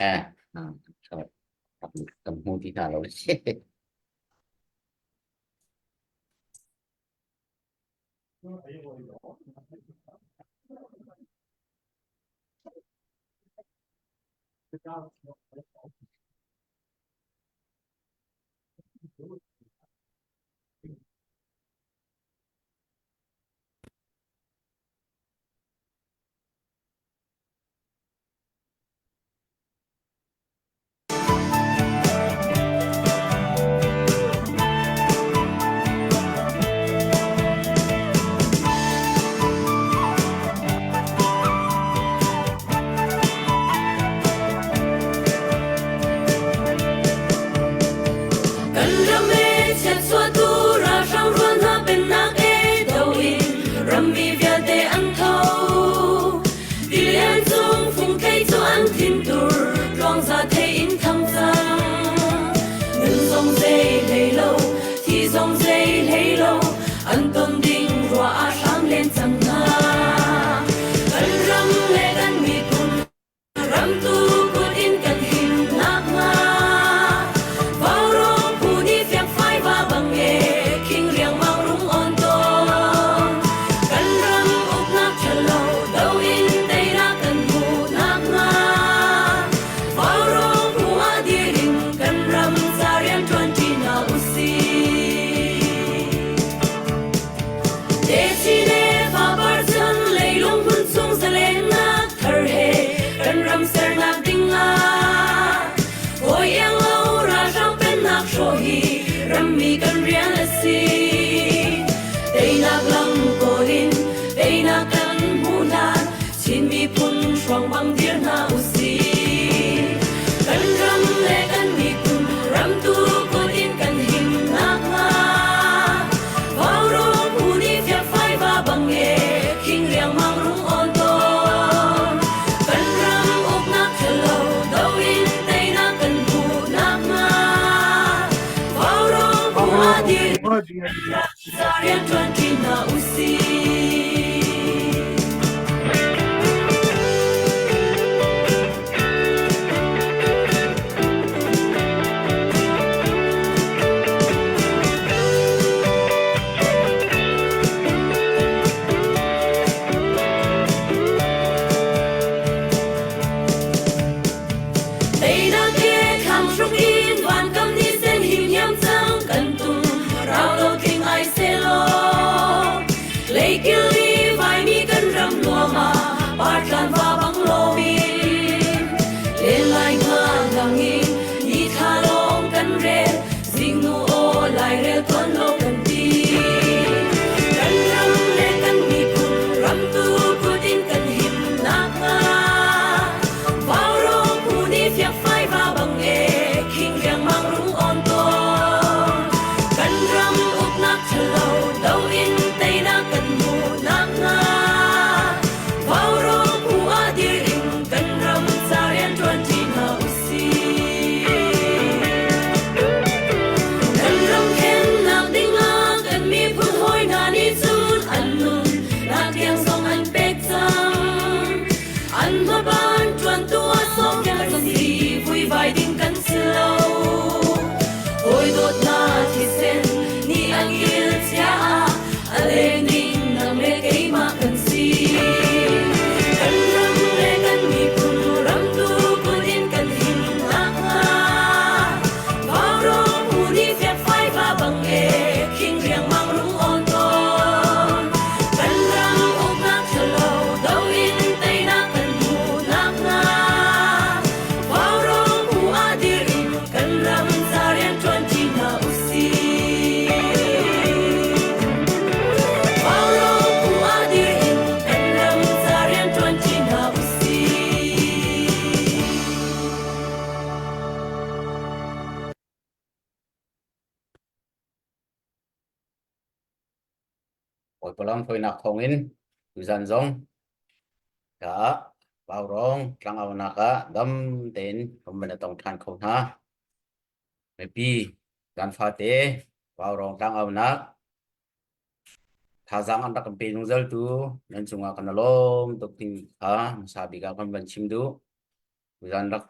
Eh, kan hmu ti hna lo. Kan ram e chiatchuahtu ralhrang rual hna pennak e do in rammi vialte an tho. Tilian cung fungthei cu an thintur tluangza thei in thang cang. Nun zong zei hlei lo, thi zong zei hlei lo, an ton ding ruah ah hram len cang hna. Kan ram le kan miphun Ramtu kut in kan him nakhnga Vaurawng phu nih fiangfai va bang e khing riangmang rung on tawn. Kan ram uknak ṭhalo do in teinak kan hmuh nakhnga Vaurawng phu ah dir in kan ram ca rianṭuan ṭi hna usih. Techin le fapar cun leilung hmun chung zalennak thar he kan ram sernak ding ah hawi iang lo ralhrang pennak hrawh hi rammi kan rian a si. Teinak lam kawl in teinak kan hmuh hlan Chin miphun hruang bang dir hna usih. Kan ram le kan miphun ramtu kut in kan him nakhnga Vaurawng phu nih fiakfai va bang e khing riangmang rung awn tawn. Kan ram uknak ṭhalo do in teinak kan hmuh nakhnga Vaurawng phu ah dir Za rianṭuan ṭi hna usih. Teinak he thlang hruk in vankam ni sen him hiam cang kan tum rau lo tling ai selaw leikil i vaimi kan ram nuam ah partlan va bang lomin len lai nga lang in ni thla lawng kan rel zingnu aw lairel tuan lo kan ti kan ram le kan miphun ramtu kut in kan him nakhnga Vaurawng phu nih fiakfai va bang e khing riangmang rung awn tawn. Kan ram uknak ṭhalo do in teinak kan hmuh nakhnga Vaurawng phu ah dir in kan ram ca rianṭuan ṭi hna usih. Kan ram khennak dingah kan miphun hawi hna nih cun an nun nak tiang zong an pek cang. An hmaban ṭuantu ah sawm kan si, vuivai ding kan si lo. Hawi dawtnak thisen nih an kil cia ah a leng ding nang le keimah kan si. Kan ram le kan miphun ramtu kut in kan him nakhnga Vaurawng phu nih fiakfai va bang e khing riangmang rung awn tawn. Kan ram uknak ṭhalo do in teinak kan hmuh nakhnga Vaurawng phu ah dir in kan ram ca rianṭuan ṭi hna usih. Vaurawng phu ah dir in kan ram ca rianṭuan ṭi hna usih. Bawipa lamhruainak thawngin tuzan zong ka Vaurawng tlangaunak ah dam tein kan van i tong ṭhan kho hna. Mipi zan fate Vaurawng tlangaunak thazaang an rak kan pe zungzaltu nan cungah kan i lawm tuk ti kha hmasa bik ah kan van chim duh. Tuzan rak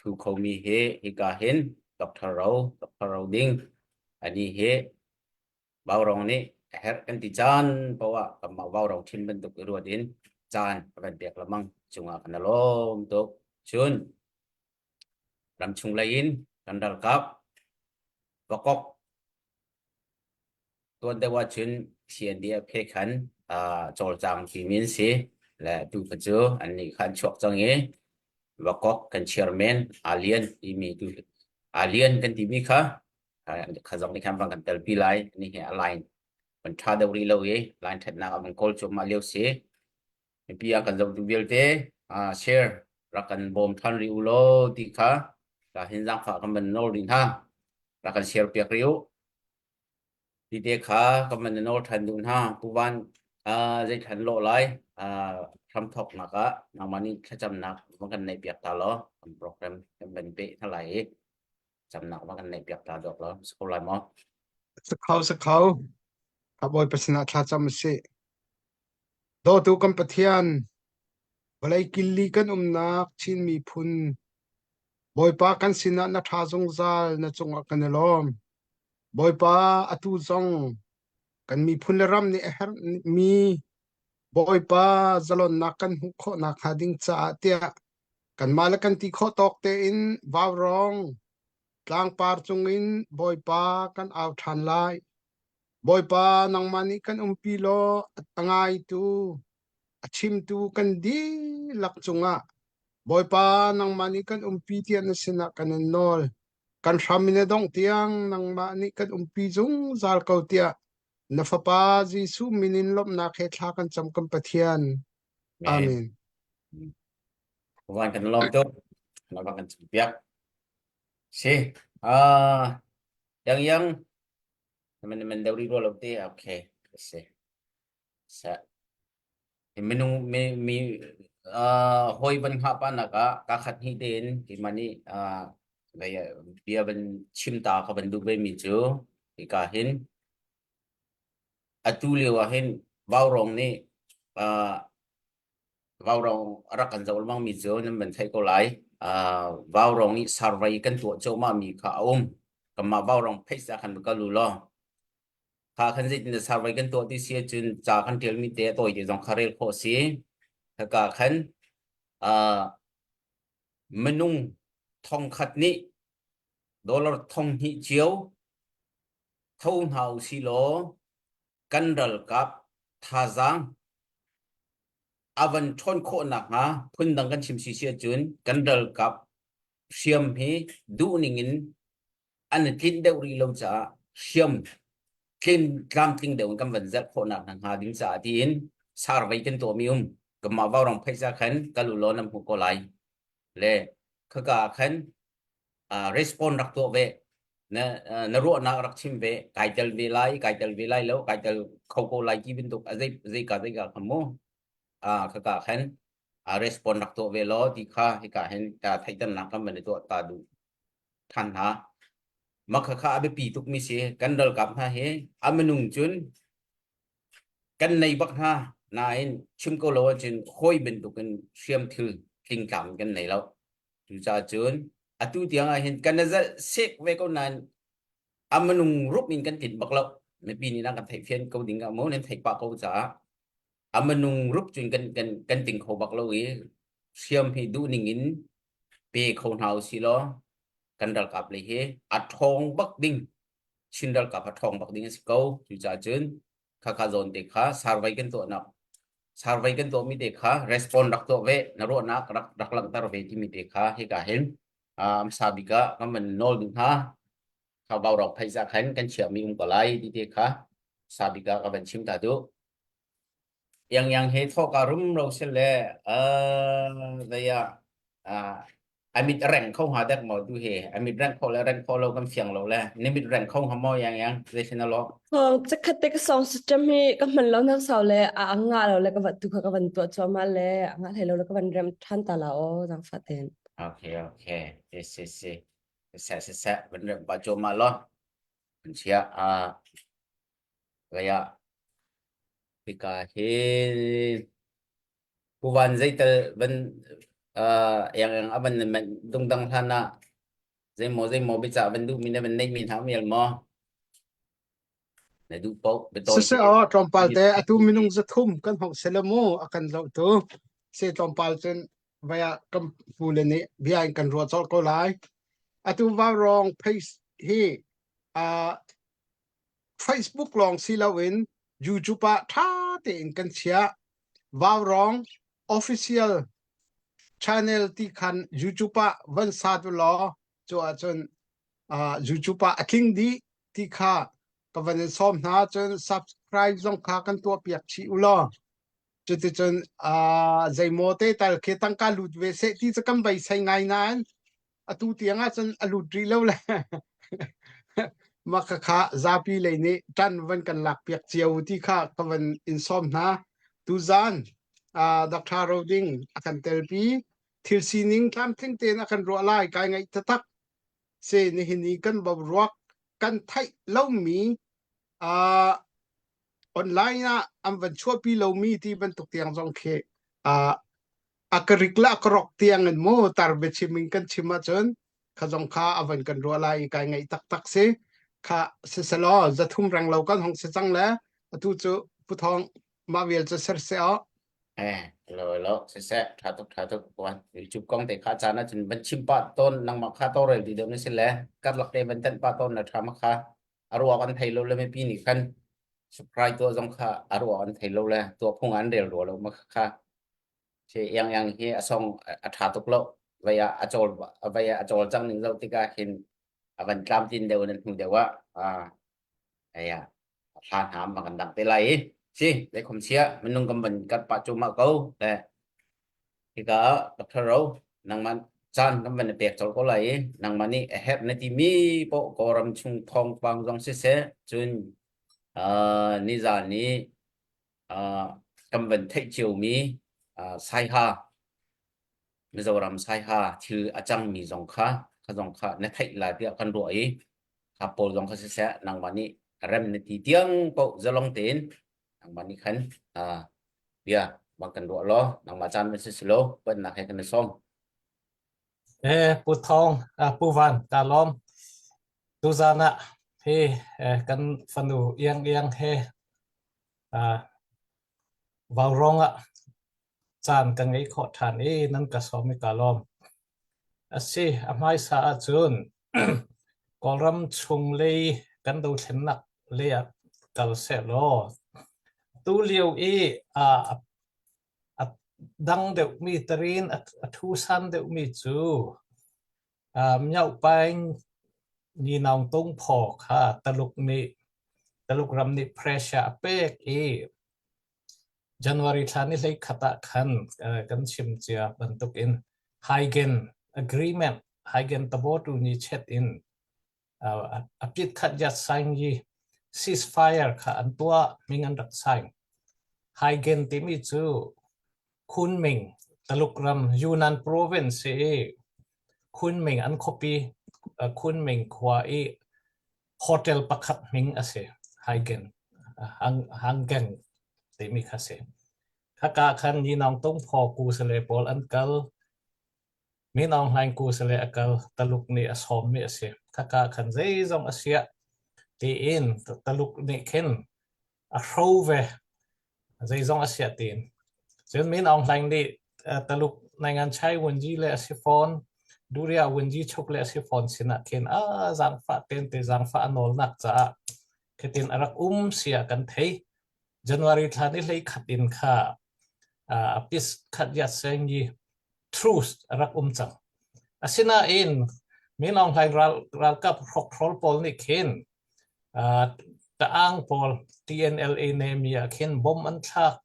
Thu khomi hi hika hin Dr. Ro, Dr. Ro Ding ani hi Vaurong nih a herh kan ti caan paoh ah kanmah vaurong thin bantuk i ruat in caan a kan pek lengmang cungah kan i lawm tuk. Cun ramchung lei in kan ralkap vakok tuan deuh ahcun CNDF he khan cawlcang timi an si le tu kha cu annih kha an chuak cang i vakok kan chairman Alian timi tu Alian kan timi kha kha zong nih khan van kan telpi lai ni hi a line kan ṭha deuh rih lo i line ṭhatnak ah van kawl cuahmah lio si mipi ah kan zohtu vialte share rak kan bawm ṭhan rih u law ti kha ka hin zaangfah kan van nawl rih hna rak kan share piak rih u ti te kha kan van nawl ṭhan duh hna pu van zei thlan lawh lai hramthawknak ah nangmah nih thlacamnak van kan neih piak ta law kan program kan van peh hna lai i camnak va kan neih piak ta dawk lo si ko lai maw? Sa kho sa kho. Ka Bawipa sinah thla cam usih. Dawtu kan Pathian, vawlei killi kan umnak Chin miphun, Bawipa kan sinah na ṭha zungzal, na cungah kan i lawm. Bawipa, atu zong kan miphun le ram nih a herhmi Bawipa zalonnak kan hmuh khawh nakhnga ding caah tiah Kanmah le kan ti khawh tawk tein vaurawng tlangpar cungin Bawipa kan au ṭhan lai. Bawipa nangmah nih kan umpi law a ngaitu, a chimtu kan dihlak cungah Bawipa nangmah nih kan umpi tiah na sinah kan in nawl. Kan hram in a dongh tiang nangmah nih kan umpi zungzal ko tiah na Fapa Jesuh min in lawmhnak he thla kan cam kan Pathian. Amen. Van kan lawm tuk. Na van kan piak. Si. Ah, yang yang man man deuh ri lo te. Okay. Si. Sa. Minung mi mi hoi van ngah pa nak ah ka khat hi tein ki mani bia van chim ta ka van duh ve mi cu ka hin Atu lio ah hin vaurawng nih vaurawng a rak kan zoh lengmangmi cu nan van theih ko lai. Vaurawng nih survey kan tuah cuahmahmi kha a um. Kanmah vaurawng page ah khan va kal u law kha khan zeitin dah survey kan tuah ti si ahcun ca kan ṭialmi te a tawi te zong kha rel khawh a si. Khaka khan minung thongkhat nih dollar 2000 cio Tho hna usilaw kan ralkap thazaang a van ṭhawn khawh nakhnga phundang kan chim si si ahcun kan ralkap hriam hi duhning in an i tlinh deuh rih lo caah hriam tlin tlamtling deuh in kan van zelh khawh nak hnga ding caah tiin survey kan tuahmi um kanmah vaurang phaisa khan kal u law nan hmuh ko lai le khaka ah khan respond rak tuah ve na na ruahnak rak chim ve kai tel ve lai kai tel ve lai lo kai tel kho ko lai ti bantuk a zei zei ka zei ka kha mu a kha ka khan a respond rak tuah ve law ti kha hika hin ta theihternak kan van i tuah ta duh than hna ma kha kha a biapi tuk mi si kan ralkap hna hi a minung cun kan nei bak hna nain chim ko lo ahcun hawi bantukin hriam thil tlingtlang kan nei lo Cucaah cun atu tiang ah hin kan i zalh sek ve ko nain a minung rup in kan tlinh bak lo. Mipi nih nan kan theihfian ko ding ah maw nan theih pah ko caah a minung rup cun kan kan kan ting kho bak lo i hriam hi duh ning in pe kho hna usih law kan ralkap lei hi a ṭhawng bak ding Chin ralkap a ṭhawng bak ding a si ko. Cucaah cun khakha zawn te kha survey kan tuahnak survey kan tuahmi te kha respond rak tuah ve na ruahnak rak rak langhter ve timi te kha hika hin hmasa bik ah kan van nawl ding hna kha vaurawk phaiza khan kan chiahmi um ko lai ti te kha sa bik ah ka van chim ta duh yang yang he thoka rumro se le zei ah a mit a reng kho hnga dek maw tu hi a mit reng kho le reng kho lo kan fiang lo le ni mit reng kho hnga maw yang yang zei sin alo Thong chakhat te ka song system hi ka hman lo nak sau le a anga lo le ka vat tu kha ka van tuah chuama le anga hlei lo le ka van rem than ta la o zang fa ten okay okay si si si se se se van rem pa choma lo an chia a gaya hika hi puvan zeital van. Uh, yang yang aban nan dungdang hlan ah zeimaw zeimaw bica van duhmi na van neihmi hna um ial maw? Na duh paoh biatawi Siseh aw tlawmpal te atu minung zathum kan hong sele mu a kan zohtu se tlawmpal cun vaya kan pu le nih bia in kan ruah colh ko lai. Atu vaurawng face hi uh, Facebook lawng si loin YouTube ah ṭha tein kan chiah. Vaurawng official channel ti khan YouTube ah van sat u law cu ahcun uh, YouTube ah a tling dih ti kha ka van in sawm hna cun subscribe zong kha kan tuah piak chih u law cuticun uh, zeimaw te tal khi tangka lut ve seh ti cu kan beisei ngai nain atu tiang ah cun a lut rih lo le mah kha zapi lei nih ṭan van kan lak piak cio ti kha ka van in sawm hna tuzan uh, Dr. Roding a kan telpi thil sining tlamtling tein a kan ruah lai kai ngaih taktak se nihin i kan boruak kan theih lomi uh, online ah an van chuahpi lomi ti bantuk tiang zong khi uh, a ka rik la ka rok tiang in mu tar biachim in kan chim ahcun kha zong kha a van kan ruah lai i kai ngaih taktak si kha siselaw zathum reng lo kan hong si cang le atu cu puthong mah vial cu ser se o Eh, lo lo siseh tha tuk tha tuk puan YouTube kong te kha caan ahcun van chim pah tawn nangmah kha tawlrel ti deuh na si le karlak te van tanh pah tawn na tha ma kha a ruak an thei lo le mipi nih khan subscribe tuah zong kha a ruak an thei lo le tuah phung an rel rua lo ma kha si yang yang hi a song a tha tuk lo vei ah a cawl vei ah a cawl cang ning zoh tikah hin a van tlam tin deuh nan hmu deuh ah aya hla hna ma kan dang te lai i si le khom sia minung kan van kat pa chu ma ko le hika Dr. Ro nangman caan kan van pek chol ko lai i nangman nih a herh na ti mi po kawlram chung thawngpang zong siseh cun nizan ni kan van theih ciomi Saiha Mizoram Saiha thil a cangmi zong kha kha zong kha na theih lai tiah kan ruah i kha pawl zong kha siseh nangmah nih rem na ti tiang paoh zalong tein nangmah nih khan bia bang kan ruah law nangmah caan van si si lo pannak he kan i sawm. Eh, Pu Thawng, Pu Van, ka lawm. Tuzan ah hi kan fanu Iang Iang he vaurawng ah caan ka ngei khawh ṭhan i nan ka sawm i ka lawm. A si, a hmaisa ahcun Kawlram chunglei kan dothlennak lei ah kal sehlaw tulio i a dang deuhmi tarin a thusan deuhmi cu Myohpaing Ninaung Tungphaw kha Taluk nih Taluk ram nih pressure a pek i January thla ni 11 ah khan kan chim cia bantukin Hagen Agreement Hagen Tabotu ni chet in a pit khat yat sign i ceasefire kha an tuah ming an rak sign. Hagen timi cu Kunming Taluk ram Yunnan province i Kunming an khuapi Kunming khua i hotel pakhat hming a si. Hagen Hangen timi kha si. Khaka khan Yinong Tungphaw kusale pawl an kal. Min Aung Hlaing kusale a kal. Taluk nih a sawmmi a si. Khaka khan zeizong a siah tiin Taluk nih khin a hro ve. Zeizong a siah tiin. Cun Min Aung Hlaing nih Taluk Naingan Chai Wunji le a si fawn. Duriya Wunji chuk le a si fawn sinah khin a zaangfah ten te zaangfah a nawlnak caah khitin a rak um sia kan thei. January thla ni hlei khat in kha a pis khat yat seng i truce a rak um cang. Asinain Min Aung Hlaing ral, ralkap hrokhrol pawl nih khin Ta'ang pawl TNLA nemi ah khin bom an thlak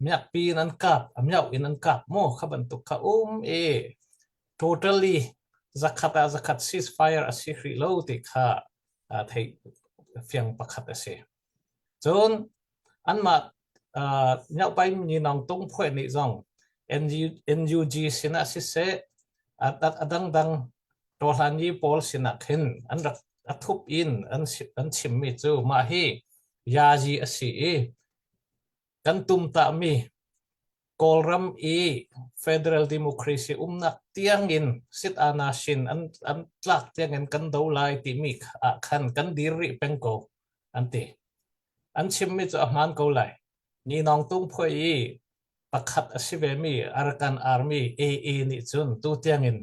miakpi in an kap a miau in an kap maw kha bantuk kha um i totally zakhat ah zakhat ceasefire a si hrih lo ti kha theih fiang pakhat a si. Cun anmah Myohpai Nyinong Tung Phuai nih zong NUG sinah siseh a dangdang Tawhlanyi pawl sinah khin an rak a thup in an chimmi cu mah hi yazi a si i kan tumtahmi Kawlram i Federal Democracy umnak tiangin sit-aa-na-shin an, an tlak tiangin kan do lai timi ah khan kan dir rih peng ko an ti. An chimmi cu a hmaan ko lai. Ni Nawng Tung Phuai i pakhat a si vemi Arakan Army AA nih cun tu tiangin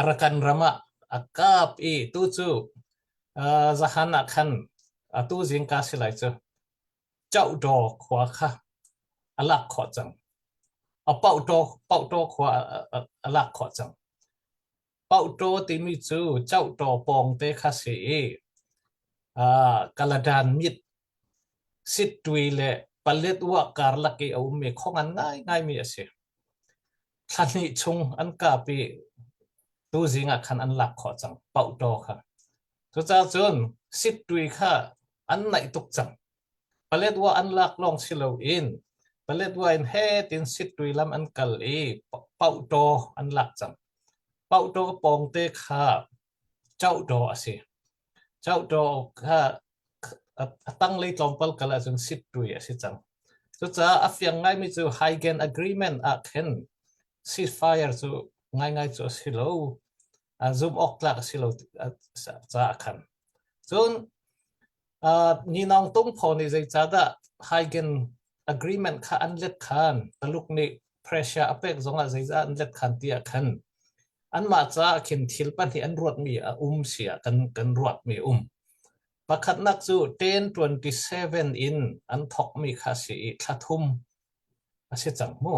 Arakan ram ah a kap i tu cu uh, zahan ah khan atu zingka si lai cu Chauhtaw khua kha a lak khawh cang. A Pauhtaw, Pauhtaw khua a, a lak khawh cang. Pauhtaw timi cu Chauhtaw pawngte kha si i uh, Kaladan mit Sittui le Paletwa karlak i a ummi khua ngan ngaingaimi a si. Thla hnih chung an kap i tuzing ah khan an lak khawh cang, Pauhtaw kha. Cucaah cun Sittui kha an naih tuk cang. Paletwa an lak lawng si loin Paletwa in he tin Sittui lam an kal i Pauhtaw an lak cang. Pauhtaw pawngte kha Chauhtaw a si. Chauhtaw kha a tanglei tlawmpal kal ahcun Sittui a si cang. Cucaah a fiang ngaimi cu Hagen Agreement ah khin ceasefire cu ngaingai cu a si lo. Zumh awk tlak a si lo caah khan. Cun Ninawng Tungphaw nih zeicahdah Hagen Agreement kha an let khan Taluk nih pressure a pek zongah zeicah an let khan ti ah khan anmah caah khin thil pahnih an ruatmi a um sia kan kan ruatmi um. Pakhatnak cu 1027 in an thokmi kha si i thla thum a si cang mu.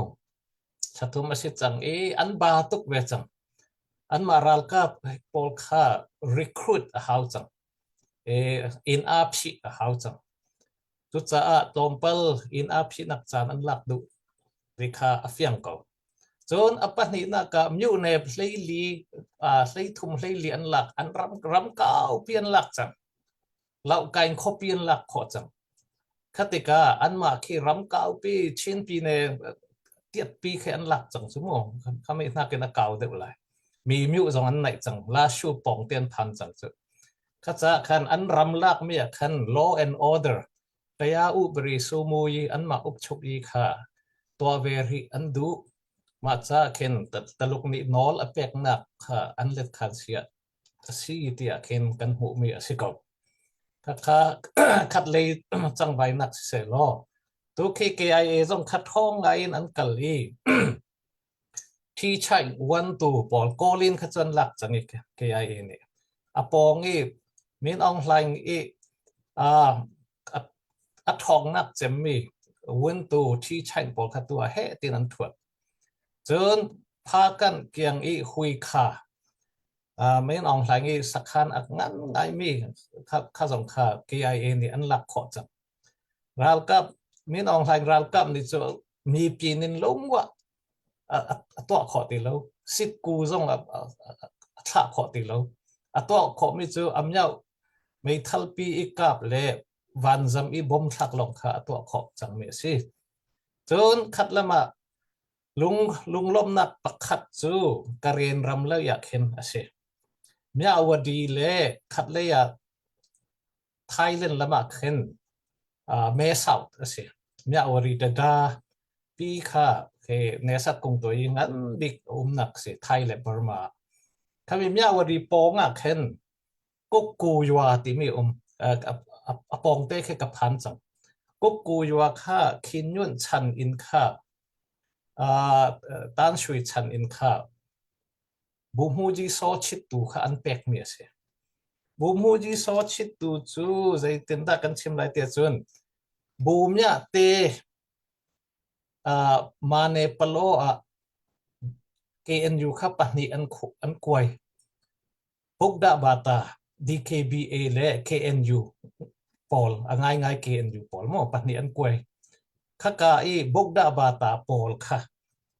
Thla thum a si cang i an ba tuk ve cang. Anmah ralkap pawl kha recruit a hau cang. Inn aa phih a hau cang. Cucaah tlawmpal inn aa phihnak caan an lak duh ti kha a fiang ko. Cun a pahnihnak ah myone hleili 13 hleili an lak an ram ram kaupi an lak cang. Laukain khuapi an lak khawh cang. Kha tikah anmah khi ram kaupi Chin pine tiatpi khi an lak cang cu mu. Khami hnakin a kau deuh lai. Mi myu zong an naih cang. Lashu pawng te an phan cang cu. Kha caah khan an ram lakmi ah khan law and order kaya ubri sumui anmah ukchuk i kha tuah ve rih an duh. Mah caah khin Taluk nih nawl a peknak kha an let khan siah a si tiah khin kan hmuhmi a si ko. Khakha khatlei cangvainak siseh law tu khi KIA zong kha ṭhawng ngai in an kal i Thi chaih uantu pawl kawl in kha cun lak cang i KIA nih a pawng i Min Aung Hlaing i a ṭhawngnak cemmi uantu thi chaih pawl kha tu ah heh tiin an ṭhuat. Cun Phakanh kiang i hui kha Min Aung Hlaing i sakhan a ngan ngaimi kha zong kha KIA nih an lak khawh cang. Ralkap Min Aung Hlaing ralkap nih cu mipi nin lungwah a tuah khawh ti lo. Sitku zong a thlah khawh ti lo. A tuah khawhmi cu a mioh meithalpi i kap le vanzam i bom thlak lawng kha a tuah khawh cangmi a si. Cun khat lam ah lung lunglawmhnak pakhat cu Karen ram lei ah khin a si. Myawaddy le khat lei ah Thailand lam ah khin Mae South a si. Myawaddy Dada pi kha he Nesat kung toi ngan bik umnak si Thai le Burma. Khami Myawaddy pawng ah khin Kukku Yua timi um a pawngte khi ka phan cang. Kukku Yua kha Khin Nyunt chan in kha Tan Shui chan in kha Buhmuji Saw Chit tu kha an pekmi a si. Buhmuji Saw Chit tu cu zeitindah kan chim lai tiah cun Bumya te Mane Palo ah KNU kha pahnih an kuai. Bukdahbata, DKBA le KNU pawl a ngaingai KNU pawl maw pahnih an kuai. Khaka i Bukdahbata pawl kha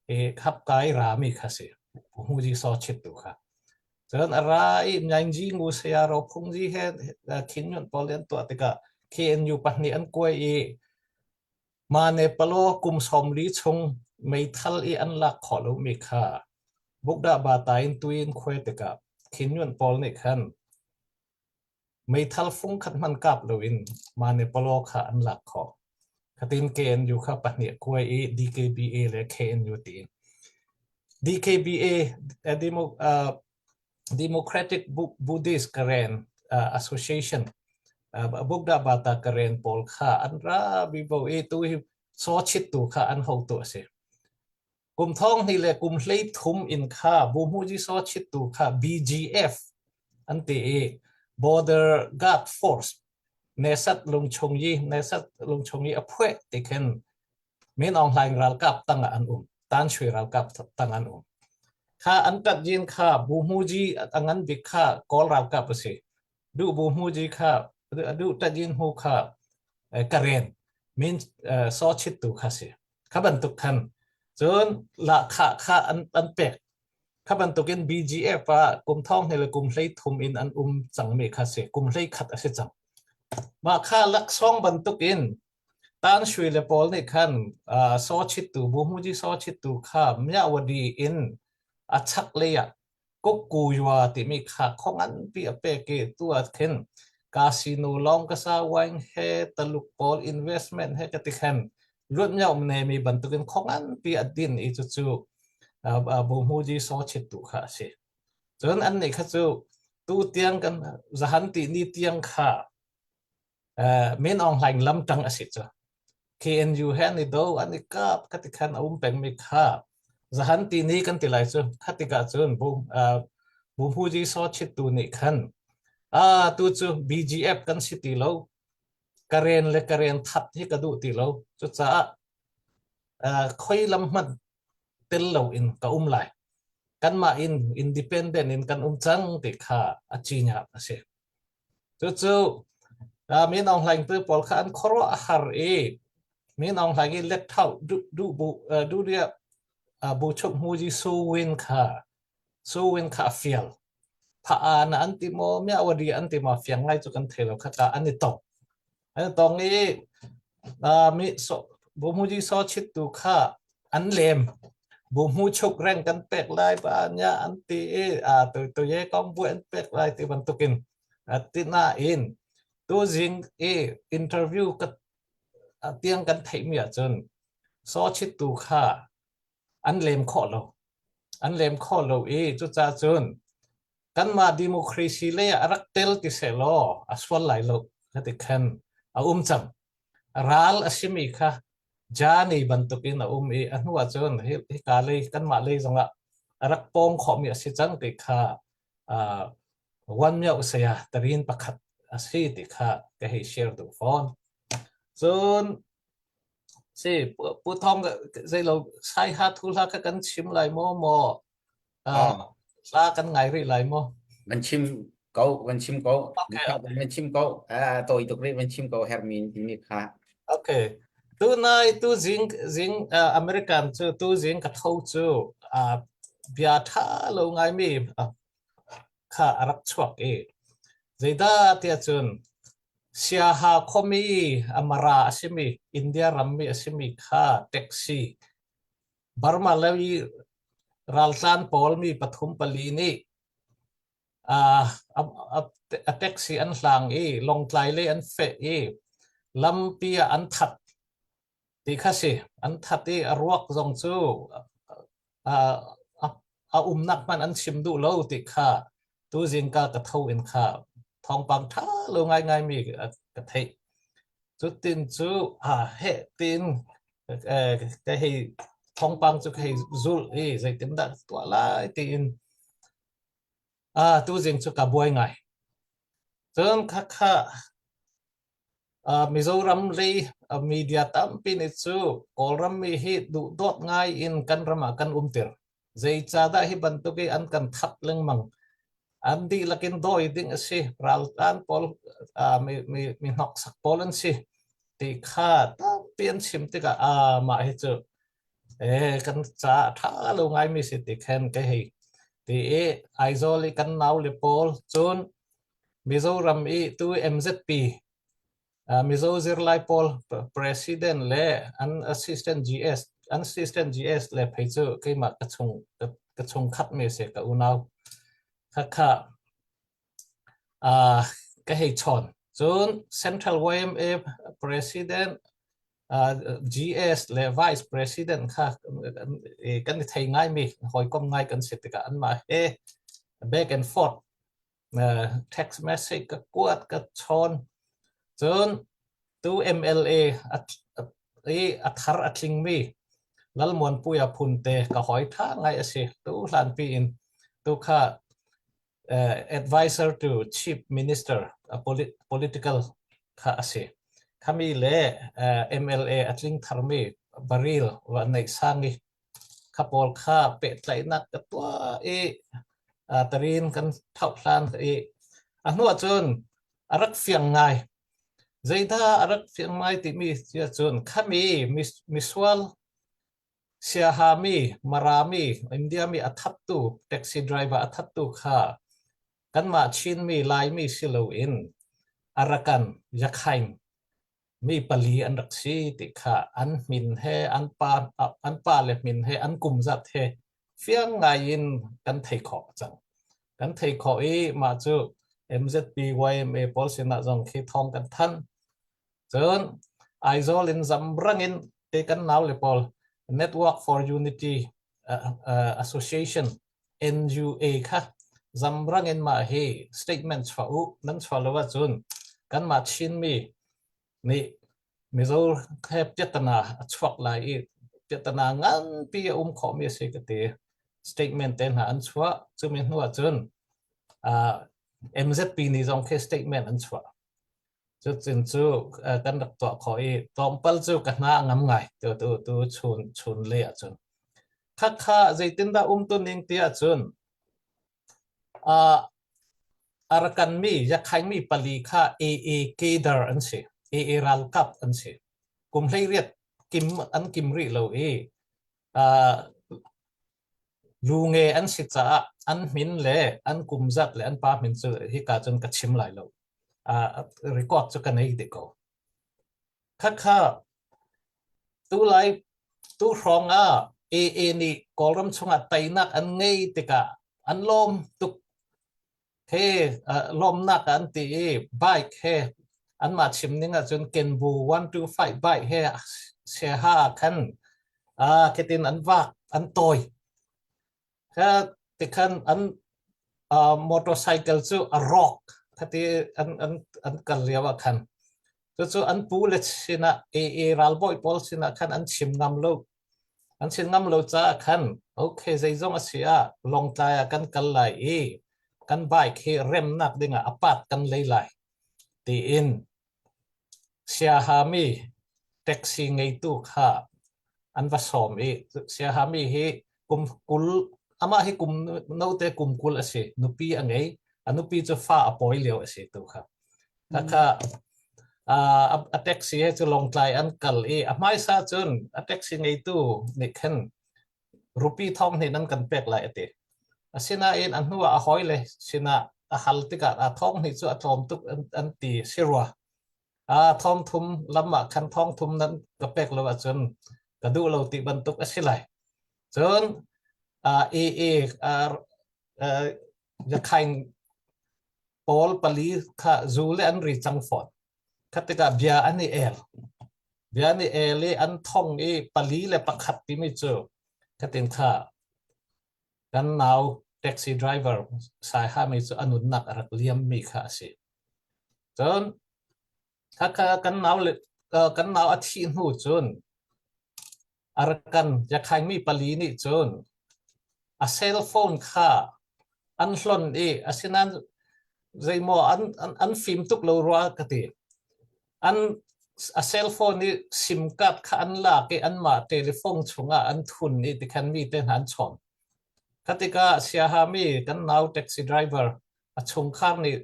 e khapka i rami kha si. Hmuji so chit tu kha. Cun a ra i Myaingji ngu saya ro phungji he Khin Nyunt pawl an tuah tikah KNU pahnih an kuai i Mane palaw kum 40 chung meithal i an lak khawh lomi kha Bukdah bata in tuin khuai tikah Khin Nyunt pawl nih khan meithal fung khat hmanh kap loin Mane palaw kha an lak khawh. Khatin KNU kha pahnih kuai i DKBA le KNU tiin. DKBA Demo, uh, Democratic Buddhist Karen uh, Association uh, Bukda Bata Karen pawl kha an ra bi bo i tu hi so chit tu kha an ho tu a si. Kum thong hnih le kum hlei thum in kha Buhmuji so chit tu kha BGF an ti i Border Guard Force Nesat lungchung i Nesat lungchung i a phueh ti khin Min Aung Hlaing ralkap tang ah an um. Tan Shui ralkap tang an um. Kha an tat yin kha Buhmuji a ngan bik kha Kawl ralkap a si. Duh Buhmuji kha duh tat yin hu kha Karen min so chit tu kha si. Kha bantuk khan cun lahkhah kha an an pek. Kha bantukin BGF ah kum thong hnih le kum hlei thum in an um cangmi kha si. Kum hlei khat a si cang. Mah kha laksawng bantukin Tan Shui le pawl nih khan uh, saw chittu Buhmuji saw chittu kha Myawaddy in a chaklei ah Kukku-yua timi kha khaw nganpi a pek i tu ah khin casino lawng ka sa wine he Taluk pawl investment he ka ti khan luat myo nemi bantukin khaw nganpi a din i cucu Buhmuji saw chittu kha a si. Cun annih kha cu tu tiang kan zahan ti ni tiang kha Min Aung Hlaing lam ṭang a si cu. KNU he an i do, an i kap, khati khan a um pengmi kha zahan ti ni kan ti lai cu. Kha tikah cun Buhmuji Saw Chit tu nih khan ah tu cu BGF kan si ti lo, Karen le Karen that hi ka duh ti lo. Cucaah khoi lam hmanh tel lo in ka um lai. Kanmah in independent in kan um cang ti kha a cinya a si. Cucu Min Aung Hlaing tu pawl kha an khuaruah a har i Min Aung Hlaing i letthau duh duh bu duh dia bu chuk muji Su Win kha Su Win kha a fial. Pha na an ti maw Myawaddy an ti maw fiang ngai cu kan thei lo kha ka an i tong. An i tong i mi so Buhmuji Saw Chit tu kha an lem. Buhmu chuk reng kan pek lai pa nya an ti i a tu tu ye kong bu an pek lai ti bantukin ti nain tu zing i interview ka tiang kan theih mi ahcun Saw Chit tu kha an lem khawh lo. An lem khawh lo i cucaah cun kanmah democracy lei ah a rak tel ti sehlaw a sual lai lo ti khan a um cang. Ral a simi kha Jani bantukin a um i a hnu ah cun hika lei kanmah lei zongah a rak pawng khawhmi a si cang ti kha uh, Wan Myo saya tarin pakhat a si ti kha ka hei share duh fawn. Cun si Pu Thawng zeilo sai ha thu hla kha kan chim lai maw maw hla kan ngai rih lai maw? Van chim ko, van chim ko. Van chim ko. Tawi tuk rih van chim ko hermi timi kha. Okay. Tu nai tu zing zing American cu tu zing ka tho cu bia tha lo ngai mi kha a rak chuak i zeidah tiah cun Siaha khuami Amara a simi India rammi a simi kha taxi Burma lei raltlan pawl mi pathum pali nih a taxi an hlang i Lawngtlai lei an feh i lampi ah an that ti kha si. An that i a ruak zong cu a umnak hmanh an chim duh lo ti kha tu zingka ka tho in kha thawngpang ṭha lo ngaingaimi ka theih. Cutin cu a heh tiin ka hei thawngpang cu ka hei zulh i zeitindah ka tuah lai tiin tuzing cu ka buai ngai. Cun khakha Mizoram lei media tampi nih cu Kawlram mi hi duhdawt ngai in kan ram ah kan umter. Zeicahdah hi bantuk i an kan that lengmang? An dihlak in dawi ding a si. Raltan pawl mi, mi, mi hnoksak pawl an si. Ti kha tampi an chim tikah ah mah hi cu eh kan ca a ṭha lo ngaimi si ti khan ka hei ti i Aizawl i kan nau le pawl cun Mizoram i tu MZP Mizo zirlai pawl president le an assistant GS an assistant GS le phei cu keimah ka chung ka chung khat mi si ka unau khakha ka hei chawn cun Central YMA president. GS le Vice President kha kan i thei ngaimi hawikom ngai kan si tikah anmah he back and forth text message ka kuat ka chawn. Cun tu MLA i a thar a tlingmi Lalmuanpuia Phunte ka hawi ṭha ngai a si. Tu hlanpi in tu kha advisor to chief minister political kha a si. Khami le MLA a tling tharmi Baril va neih sang i kha pawl kha pehtlaihnak ka tuah i tarin kan thlauh hlan i a hnu ahcun a rak fiang ngai. Zeidah a rak fiang ngai timi ti ahcun khami misual Siahami, Marami, Indiami a thattu, taxi driver a thattu kha kanmah Chinmi, Laimi si loin Arakan, Yakhain mi pali an rak si ti kha an min he an pa an pa le min he an kum zat he fiang ngai in kan thei khawh cang. Kan thei khawh i mah cu MZP YMA pawl sinah zong khi thawng kan thanh. Cun Aizawl in zamrang in te kan nau le pawl Network for Unity Association NUA kha zamrang in mah hi statement chuah u nan chuah lo ahcun kanmah Chinmi nih Mizo he piatana a chuak lai i piatana nganpi a um khawhmi a si ka ti. Statement te hna an chuah. Cumi hnu ahcun MZP nih zong khi statement an chuah. Cutin cu kan rak tuah khawh i tlawmpal cu ka hna a ngam ngai tu tu tu chun chun le ahcun. Khakha zeitindah um tu ning ti ahcun uh, Arakan mi Yakhaing mi pali kha AA cadre an si. AA ralkap an si. Kum 18 kim an kim rih lo i uh, Lu nge an si caah an min le an kum zat le an pa min cu hika cun ka chim lai lo. Uh, record cu ka nei dih ko. Khakha tu lai tu hrawng ah AA nih Kawlram chungah teinak an ngei tikah an lawm tuk he lawmnak an ti i bike he anmah chim ning ahcun Kenbu 125 bike he Siaha khan ketin an vak an tawi kha tikhan an motorcycle cu a rawk khati an an an kal lio ah khan cucu an pu le sinah AA ralbawi pawl sinah khan an chim ngam lo An chim ngam lo caah khan okay zeizong a si ah Lawngtlai ah kan kal lai i kan bike hi remnak dingah a part kan lei lai tiin Siahami taxi ngeitu kha an va sawm i Siahami hi kum 20 amah hi kum note kum 20 a si nupi a ngei a nupi cu fa a pawi lio a si tu kha Khakha a taxi he cu Lawngtlai an kal i a hmaisa cun a taxi ngeitu nih khan rupee thong hnih nan kan pek lai a ti. Asinain a hnu ah a hawile sinah a hal tikah a thong hnih cu a tlawm tuk an ti si rua. A thong thum lam ah khan thong thum nan ka pek lo ahcun ka duh lo ti bantuk a si lai. Cun i i Yakhaing pawl pali kha zu le an ri cang fawn. Kha tikah bia an i el. Bia an i el i an thong i pali le pakhat timi cu khatin kha kan nau taxi driver Saiha mi cu a nunnak a rak liammi kha a si. Cun khakha kan nau le kan nau a thih hnu cun Arakan Yakhaing mi pali nih cun a cell phone kha an hlon i asinain zeimaw an, an, an fim tuk lo rua ka ti. An a cell phone i sim card kha an lak i anmah telephone chungah an thun i tikhan mi te hna an chawn. Kha tikah Siaha mi kan nau taxi driver a chungkhar nih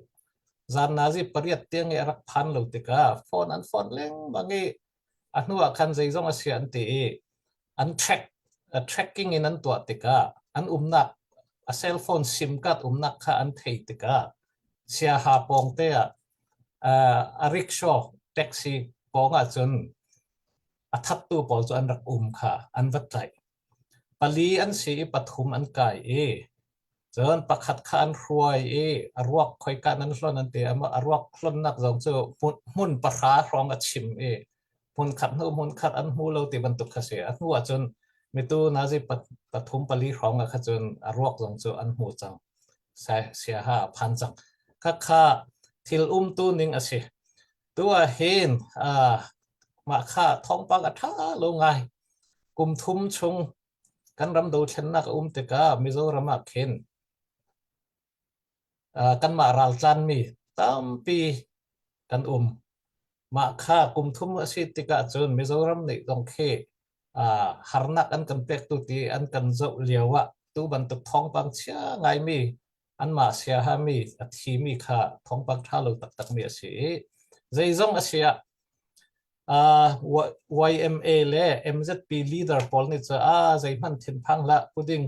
zan nazi pariat tiang i a rak phan lo tikah phone an phone lengmang i A hnu ah khan zeizong a si an ti i an track tracking in an tuah tikah an umnak a cell phone sim card umnak kha an thei tikah Siaha pawng te ah a rickshaw taxi pawng ah cun a thattu pawl cu an rak um kha an va tlaih. Pali an si i pathum an kai i cun pakhat kha an hruai i a ruak khoika nan hlonh an ti. A ruak hlonhnak zong cu hmun pahra hrawng a chim i. Hmunkhat hnu hmunkhat an hmu lo ti bantuk kha si. A hnu ahcun mitu nazi pathum pali hrawng ah kha cun a ruak zong cu an hmu cang. Siaha a phan cang. Khakha thil umtu ning a si. Tu ah hin mah kha thawngpang a ṭha lo ngai. Kum thum chung kan ram dothlennak a um tikah Mizoram ah khin kanmah raltlanmi tampi kan um. Mah kha kum thum a si tikah cun Mizoram nih zong khi harnak an kan pektu ti an kan zoh lio ah tu bantuk thawngpang chia ngaimi anmah siahami a thimi kha thawngpang ṭha lo taktakmi a si i zeizong a si ah YMA le MZP leader pawl nih cu a zeihmanh thinphang hlah puding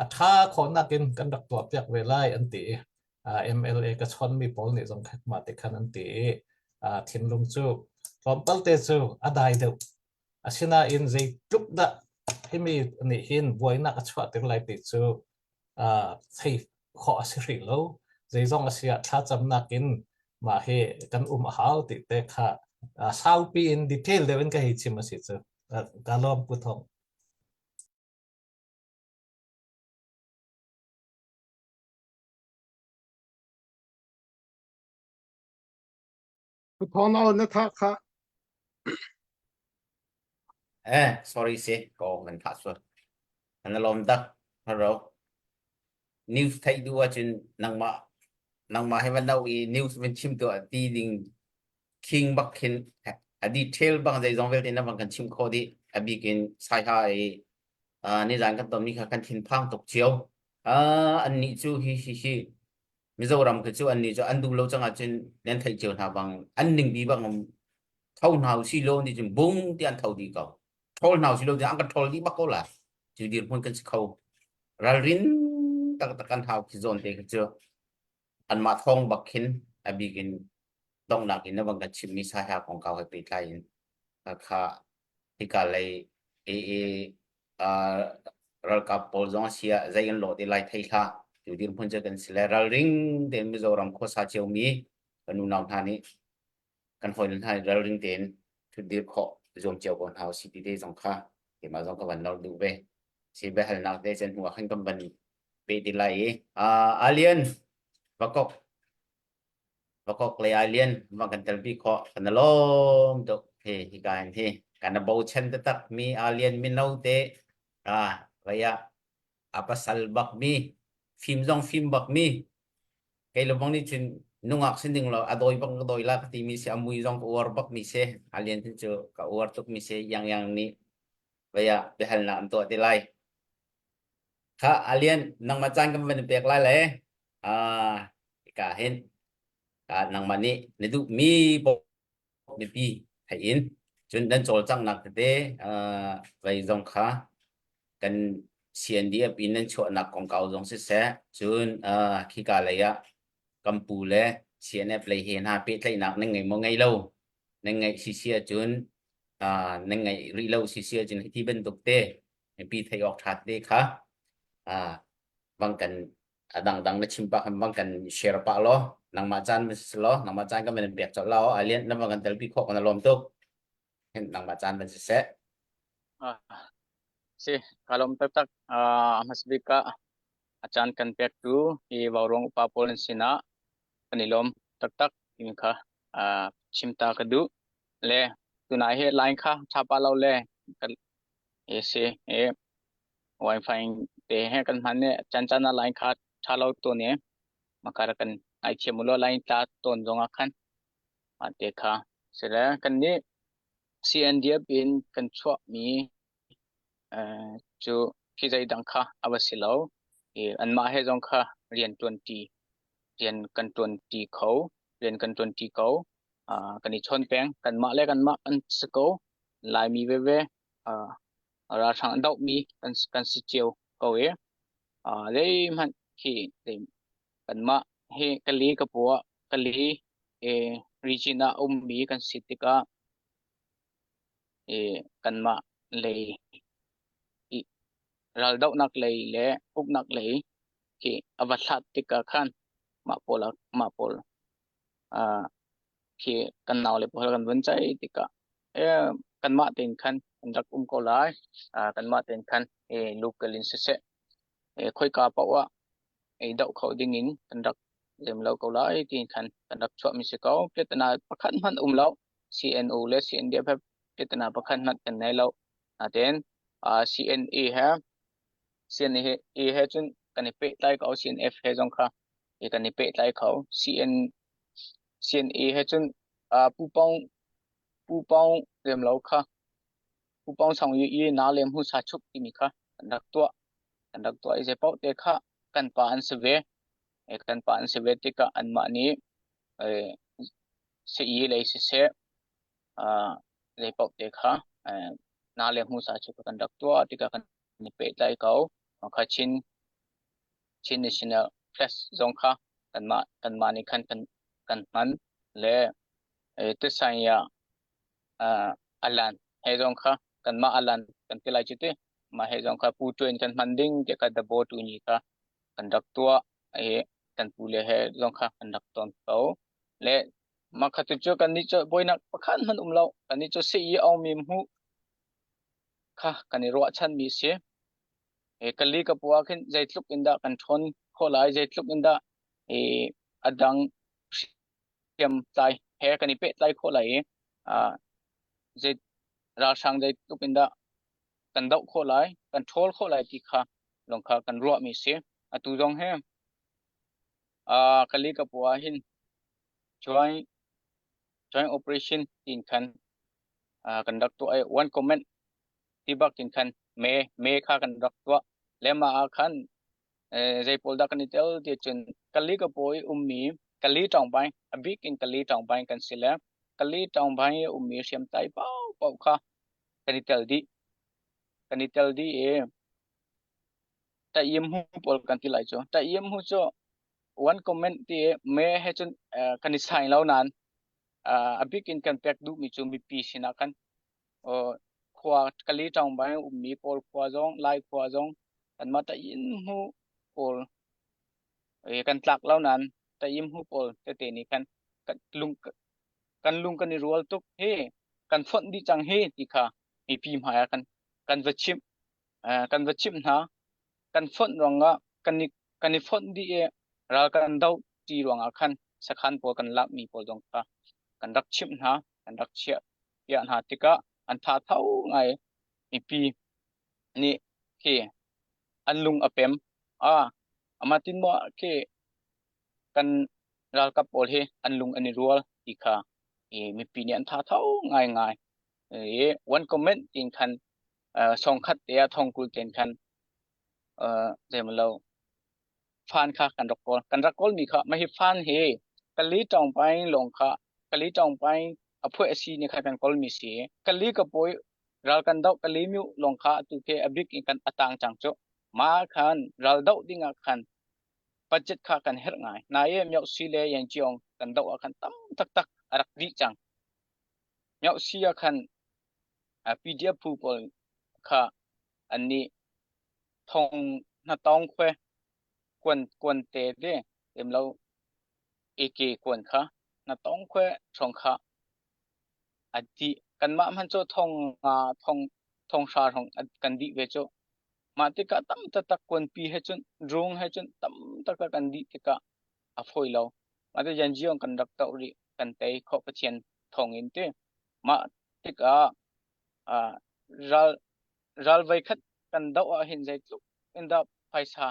a ṭha khawhnak in kan rak tuahpiak ve lai an ti i MLA ka chawnmi pawl nih zong khat mah ti khan an ti i thinlung cu tlawmpal te cu a dai deuh. Asinain zeitluk dah himi nih hin buainak a chuahter lai ti cu thei khawh a si hrih lo. Zeizong a si ah thlacamnak in mah hi kan um a hau ti te kha saupi in detail deuh in ka hei chim a si cu. Ka lawm Pu Thawng. Pu Thawng na tha kha. Eh, sorry si, ko man tha sual. An lawm dak. Haro. News theih duh ahcun nangmah nangmah he van do i news van chim tu ti ding king bak khin a detail bang zeizong vialte na bang kan chim khawh dih. A bik in Saiha i nizan kan tonmi kha kan thinphang tuk cio. Annih cu hi hi hi Mizoram khi cu annih cu an duh lo cang ahcun nan theih cio hna bang an ningpi bang tho hna usih law ti cun bung ti an tho dih ko. Ṭhawl hna usih law ti an kan ṭhawl dih bak ko la. Cu dirhmun kan si kho. Ralrin taktak kan hau khi zawn te khi cu anmah thawng bak khin a bik in donghnak in na bang kan chimmi Saiha kongkau he pehtlai in kha hika lei AA ralkap pawl zong a si ah zei an lawh te lai thei hlah. Cu dirhmun cu kan si le ralring tein Mizoram khuasa ciomi kan unau hna nih kan hawile hna nih ralring tein ṭhutdir khawh zuam cio ko hna usih ti te zong kha keimah zong ka van lor duh ve. Si biahalnak te cun hnu ah khan kan van peh ti lai i Alien Vakok Vakok le Alien van kan telpi khawh kan i lawm tuk hi hika hin hi kan i bochan taktak mi Alien mino te ah vei ah a pasal bak mi fim zong fim bak mi kei le bang nih cun nungak sin ding lo a dawi bak ka dawi la ka ti mi si a mui zong ka uar bak mi si Alien hin cu ka uar tuk mi si Yang Yang nih vei ah biahalnak an tuah te lai Kha Alian nangmah caan kan van in pek lai le ah hika hin nangmah nih na duhmi paoh mipi theih in cun nan cawlcanghnak tete vei zong kha kan CNDF in nan chuahnak kongkau zong siseh cun khika lei ah kan pu le CNF lei he hna pehtlaihnak nan ngei maw ngei lo nan ngeih sisi ahcun nan ngeih rih lo sisi ahcun hiti bantuk te mipi theih awk ṭha te kha bang kan a dangdang na chim pah khan bang kan share pah law nangmah caan si law nangmah caan kan van pek colh law alian na bang kan telpi khawh kan lawm tuk nangmah caan van siseh si ka lawm taktak a hmasabik ah a caan kan pek tu hi vauruang upa pawl an sinah kan i lawm taktak timi kha chim ta ka duh le tunai he line kha tha pa lo le si i wifi te he kan hman i caan caan ah line kha ṭha lo tawn i makar kan ngaithiam ulaw line tla tawn zong ah khan mah te kha si le kannih CNDF in kan chuahmi cu khi zeidang kha a va si lo i anmah he zong kha rian ṭuanṭi rian kan ṭuanṭi kho rian kan ṭuanṭi ko kan i chawn peng kanmah le kanmah kan si ko Laimi veve ralhrang a dohmi kan kan si cio ko i zeihmanh khi kanmah hi Kali ka pua Kali region ah ummi kan si tikah kanmah lei i raldohnak lei le uknak lei khi a va hlat tikah khan mah pawl mah pawl khi kan nau le pawl kan vun ceih tikah. Kanmah tein khan kan rak um ko lai. Kanmah tein khan local in siseh khoika paoh ah ei doh kho ding in kan rak lem lo ko lai tiin khan kan rak chuahmi si ko. Piahtana pakhat hmanh um lo. CNO le CNDF he piahtana pakhat hmanh kan nei lo. Natein CNA he CNA he, he cun kan i pehtlai ko. CNF he zong kha kan i pehtlai kho. CN CNA he cun Pu Pong Pu Pong lem lo kha Pu Pong Song i i na lem hu sa chuk timi kha kan rak tuah. Kan rak tuah i zei paoh te kha kan pa an si ve. Kan pa an si ve tikah anmah nih sii lei siseh zei paoh te kha na le hmu sa chuk kan rak tuah tikah kan i pehtlai ko. Kha Chin Chin National Press zong kha kanmah kanmah nih khan kan kan hman le Tisanya alan he zong kha kanmah alan kan ti lai cu ti mah he zong kha pu tuin kan hman ding ti kha dabo tu ni kha kan rak tuah i kan pu le he zong kha kan rak ton ko le mah kha tu cu kan nih cu buainak pakhat hmanh um lo kan nih cu sii aung mi hmuh kha kan i ruahchan mi si e kali ka pua khin zeitluk in dah kan ṭhawn khawh lai zeitluk in dah e a dang hriamtlai he kan i pehtlai khawh lai i zei ralhrang zeitluk in dah kan doh khawh lai kan ṭhawl khawh lai ti kha lawng kha kan ruahmi si atu zong he kali ka pua hin joint joint operation tin khan kan rak tuah i one comment ti bak in khan me me kha kan rak tuah le mah ah khan zei pawl dah kan i tel ti cun kali ka pawi ummi kali ṭawngbai a bik in kali ṭawngbai kan si le kali ṭawngbai i ummi hriamtlai paohpaoh kha kan i tel dih kan i tel dih i Taim hu pawl kan ti lai cu Taim hu cu one comment ti me he cun kan i sai lo nain a bik in kan pek duhmi cu mipi sinah khan khua kali ṭawngbai ummi Kawl khua zong Lai khua zong kanmah Tayin hmu pawl kan tlak lo nain Tayin hmu pawl tete nih khan kan lung kan lung kan i rual tuk hi kan fonh dih cang hi ti kha mipi hmai ah kan kan va chimh kan va chimh hna kan fonh ruangah kan i kan i fonh dih i ral kan doh ti ruangah khan sakhan pawl kan lakmi pawl zong kha kan rak chimh hna kan rak chiah piah hna tikah an tha tho ngai mipi nih khi an lung a pem a ama tin mo khi kan ralkap pawl hi an lung an i rual ti kha i mipi nih an tha tho ngai ngai i one comment tin khan song khat te a thong kul ten khan zeimalo fan kha kan rak kawl kan rak kawl mi kha mah hi fan hi kali tawng paing lawng kha kali tawng paing a phuai a si ni kha kan kawl mi si kali ka pawi ral kan doh kali mu lawng kha atu ke a bik in kan atang chang chu ma khan ral doh ding ah khan budget kha kan herh ngai na ye myo si le yan chiong kan doh ah khan tam tak tak a rak dih cang myo si ah khan PDF phu pawl kha an nih thong na tawng khue kuan kuan te te em lo AK kuan kha na tawng khue thong kha a di kanmah hman cu thong nga thong thong hra thong kan dih ve cu mah tikah tam taktak kuan pi he cun drung he cun tam taktak kan dih tikah a fawi lo mah te janjiong kan rak toh rih kan tei kho Pathian thong in ti mah tikah ral ral voikhat kan doh ah hin zeitluk in dah phaisa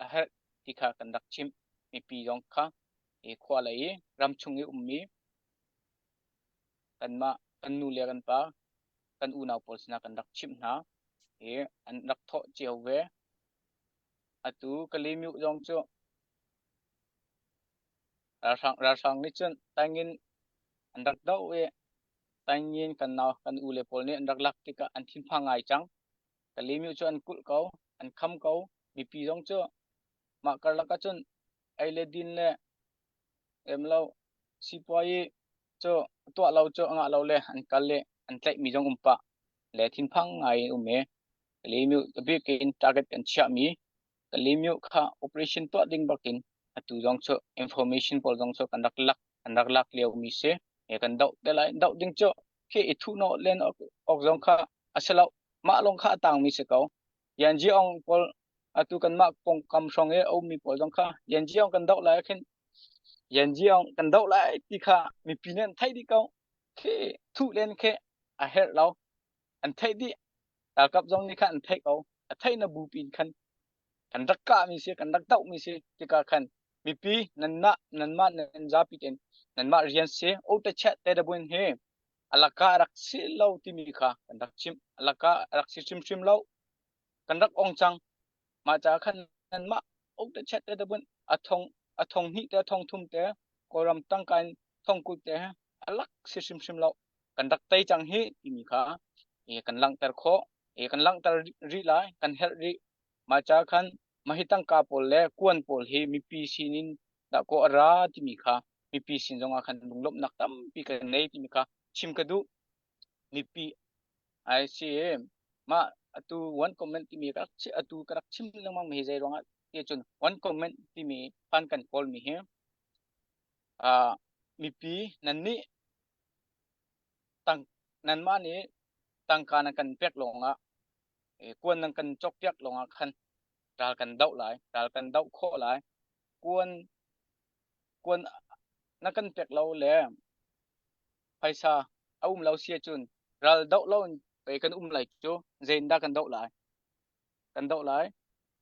a herh ti kha kan rak chimh. Mipi zong kha i khua lei i ramchung i ummi kanmah kan nu le kan pa kan unau pawl sinah kan rak chimh hna i an rak thawh cio ve. Atu Kalymyo zong cu ralhrang ralhrang nih cun tangin an rak doh i Taingyin kan nau kan u le pawl nih an rak lak tikah an thinphang ngai cang. Kalymyo cu an kulh ko, an kham ko. Mipi zong cu mah karlak ahcun ei le din le em lo sipuayi cu tuah lo cu a ngah lo le an kal le an tlaihmi zong um pah le thinphang ngai in um i Kalymyo bik in target kan chiahmi Kalymyo kha operation tuah ding bakin atu zong cu information pawl zong cu kan rak lak kan rak lak lio mi si. He kan doh te lai doh ding cu. Khi i thuh nawh len awk, awk zong kha a si lo. Mah lawng kha a tangmi si ko. Yan Ji Aung pawl atu kanmah pawngkam hrawng i a ummi pawl zong kha Yan Ji Aung kan doh lai khin Yan Ji Aung kan doh lai ti kha mipi nih an theih dih ko. Khi thuh len khi a herh lo. An theih dih. Ralkap zong nih khan an theih ko. A theih na bupi in khan kan rak kahmi si, kan rak dohmi si tikah khan mipi nanmah nanmah nan zapi tein nanmah rian si o te chet te da buin hi alaka rak si lo timi kha kan rak chim alaka rak si hrimhrim lo kan rak ong cang mah ca khan nanmah o te chet te da buin a thong a thong hnih te thong thum te kawlram tangka in thong kul te alak si hrimhrim lo kan rak tei cang hi timi kha e kan langhter khawh e kan langhter rih lai kan herh rih mah ca khan mah hi tangka pawl le kuan pawl hi mipi sinin dah kaw a ra timi kha mipi sin zongah khan lunglawmhnak tampi kan nei timi kha chim ka duh mipi ai si mah atu one comment timi ka rak atu ka rak chim lengmang mi hi zei ruangah ti cun one comment timi fan kan kawl mi hi uh, mipi nan nih tang nanmah nih tangka nan kan pek lawngah kuan nan kan cawkpiak lawngah khan ral kan doh lai ral kan doh khawh lai kuan kuan na kan pek lo le phaisa a um lo si ahcun ral doh lo in pei kan um lai cu zeitindah kan doh lai kan doh lai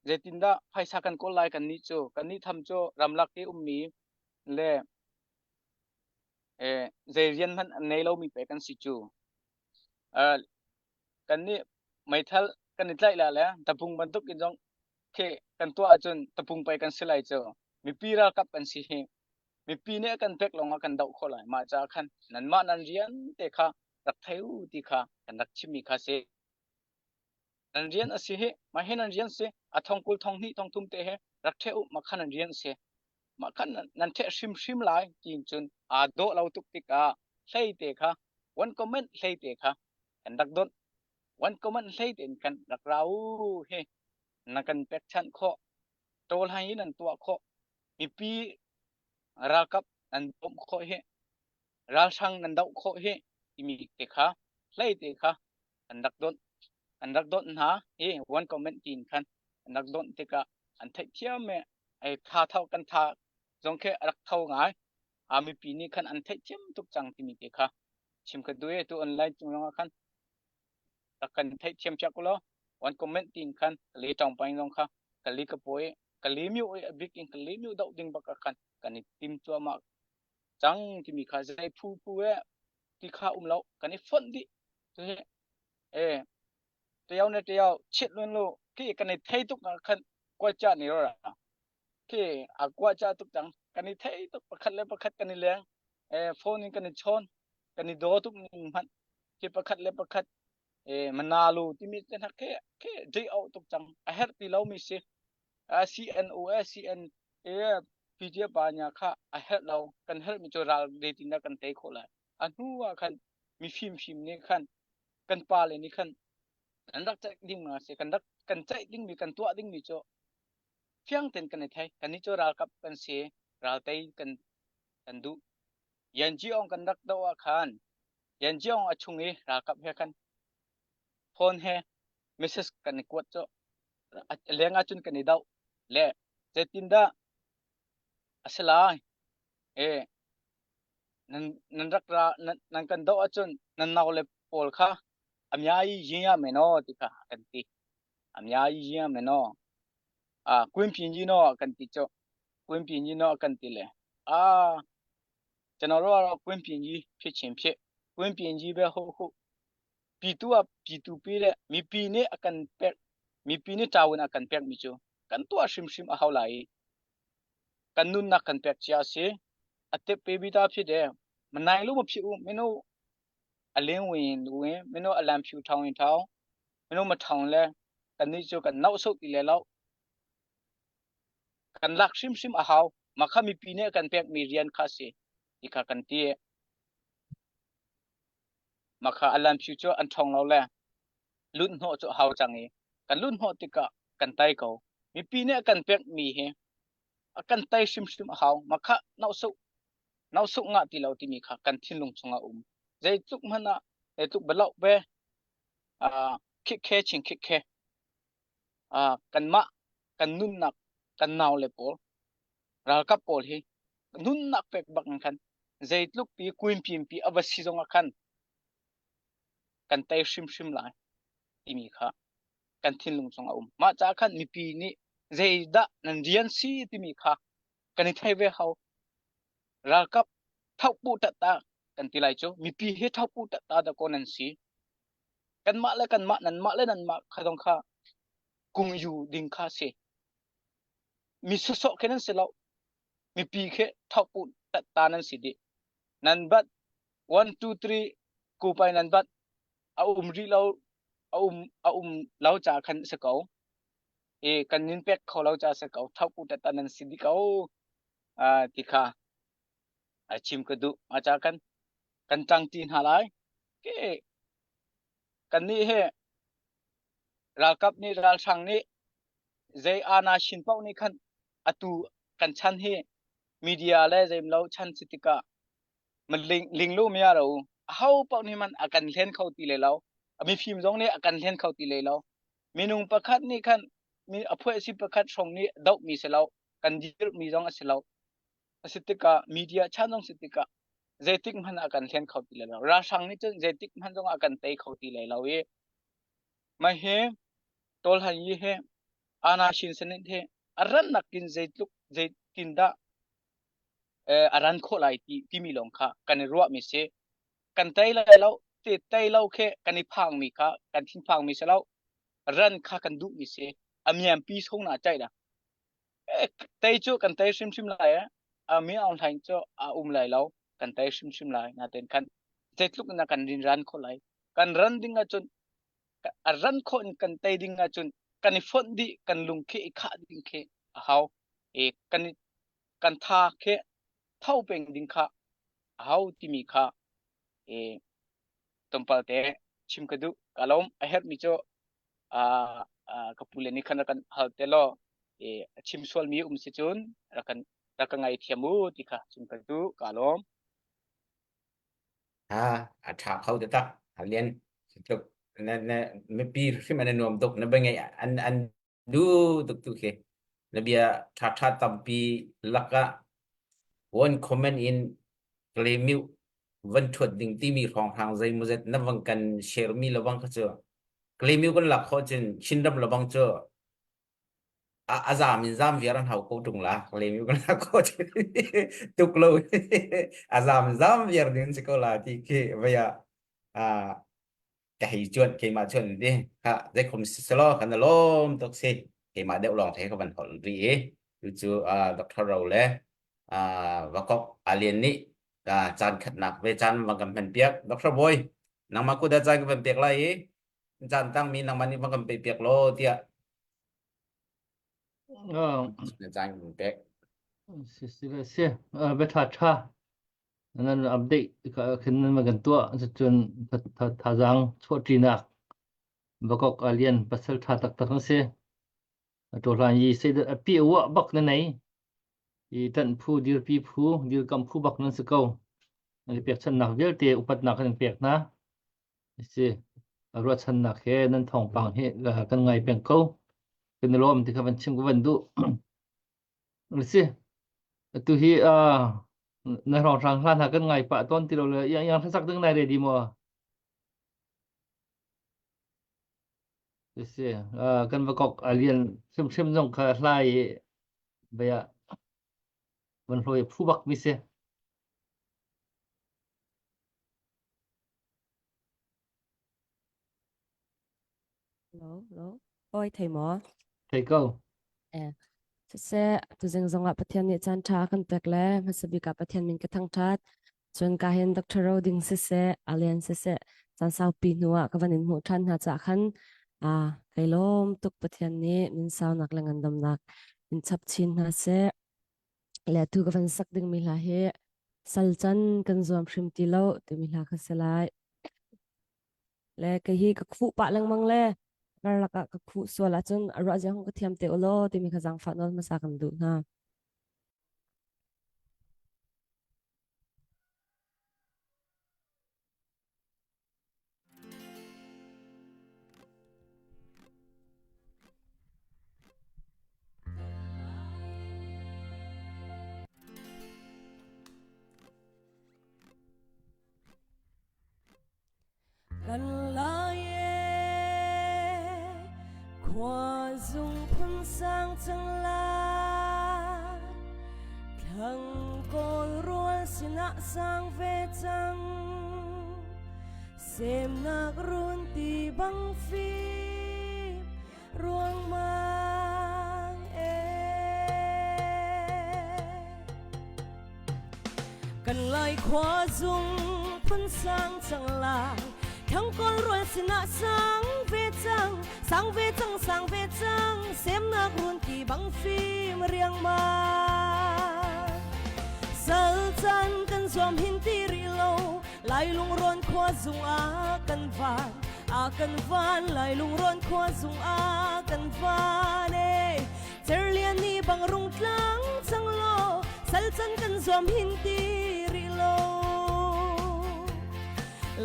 zeitindah phaisa kan kawl lai kan nih cu kan nih tham cu ramlak i ummi le eh zei rian hmanh an nei lomi pe kan si cu kan nih meithal kan i tlaih la le tapung bantuk in zong khi kan tuah ahcun tapung pei kan si lai cu mipi ralkap kan si hi mipi nih a kan pek lawng ah kan doh khawh lai mah caah khan nanmah nan rian te kha rak thei u ti kha kan rak chimmi kha si nan rian a si hi mah hi nan rian si a thong kul thong hnih thong thum te he rak ṭheh u mah kha nan rian si mah khan nan ṭheh hrimhrim lai tiin cun aa dawh lo tuk tikah hlei te kha one comment hlei te kha kan rak donh one comment hlei tein kan rak ra u hi na kan pekchanh khawh ṭawl hai in nan tuah khawh mipi ralkap nan bawmh khawh hi ralhrang nan doh khawh hi timi te kha hlei te kha an rak donh an rak donh hna hi one comment tiin khan an rak donh tikah an theihthiam i ai tha tho kan tha zong khi a rak tho ngai a mipi nih khan an theihthiam tuk cang timi te kha chim ka duh i tu online cung zongah khan rak kan theihthiam piak ulaw one comment tiin khan ka le tawng paing zong kha ka li ka pawi ka li miu a bik in ka li miu doh ding bak khan kan i tim cuahmah cang timi kha zei phu phu e ti kha um lo kan i fonh dih tu hi e tiao ne tiao chit lun lu khi kan i thei tuk ah khan kwa cha ni ro ra khi a kwa cha tuk cang kan i thei tuk pakhat le pakhat kan i leng e phone in kan i chawn kan i do tuk ning hmanh khi pakhat le pakhat e manalu timi te hna khi khi dei au tuk cang a herh ti lo mi si a CNO e CN e PDF pa nya kha a herh lo kan herh mi cu ral zeitin dah kan tei khawh lai a hnu ah khan mi fimfim nih khan kan pa le nih khan kan rak ceih ding ma si kan rak kan ceih ding mi kan tuah ding mi cu fiang ten kan i thei kan nih cu ralkap kan si ral tei kan kan duh Yan Ji Ong kan rak doh ah khan Yan Ji Ong a chung i ralkap he khan phone he message kan i kuat cu leng ah cun kan i doh le zeitindah a si lai e nan nan rak ra nan, nan kan doh ahcun nan nau le pawl kha a mya yi yin ya me no ti kha kan ti a mya yi yin ya me no a kuin pin yi no kan ti cho kuin pin yi no kan ti le a ကျွန်တော်တို့ကတော့ကွင်းပြင်ကြီးဖြစ်ချင်းဖြစ်ကွင်းပြင်ကြီးပဲဟုတ်ဟုတ်ပြည်သူကပြည်သူပေးတဲ့မိပီနဲ့အကန်ပက်မိပီနဲ့တာဝန်အကန်ပက်မိချိုကန်တော့ရှိမရှိမအဟောက်လိုက်ကန်နုနကန်ပက်ချာစီအတက်ပေးပြီးသားဖြစ်တယ်မနိုင်လို့မဖြစ်ဘူးမင်းတို့အလင်းဝင်ဝင်မင်းတို့အလံဖြူထောင်ရင်ထောင်မင်းတို့မထောင်လဲကန်နိချိုကန်နောက်ဆုတ်တီလဲလောက် kan lak hrimhrim a hau mah kha mipi nih kan pekmi rian kha a si ti kha kan ti mah kha alan phu cu an ṭhawng lo le lut hnawh cu a hau cang i kan lut hnawh tikah kan tai ko mipi nih a kan pekmi hi a kan tai hrimhrim a hau mah kha nausuh nausuh ngah ti lo timi kha kan thinlung chungah um zeitluk hmanh ah. Tluk balo ve khik khe chin khik khe kanmah kan nunnak kan nau le pawl ralkap pawl hi nunnak pek bak in khan zeitluk pi kuin pim pi a va si zong ah khan kan tei hrimhrim lai timi kha kan thinlung chung a um. Mah caah khan mipi nih zeidah nan rian si timi kha kan i thei ve hau. Ralkap thauhpu tatta kan ti lai cu mipi hi thauhpu tatta da ko nan si. Kanmah le kanmah nanmah le nanmah kha zong kha kung yu ding kha si. Mi sawsawh khi nan si lo. Mipi khi thauhpu tatta nan si dih. Nan bat 1 2 3 kupai nan bat a um rih lo a um a um lo ca khan si ko e kan nin pek kho lo ca si ko thaupu tata nan si di ko a ti kha a chim ka duh a ca kan kan tang ti hna lai ke kan nih he ralkap nih ralhrang nih zei ana shin paoh nih khan atu kan chan hi media le zeimlo chan si tikah ling lu mi aro ho paoh nih man a kan hlen kho ti le lo mifim zong nih a kan hlen kho ti le lo minung pakhat nih khan mi a phuah si pakhat hrawng nih doh mi si lo kan dir mi zong a si lo a si tikah media chan zong si tikah zeitik hmanh a kan hlen kho ti le lo ralhrang nih cun zeitik hmanh zong a kan tei kho ti le lo i mah hi tol han yi he ana shin sanin he a ran nakin zeitluk zeitin dah a ran khawh lai ti timi lawng kha kan i ruahmi si. Kan tei lai lo, ti tei lo khi kan i phangmi kha kan thinphangmi si lo. Ran kha kan duhmi si. A miampi sung na caih la. Tei cu kan tei hrimhrim lai eh. A mi Aung Hlaing cu a um lai lo. Kan tei hrimhrim lai. Natin khan zeitluk in kan rin ran khawh lai. Kan ran ding ahcun a ran khawh in kan tei ding ahcun kan i fonh dih kan lung khi i khah ding khi a hau. E kan i kan tha khi tho peng ding kha a hau timi kha e tlawmpal te chim ka duh. Ka lawm a herhmi cu ka pu le nih khan rak kan hal te law e a chim sualmi um si cun rak kan rak ka ngaithiam u ti kha chim ka duh. Ka lawm. Ha a ṭha kho taktak. A lian tuk na na mipi hrim an i nuam tuk na bia ngaih an an duh tuk tu khi na bia ṭha ṭha tampi lakah one comment in claim van ṭhuat ding timi hrawnghrang zeimawzet na vang kan share mi lawang kha cu claim kan lak khawh cun Chinram lawang cu a a zam in zam viar an hau ko ṭung la claim kan lak khawh cun tuk lo a zam in zam viar ding si ko la ti khi vei ah ka hei cuanh keimah cuanh ti kha zeikhom siselaw kan lawm tuk si keimah deuh lawng the ka van holh rih i tu cu Dr. Ro le Vakok Alien nih caan khatnak ve caan van kan hman piak Dr. Boy nangmah kuda caan ka van pek lai i caan tangmi nangmah nih van kan pe piak law tiah caan kan pek si si si bia tha tha Nan update khin nan kan tuah cucun thazaang chuahṭinak Vakok Alian pasal ṭha taktak na si. Ṭawhlan yi seidat a pi uah bak na nei. I ṭanh phu, dirpi phu, dirkamh phu bak nan si ko. Nan i pekchanhnak vialte upatnak kan in pek hna. Si ruahchannak he nan thawngpang hi kan ngai peng ko. Kan i lawm ti kha van chim ka van duh. Si. Atu hi uh, na hrawnghrang hla hna kan ngai pah tawn ti lo le yang yang hlasak ding nai ready maw? Si. Uh, kan va kok alian hrimhrim zong kha hla i bia van hloi phu bak mi si. Hello, hello. Oi, thei maw? Thei ko. Eh, siseh, tuzing zongah Pathian nih caan ṭha a kan pek le hmasa bik ah Pathian min ka thangṭhat. Cun ka hin Dr. Roding siseh, Alien siseh, caan saupi hnu ah ka van in hmuh ṭhan hna caah khan ah kai lawm tuk Pathian nih min saunak le ngandamnak in chap chin hna seh. Le tu ka van sak dingmi hla hi sal can kan zuam hrim ti lo timi hla kha si lai. Le kei hi ka khuh pah lengmang le karlak ah ka khuh sual ahcun a ruah zia hung ka thiam te ulaw timi kha zaangfah nawl hmasa kan duh hna. Kan lai e khua zung phun sang cang lai thlang kawl rual sinah sang ve cang semnak run ti bang fim ruangmang e Kan lai khua zung phun sang cang lai thang kawl rual sinah sang ve cang sang ve cang sang ve cang semnak run ti bang fim riangmang sal chan kan zuam hin ti rih lo Lai lungrawn khua zung ah kan van a kan van Lai lungrawn khua zung ah kan van e Cerlian ni bang rung tlang cang law sal can kan zuam hin ti rih lo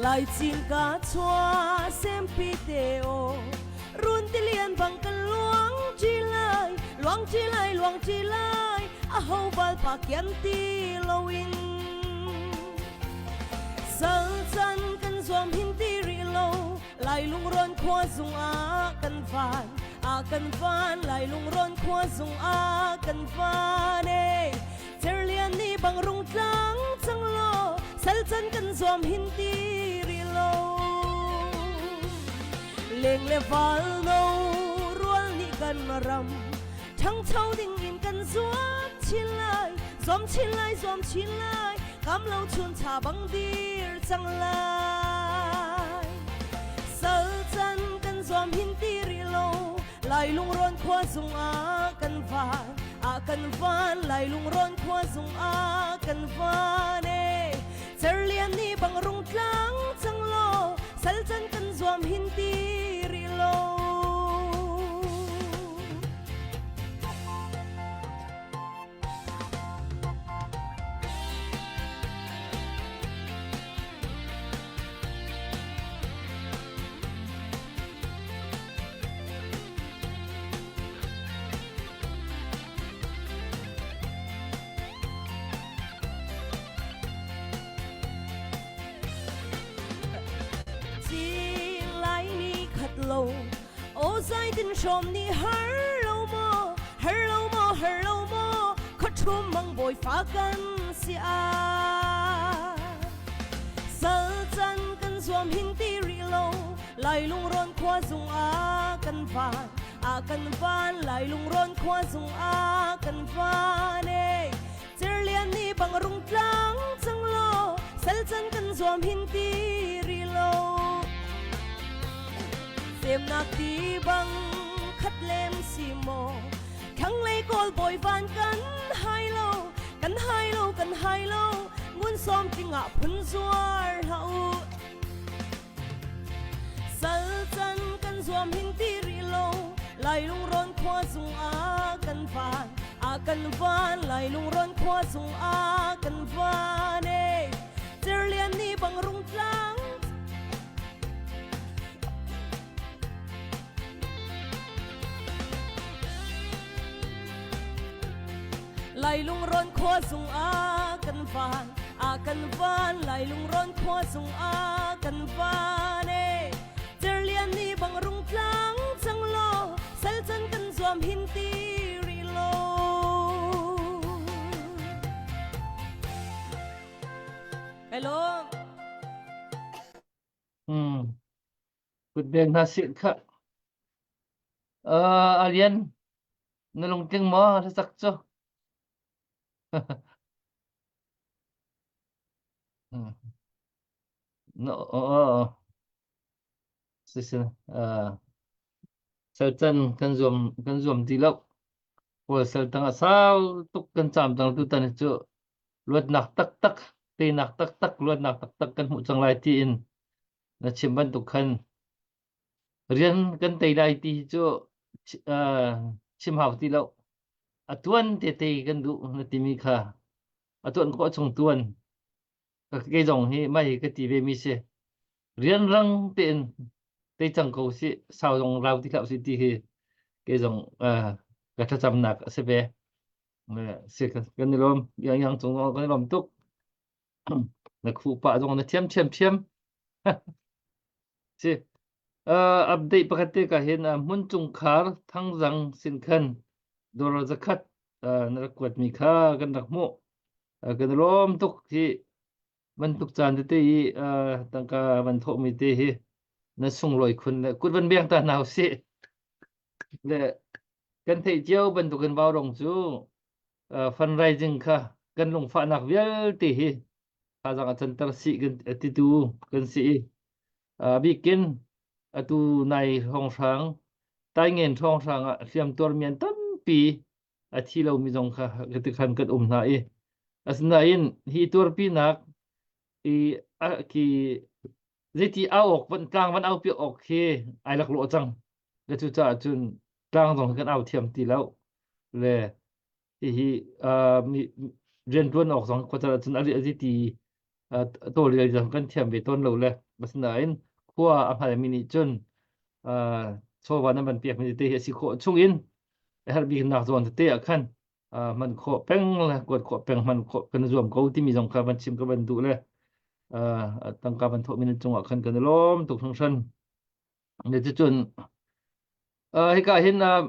Lai cin ka chua sempi te o run tilian bang kan luang chi lai luang chi lai luang chi lai a ho bal pa kian ti lo in Sal can kan zuam hin ti rih lo Lai lungrawn khua zung ah kan van ah kan van Lai lungrawn khua zung ah kan van e Cerlian ni bang rung tlang cang law sal can kan zuam hin ti rih lo Leng le val no rual nih kan ram ṭhangcho ding in kan zuam chin lai zuam chin lai zuam chin lai kam lo chun cha bang dir cang lai sal can kan zuam hin ti rih lo lai lungrawn khua zung ah kan van ah kan van lai lungrawn khua zung ah kan van e cerlian ni bang rung tlang cang law sal can kan zuam hin ti rih lo. Lai ni khat lo o zai tin hrom ni har lo mo har lo mo har lo mo kho thum mang boi fa kan si a sal chan kan zuam hin ti ri lo lai lung ron khua zung a kan van a kan van lai lung ron khua zung a kan van e Cerlian ni bang rung tlang cang law sal can kan zuam hin ti rih lo. Semnak ti bang khat lem si maw thlanglei kawl bawi van kan hai lo kan hai lo kan hai lo ngun sawm tling ah phun zuar hlah u. Sal can kan zuam hin ti rih lo Lai lungrawn khua zung ah kan van ah kan van Lai lungrawn khua zung ah kan van e Cerlian ni bang rung tlang Lai lungrawn khua zung ah kan van ah kan van Lai lungrawn khua zung ah kan van e Cerlian ni bang rung tlang cang law sal can kan zuam hin ti rih lo Hello Hmm. Kut beng hna sih kha. Uh, Alian, na lungtling maw hlasak cu? No, oh, oh. Si si. Uh, salcan kan zuam kan zuam ti lo. Kawl sal tang a sau tuk kan caam cang tutan hi cu luatnak taktak, teinak taktak, luatnak taktak kan hmuh cang lai tiin na chim bantuk khan rian kan tei lai ti hi cu uh, chim hau ti lo. A tuan te tei kan duh na timi kha a tuan khawh chung tuan kei zong hi mai ka ti ve mi si rianrang tein tei cang ko si sau zong rau ti hlah si ti hi kei zong uh, ka thlacamnak a si ve si kan i lawm yang yang cung kan i lawm tuk na khuh pah zong na thiam thiam thiam. Si. Uh, update pakhat te ka hin uh, hmun chungkhar thangzang sin khan dollar zakhat uh, na rak kuat mi kha kan rak hmuh. Uh, kan lawm tuk hi bantuk caan tete i uh, tangka van thawh mi te hi na sunglawi khun le kut van beng ta hna usih. Le kan theih cio bantukin vaurong cu uh, fundraising kha kan lungfahnak vialte hi thazang a canter sih kan titu kan si i a bikin atu nai hrawnghrang taingen hrawnghrang ah hliamtuar mi an tampi a thi lomi zong kha tikhan kan um hna i asinain hi tuarpinak i a ki zeiti au awk van tlang van au pi awk khi ai laklawh cang le cucaah cun tlang zong kan au thiam ti lo le hihi uh, mi riantuan awk zong khuacar ahcun a zeiti uh, tawlrel zong kan thiam ve tawn lo le asinain khua a hngalmi nih cun uh, chawva nan van pekmi tete hi a si khawh chungin a herh biknak zawn tete ah khan uh, hman khawh peng le kuat khawh peng hman khawh kan zuam ko timi zong kha van chim ka van duh le uh, tangka van thawhmi nan cungah khan kan i lawm tuk hringhran. Ne cucun uh, hika hin uh,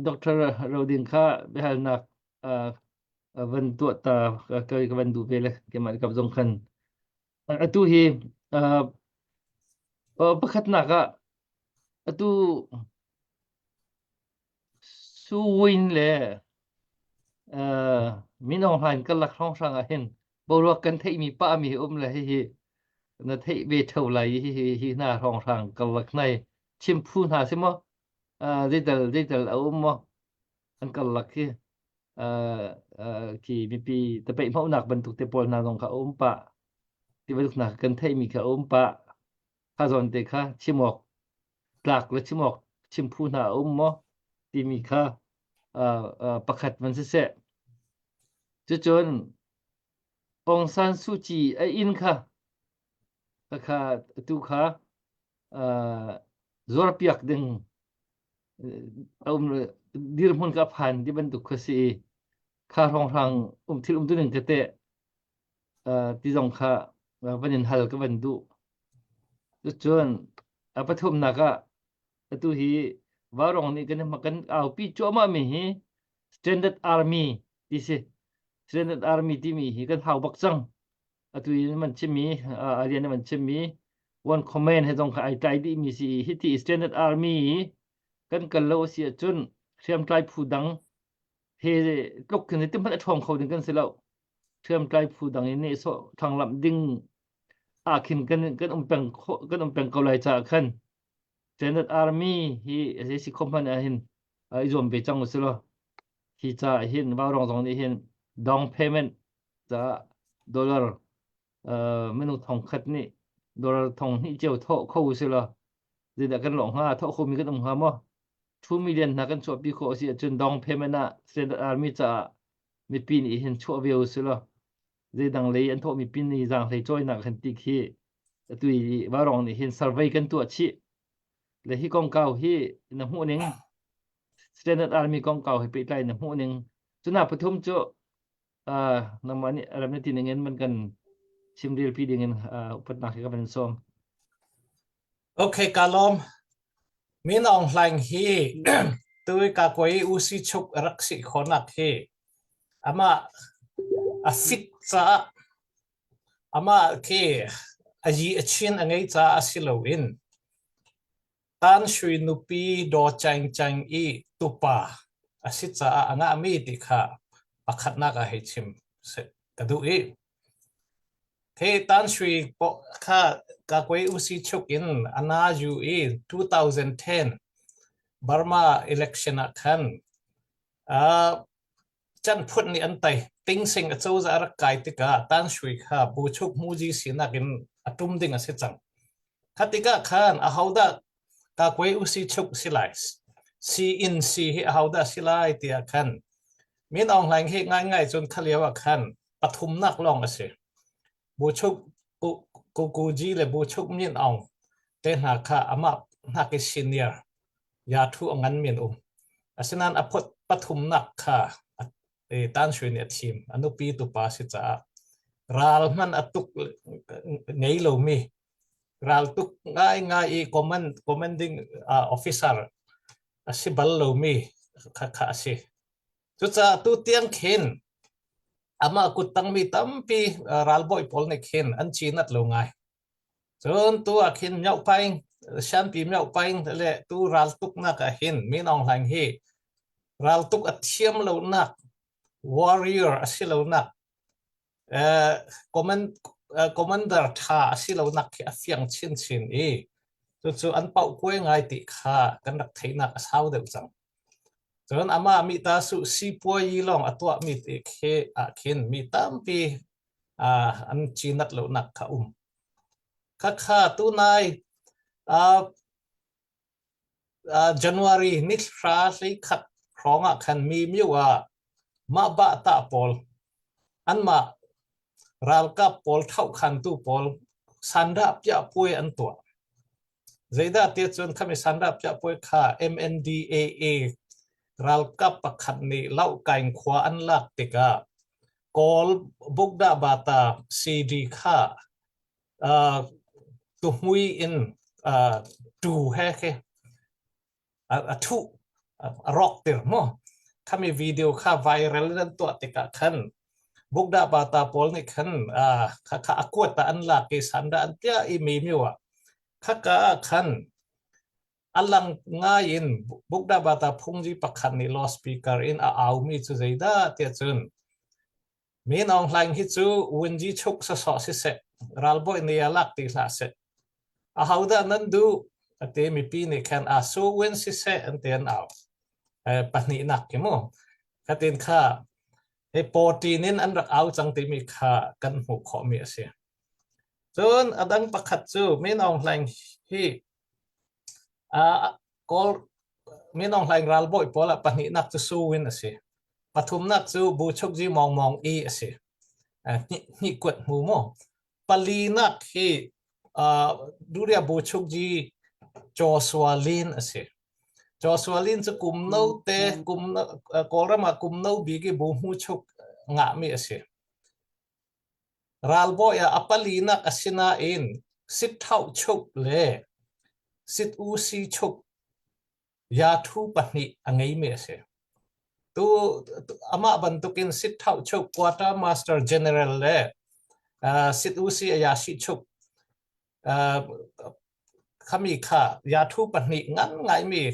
Dr. Rodin kha biahalnak uh, van tuah ta ka ka van duh ve le keimah kap zong khan atu hi uh, pakhatnak ah atu Suwin le uh, Min Aung Hlaing karlak hrawnghrang ah hin boruak kan theihmi pahmi um le hihi na theih ve theo lai hi hi hi hna hrawnghrang karlak nai chim phu hna si maw uh, zeital zeital a um maw an karlak hi uh, uh, khi mipi tapeih hmauhnak bantuk te pawl hna zong kha a um pah ti bantuk hna kan theihmi kha a um pah kha zawn te kha chim awk tlak le chim awk chim phu hna a um maw timi kha uh, uh, pakhat van siseh cucun Aung San Suu Kyi a inn kha kha tu kha uh, zuarpiak ding a um dirhmun ka phan ti bantuk kha si i kha hrawnghrang um thil um tuning tete uh, ti zong kha uh, van in hal ka van duh. Cucun a pathumnak ah atu hi Vaurong nih kan kan aupi cuahmah mi hi Standard Army ti si. Standard Army timi hi kan hau bak cang. Atu in man chimmi a rian man chimmi one command he zong kha ai tlai dih mi si hi ti Standard Army kan kal lo a si ahcun hriamtlai phu dang he tluk khin ti hmanh a ṭhawng kho ding kan si lo. Hriamtlai phu dang in nehsawh thlanglamh ding ah khin kan kan um peng kan um peng ko lai caah khan Standard Army hi a si kho hmanh ah hin i zuam ve cang usih law hi ca hin Vaurong zong nih hin down payment caah dollar minung thong khat nih dollar thong hnih cio thawh kho usih law zeidah kan lawh hnga thawh khomi kan um hnga maw 2 million hna kan chuahpi khawh a si ahcun down payment ah Standard Army caah mipi nih hin chuah ve usih law zeidang lei an thawhmi pin i zaanghlei cawinak kan ti khi atu i Vaurong nih hin survey kan tuah chih le hi kongkau hi na hmuh ning Standard Army kongkau hi pehtlai na hmuh ning cuna pathum cu uh, nangmah nih ram na ti ning in man kan chimrel pi ding in uh, upatnak hi ka van sawm Okay, ka lawm. Min Aung Hlaing hi tui ka koi usi chuk rak si khonak hi ama a fit caah ama khi a yi a chin a ngei caah a si loin Tan Sui nupi Daw Chaing Chaing i tupa a si caah a ngahmi ti kha pakhatnak ah hei chim ka duh i Hi Tan Sui kha Kakwe Usi chuk in a na yu i 2010 Burma election ah khan uh, chan phut nih an tei. Tingsing acozah a rak kai tikah Tan Sui kha Buchuk Muji sinak in a tum ding a si cang. Kha tikah khan ahodah Kakwe Usi chuk si lai? Si in si hi ahodah si lai tiah khan Min Aung Hlaing hi ngaingai cun kha lio ah khan pathumnak lawng a si. Buchuk Kukuji le Buchuk Min Aung te hna kha amah hnak i senior ya thu a ngan min um. Asinain a phot pathumnak kha Tan Sui nih a thim. A nupi tupa si caah ral hman a tuk ngei lomi. Raltuk ngaingai i command commanding uh, officer a si bal lomi kha kha a si. Cucaah tu tiang khin amah kuttangmi tampi ralbawi pawl nih khin an cinat lo ngai. Cun tu ah khin Myohpaing, Shanpi Myohpaing le tu raltuknak ah hin Min Aung Hlaing hi raltuk a thiam lonak warrior a si lonak command commander ṭha a si lonak khi a fiang chinchin i cucu an pauhkuai ngai ti kha kan rak theihnak a sau deuh cang. Cun amah mita su sipuayi lawng a tuahmi ti khi ah khin mi tampi an cinat lonak kha um. Khakha tunai January ni hra 11 hrawng ah khan mi myo ah mah bah tah pawl anmah ralkap pawl thohkhantu pawl sandah piah puai an tuah. Zeidah tiah cun khami sandah piah puai kha MNDAA ralkap pakhat nih Laokaing khua an lak tikah Kawl Bukdah Bata CD kha uh, tuhmui in uh, tu he khi a thuh a rawk tir mu khami video kha viral an tuah tikah khan bukda bata pawl nih khan kha kha a kuat ta an lak i sanda an tia i mi miu ah khaka ah khan alang ngai in bukda bata phungji pakhat nih loudspeaker in a aumi cu zeidah tiah cun Min Aung Hlaing hi cu Wunji chuk sasawh siseh, ralbawi nih a lak ti hlah seh. Ahodah nan duh? A ti mipi nih khan a su win siseh an ti an au. Eh, pahnihnak khi mu. Khatin kha he pawṭin in an rak au cang timi kha kan hmuh khawhmi a si. Cun a dang pakhat cu Min Aung Hlaing hi Kawl Min Aung Hlaing ralbawi pawl ah pahnihnak cu Su Win a si. Pathumnak cu Bu Chukji Mawng Mawng I a si. Hnih kuat hmu mu. Palinak hi Duria Bu Chukji Joshua Lin a si. Joshua Lin cu kum no te kum Kawlram ah kum no bik i bu hmu chuk ngahmi a si. Ralbawi ah a palinak a si nain sitthauh chuk le sit-u-si chuk yathu pahnih a ngeimi a si. Tu amah bantukin sitthauh chuk quarter master general le uh, sit-u-si a yasi chuk uh, khami kha yathu pahnih ngan ngaimi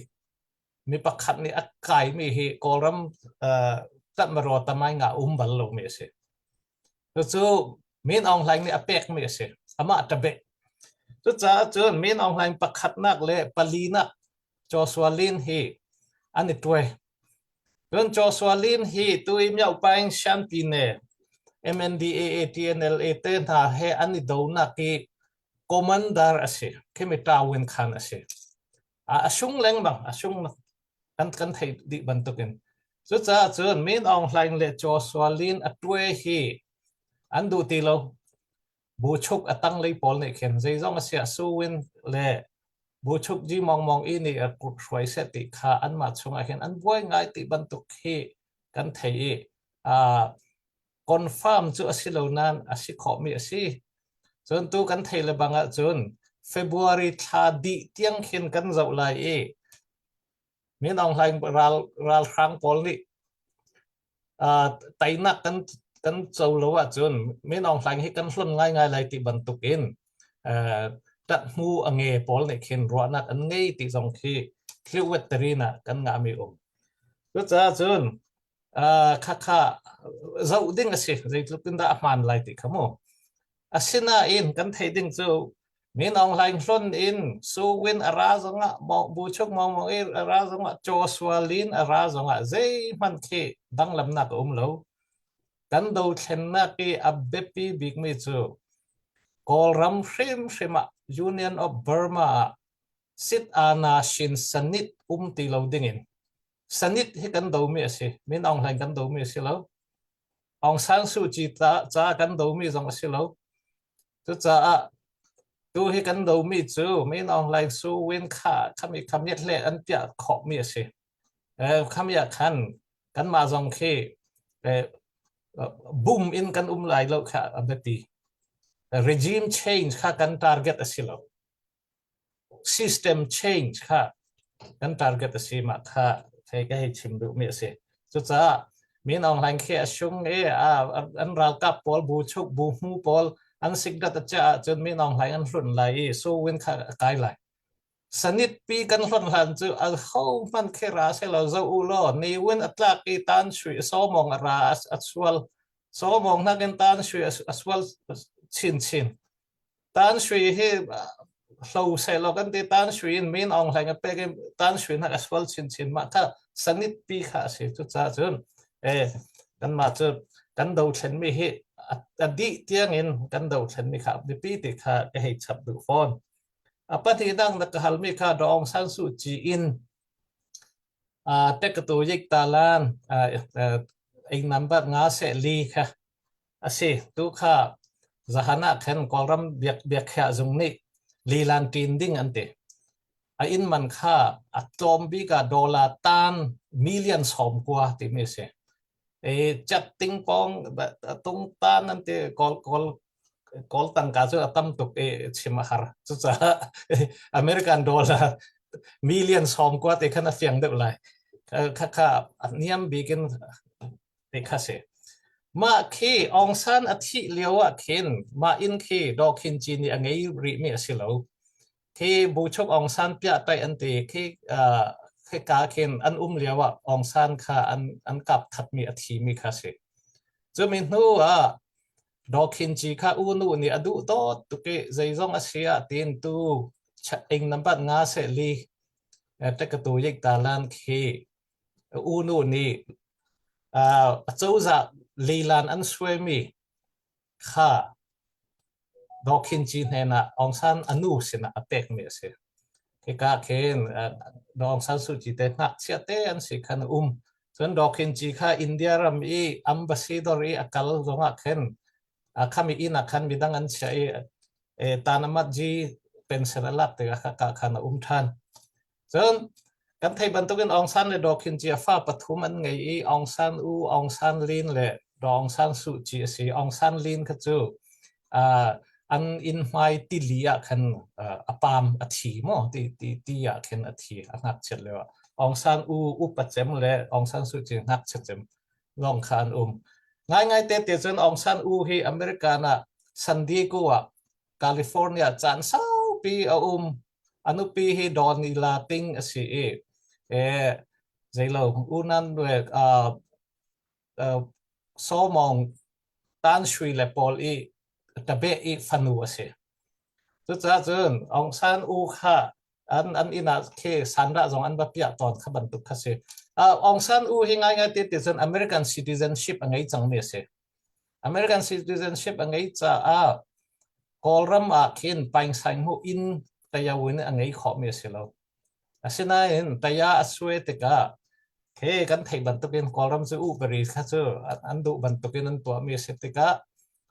mi pakhat nih a kaimi hi Kawlram uh, tatmaraw tamai nga um bal lomi a si. Cucu Min Aung Hlaing nih a pekmi a si. Amah tabeh. Cucaah cun Min Aung Hlaing pakhatnak le palinak Joshua Lin hi an i tuai. Cun Joshua Lin hi tu i Myaopaing Shanpine MNDAA TNLA te hna he an i donak i commander a si. Khimi Tawin Khan a si. A sung lengmang, a sung kan kan theih dih bantukin. Cucaah cun Min Aung Hlaing le Joshua Lin a tuai hi an duh ti lo. Buchuk a tanglei pawl nih khin zeizong a siah Su Win le Buchuk Ji Mong Mong i nih a kut hruai seh ti kha anmah chungah hin an buai ngai ti bantuk hi kan thei i uh, confirm cu a si lo nain a si khawhmi a si. Cun tu kan thei le bang ahcun February thla dih tiang khin kan zoh lai i Min Aung Hlaing ral ralhrang pawl nih uh, teinak kan kan co lo ahcun Min Aung Hlaing hi kan hlon ngaingai lai ti bantuk in uh, ṭathmu a nge pawl nih khin ruahnak an ngei ti zong khi thliwet terin ah kan ngahmi um. Cucaah cun uh, khakha zoh ding a si zeitluk in dah a hmaan lai ti kha mu. Asinain kan theih ding cu Min Aung Hlaing hlon in Su Win a ra zongah Bu Chuk Mong Mong i a ra zongah Joshua Lin a ra zongah zeihmanh khi danglamnak a um lo. Kan dothlennak i a biapi bikmi cu Kawlram hrimhrim ah Union of Burma ah sit ana shin sanit um ti lo dingin sanit hi kan domi a si. Min Aung Hlaing kan domi a si lo. Aung San Suu Kyi ca kan domi zong a si lo. Cucaah tu hi kan domi cu Min Aung Hlaing Su Win kha khami khamiat hle an piah khawhmi a si. Khami ah khan kanmah zong khi bum in kan um lai lo kha a biapi. Regime change kha kan target a si lo. System change kha kan target a si mah kha thei ka hei chim duhmi a si. Cucaah Min Aung Hlaing khi a sung i an ralkap pawl bu chuk bu hmu pawl an sikdat a chiah ahcun Min Aung Hlaing an hlunh lai i Su Win kha a kai lai. Sanit pi kan hlonh hlan cu a ho hmanh khi ra seh law zoh u law Ni Win a tlak i Tan Sui Sawmawng a ra a sual Sawmawng nakin Tan Sui a sual chinchin. Tan Sui hi hlo sehlaw kan ti Tan Sui in Min Aung Hlaing a pek i Tan Sui nak a sual chinchin mah kha sanit pi kha a si cucaah cun eh kanmah cu kan dothlenmi hi a dih tiangin kan dothlenmi kha a biapi ti kha ka hei chap duh fawn. A pahnihnak na ka halmi kha Daw Aung San Suu Kyi in tekatu yik talan ing number nga se li kha a si. Tu kha zahan ah khan Kawlram biak biakhiah zung nih lilan ṭin ding an ti. A inn man kha a tlawm bik ah dollar tan million 90 timi a si. E chat ting pong tung tan an ti kawl kawl kawl tangka cu a tam tuk i chim a har. Cucaah American dollar million 90 te khan a fiang deuh lai. Kha kha a niam bik in te kha si. Mah khi Aung San a thih lio ah khin mah inn khi Daw Khin Kyi nih a ngei rihmi a si lo. Khi Buchuk Aung San piah taih an ti khi khi ka khin an um lio ah Aung San kha an an kap thatmi a thimi kha si. Cumi hnu ah Daw Khin Kyi kha u nu nih a duh dawt tuk i zeizong a si ah tiin tu ing nambat nga se li tekatu yik talan khi u nu nih acozah lilan an suaimi kha Daw Khin Kyi hnenah Aung San a nu sinah a pekmi a si. Hika khin Daw Aung San Suu Kyi te ngakchia te an si khan a um. Cun Daw Khin Kyi kha India ram i ambassador i a kal zongah khin khami inn ah khan midang an chiah i Tanamatji pension a lak tikah kha khan a um ṭhan. Cun kan theih bantukin Aung San le Daw Khin Kyi a fa pathum an ngei i Aung San U, Aung San Lin le Daw Aung San Suu Kyi a si. Aung San Lin kha cu uh, an inn hmai tili ah khan uh, a pam a thi maw ti ti ti ah khin a thi a ngakchiat lio ah Aung San U upa cem le Aung San Suu Kyi ngakchia cem lawng kha an um. Ngaingai te te cun Aung San U hi American ah San Diego ah California caan saupi a um. A nupi hi Donila Ting a si i eh zeilo unan le uh, uh, Sawmawng Tan Shui le pawl i tabe i fanu a si. Cucaah cun Aung San U kha an an inn ah khi sandah zong an va piah tawn kha bantuk kha si. Uh, Aung San U hi ngaingai ti ti cun American citizenship a ngei cangmi a si. American citizenship a ngei caah Kawlram ah khin paingsaing inn tayawin a ngei khawhmi a si lo. Asinain taya a sue tikah he kan theih bantukin Kawlram cu uhbari kha cu an duh bantukin an tuahmi a si tikah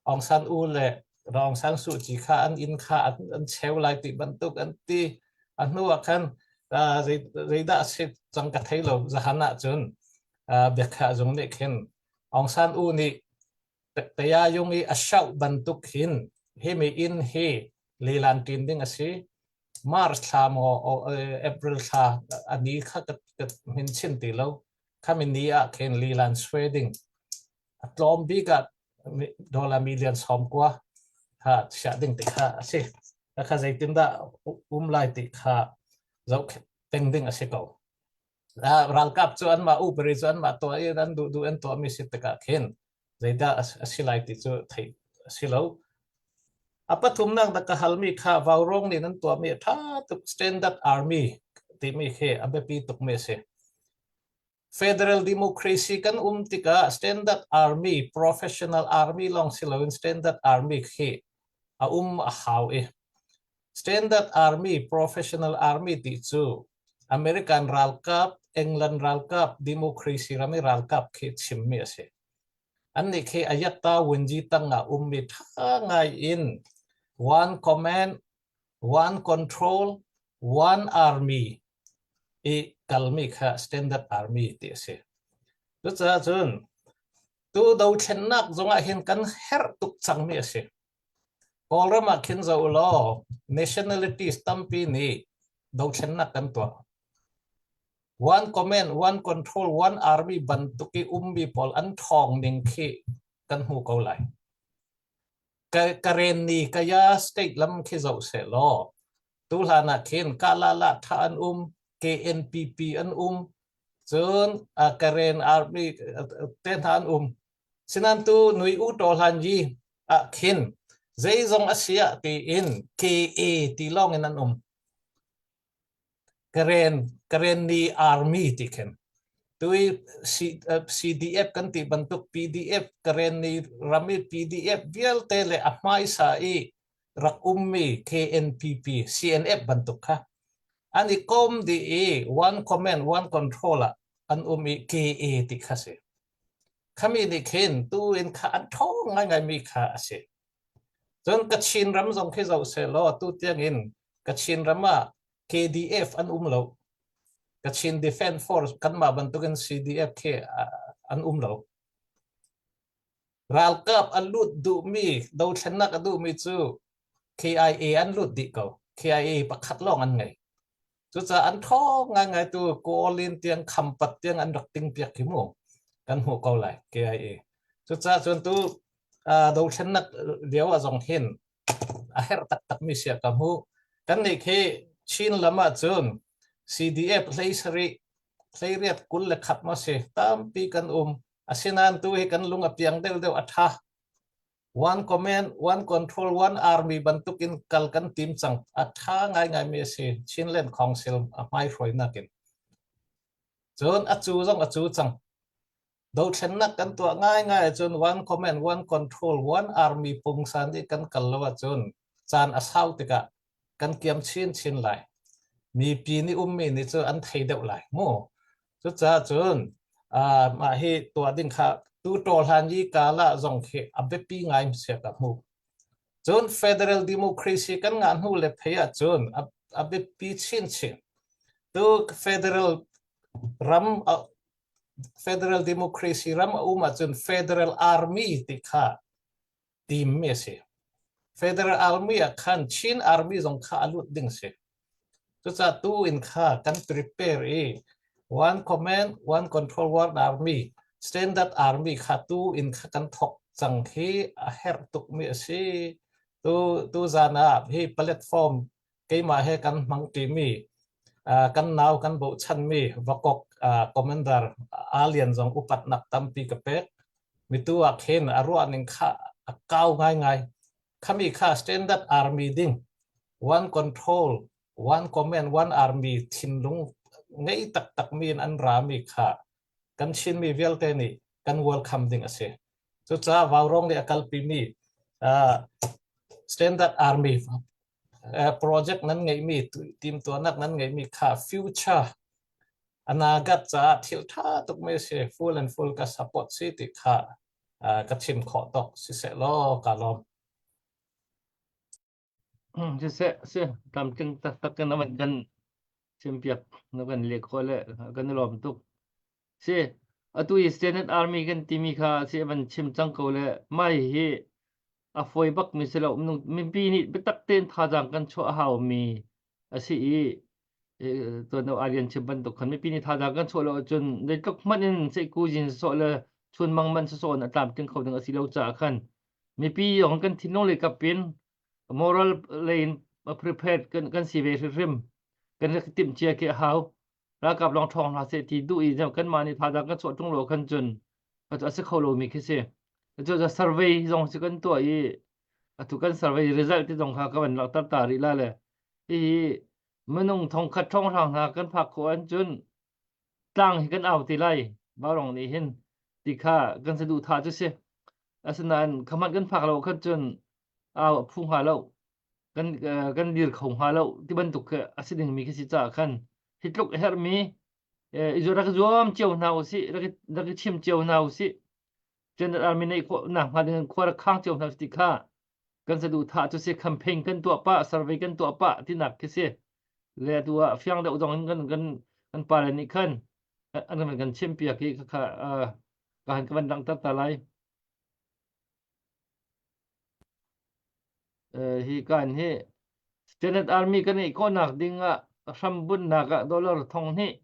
Aung San U le Aung San Suu Kyi kha an inn kha an cheu lai ti bantuk an ti. A hnu ah khan zeidah a si cang ka thei lo. Zahan ah cun biakhiah zung nih khin Aung San U nih Tayayung i a shout bantuk hin himi inn hi lilan ṭin ding a si. March thla maw April thla a ni kha ka min chin ti lo. Khami ni ah khin lilan sue ding. A tlawm bik ah dollar million 90 kha chiah ding ti kha a si. Kha zeitindah um lai ti kha zoh peng ding a si ko. Ralkap cu anmah upari cu anmah tuah i an duh duh an tuahmi si tikah khin zeidah a si lai ti cu theih a si lo. A pathumnak na ka halmi kha vaurawng nih nan tuahmi a ṭha tuk standard army timi khi a biapi tukmi a si. Federal democracy kan um tikah standard army, professional army lawng si loin standard army khi a um a hau i Standard Army, Professional Army ti cu American ralkap, England ralkap, democracy ram i ralkap khi chimmi a si. Annih khi Ayatta Wunji tang ah ummi ṭha ngai in one command, one control, one army i kalmi kha Standard Army ti a si. Cucaah cun tu dothlennak zongah hin kan herh tuk cangmi a si. Kawlram ah khin zoh ulaw nationalities tampi nih. Dothlennak kan tuah. One command, one control, one army bantuk i ummi pawl an ṭhawng ning khi kan hmu ko lai. Karenni Kaya state lam khi zoh seh law tu hlan ah khin Kalala tha an um, KNPP an um, cun Karen Army te hna an um. Sinan tu nui u to hlan yi ah khin zeizong a si ah tiin KA ti lawng in an um. Karen Karenni Army ti khin tui CDF kan ti bantuk PDF Karenni rami PDF vialte le a hmaisa i rak ummi KNPP CNF bantuk kha an i kom dih i one command one control ah an um i KA ti kha si khami nih khin tu in kha an ṭhawng ngaingai mi kha a si Cun Kachin ram zong khi zoh sehlaw tu tiangin Kachin ram ah KDF an um lo. Kachin Defense Force kanmah bantukin CDF khi an um lo. Ralkap a lut duhmi, dothlennak a duhmi cu KIA an lut dih ko. KIA pakhat lawng an ngei. Cucaah an ṭhawng ngaingai tu Kawlin tiang Khampat tiang an rak ting piak hi mu kan hmuh ko lai KIA. Cucaah cun tu dothlennak lio ah zong hin a herh taktak mi sia ka hmu. Kan nih khi Chin lam ah cun CDF hlei sarih hleiriat 21 ma si tampi kan um. Asinain tu hi kan lung a piang deuh deuh a ṭha. One command, one control, one army bantuk in kal kan tim cang. A ṭha ngaingaimi a si. Chinland Council a hmaihruainak in. Cun a cu zong a cu cang. Dothlennak kan tuah ngaingai ahcun one command, one control, one army pungsan i kan kal lo ahcun caan a sau tikah kan kiam chinchin lai. Mipi nih ummi nih cu an thei deuh lai mu. Cucaah cun mah hi tuah ding kha tu hlan i kala zong khi a biapi ngai sia ka hmu. Cun federal democracy kan ngah hnu le phei ahcun a biapi chinchin. Tu federal ram federal democracy ram a um ahcun federal army ti kha timmi a si. Federal Army ah khan Chin Army zong kha a lut ding si. Cucaah tu in kha kan prepare i one command, one control, one army, standard army kha tu in kha kan thok cang hi a herh tukmi a si. Tu tu zan ah hi platform keimah he kan hmang ṭimi kan nau kan bochanmi Vakok commander Alian zong upatnak tampi ka pek. Mitu ah khin a ruah ning kha a kau ngaingai. Khami kha standard army ding one control one command one army thinlung ngei taktak mi in an rami kha kan Chinmi vialte nih kan welcome ding a si. Cucaah Vaurawng nih a kalpimi standard army project nan ngeihmi timtuahnak nan ngeihmi kha future anagat caah thil ṭha tukmi si full and full ka support si ti kha ka chim khawh tok siseh law ka lawm. Siseh si tlamtling taktak in avan kan chimpiak na kan leh khawh le kan i lawm tuk. Si atu i Standard Army kan timi kha si van chim cang ko le mai hi a fawi bak mi si lo mipi nih biatak tein thazaang kan chuah a hau mi a si i tuan arian chim bantuk khan mipi nih thazaang kan chuah lo ahcun zeitluk hmanh in seihku jin sawh le chun mang man sawh in a tlamtling kho ding a si lo caah khan mipi yong kan thinlung lei kap in moral lei in prepared kan kan si ve hrimhrim kan rak timh cia khi a hau ralkap lawng ṭhawng hna seh ti duh i kanmah nih thazaang kan chuah ṭung lo khan cun a si kho lomi khi si. Cu survey zong cu kan tuah i atu kan survey result ti zong kha ka van langhter ta rih la le hihi minung thongkhat thonghrang hna kan phak khawh ahcun tlang hi kan au ti lai Vaurawng nih hin ti kha kan saduhthah cu si. Asinain kha hmanh kan phak lo khan cun au a phu hnga lo. Kan kan dir kho hnga lo ti bantuk khi a si dingmi khi si caah khan hi tluk a herhmi i rak zuam cio hna usih rak rak i chim cio hna usih General Army neih khawh nak hnga ding khua rak khang cio hna ti kha kan saduhthah cu si campaign kan tuah pah survey kan tuah pah tinak khi si le tu ah fiang deuh zong in kan kan kan pale nih khan an kan kan chim piak i kha ka han ka van langhter ta lai Hi kan hi Standard Army kan ngeih khawhnak ding ah. hrambunhnak ah dollar 2000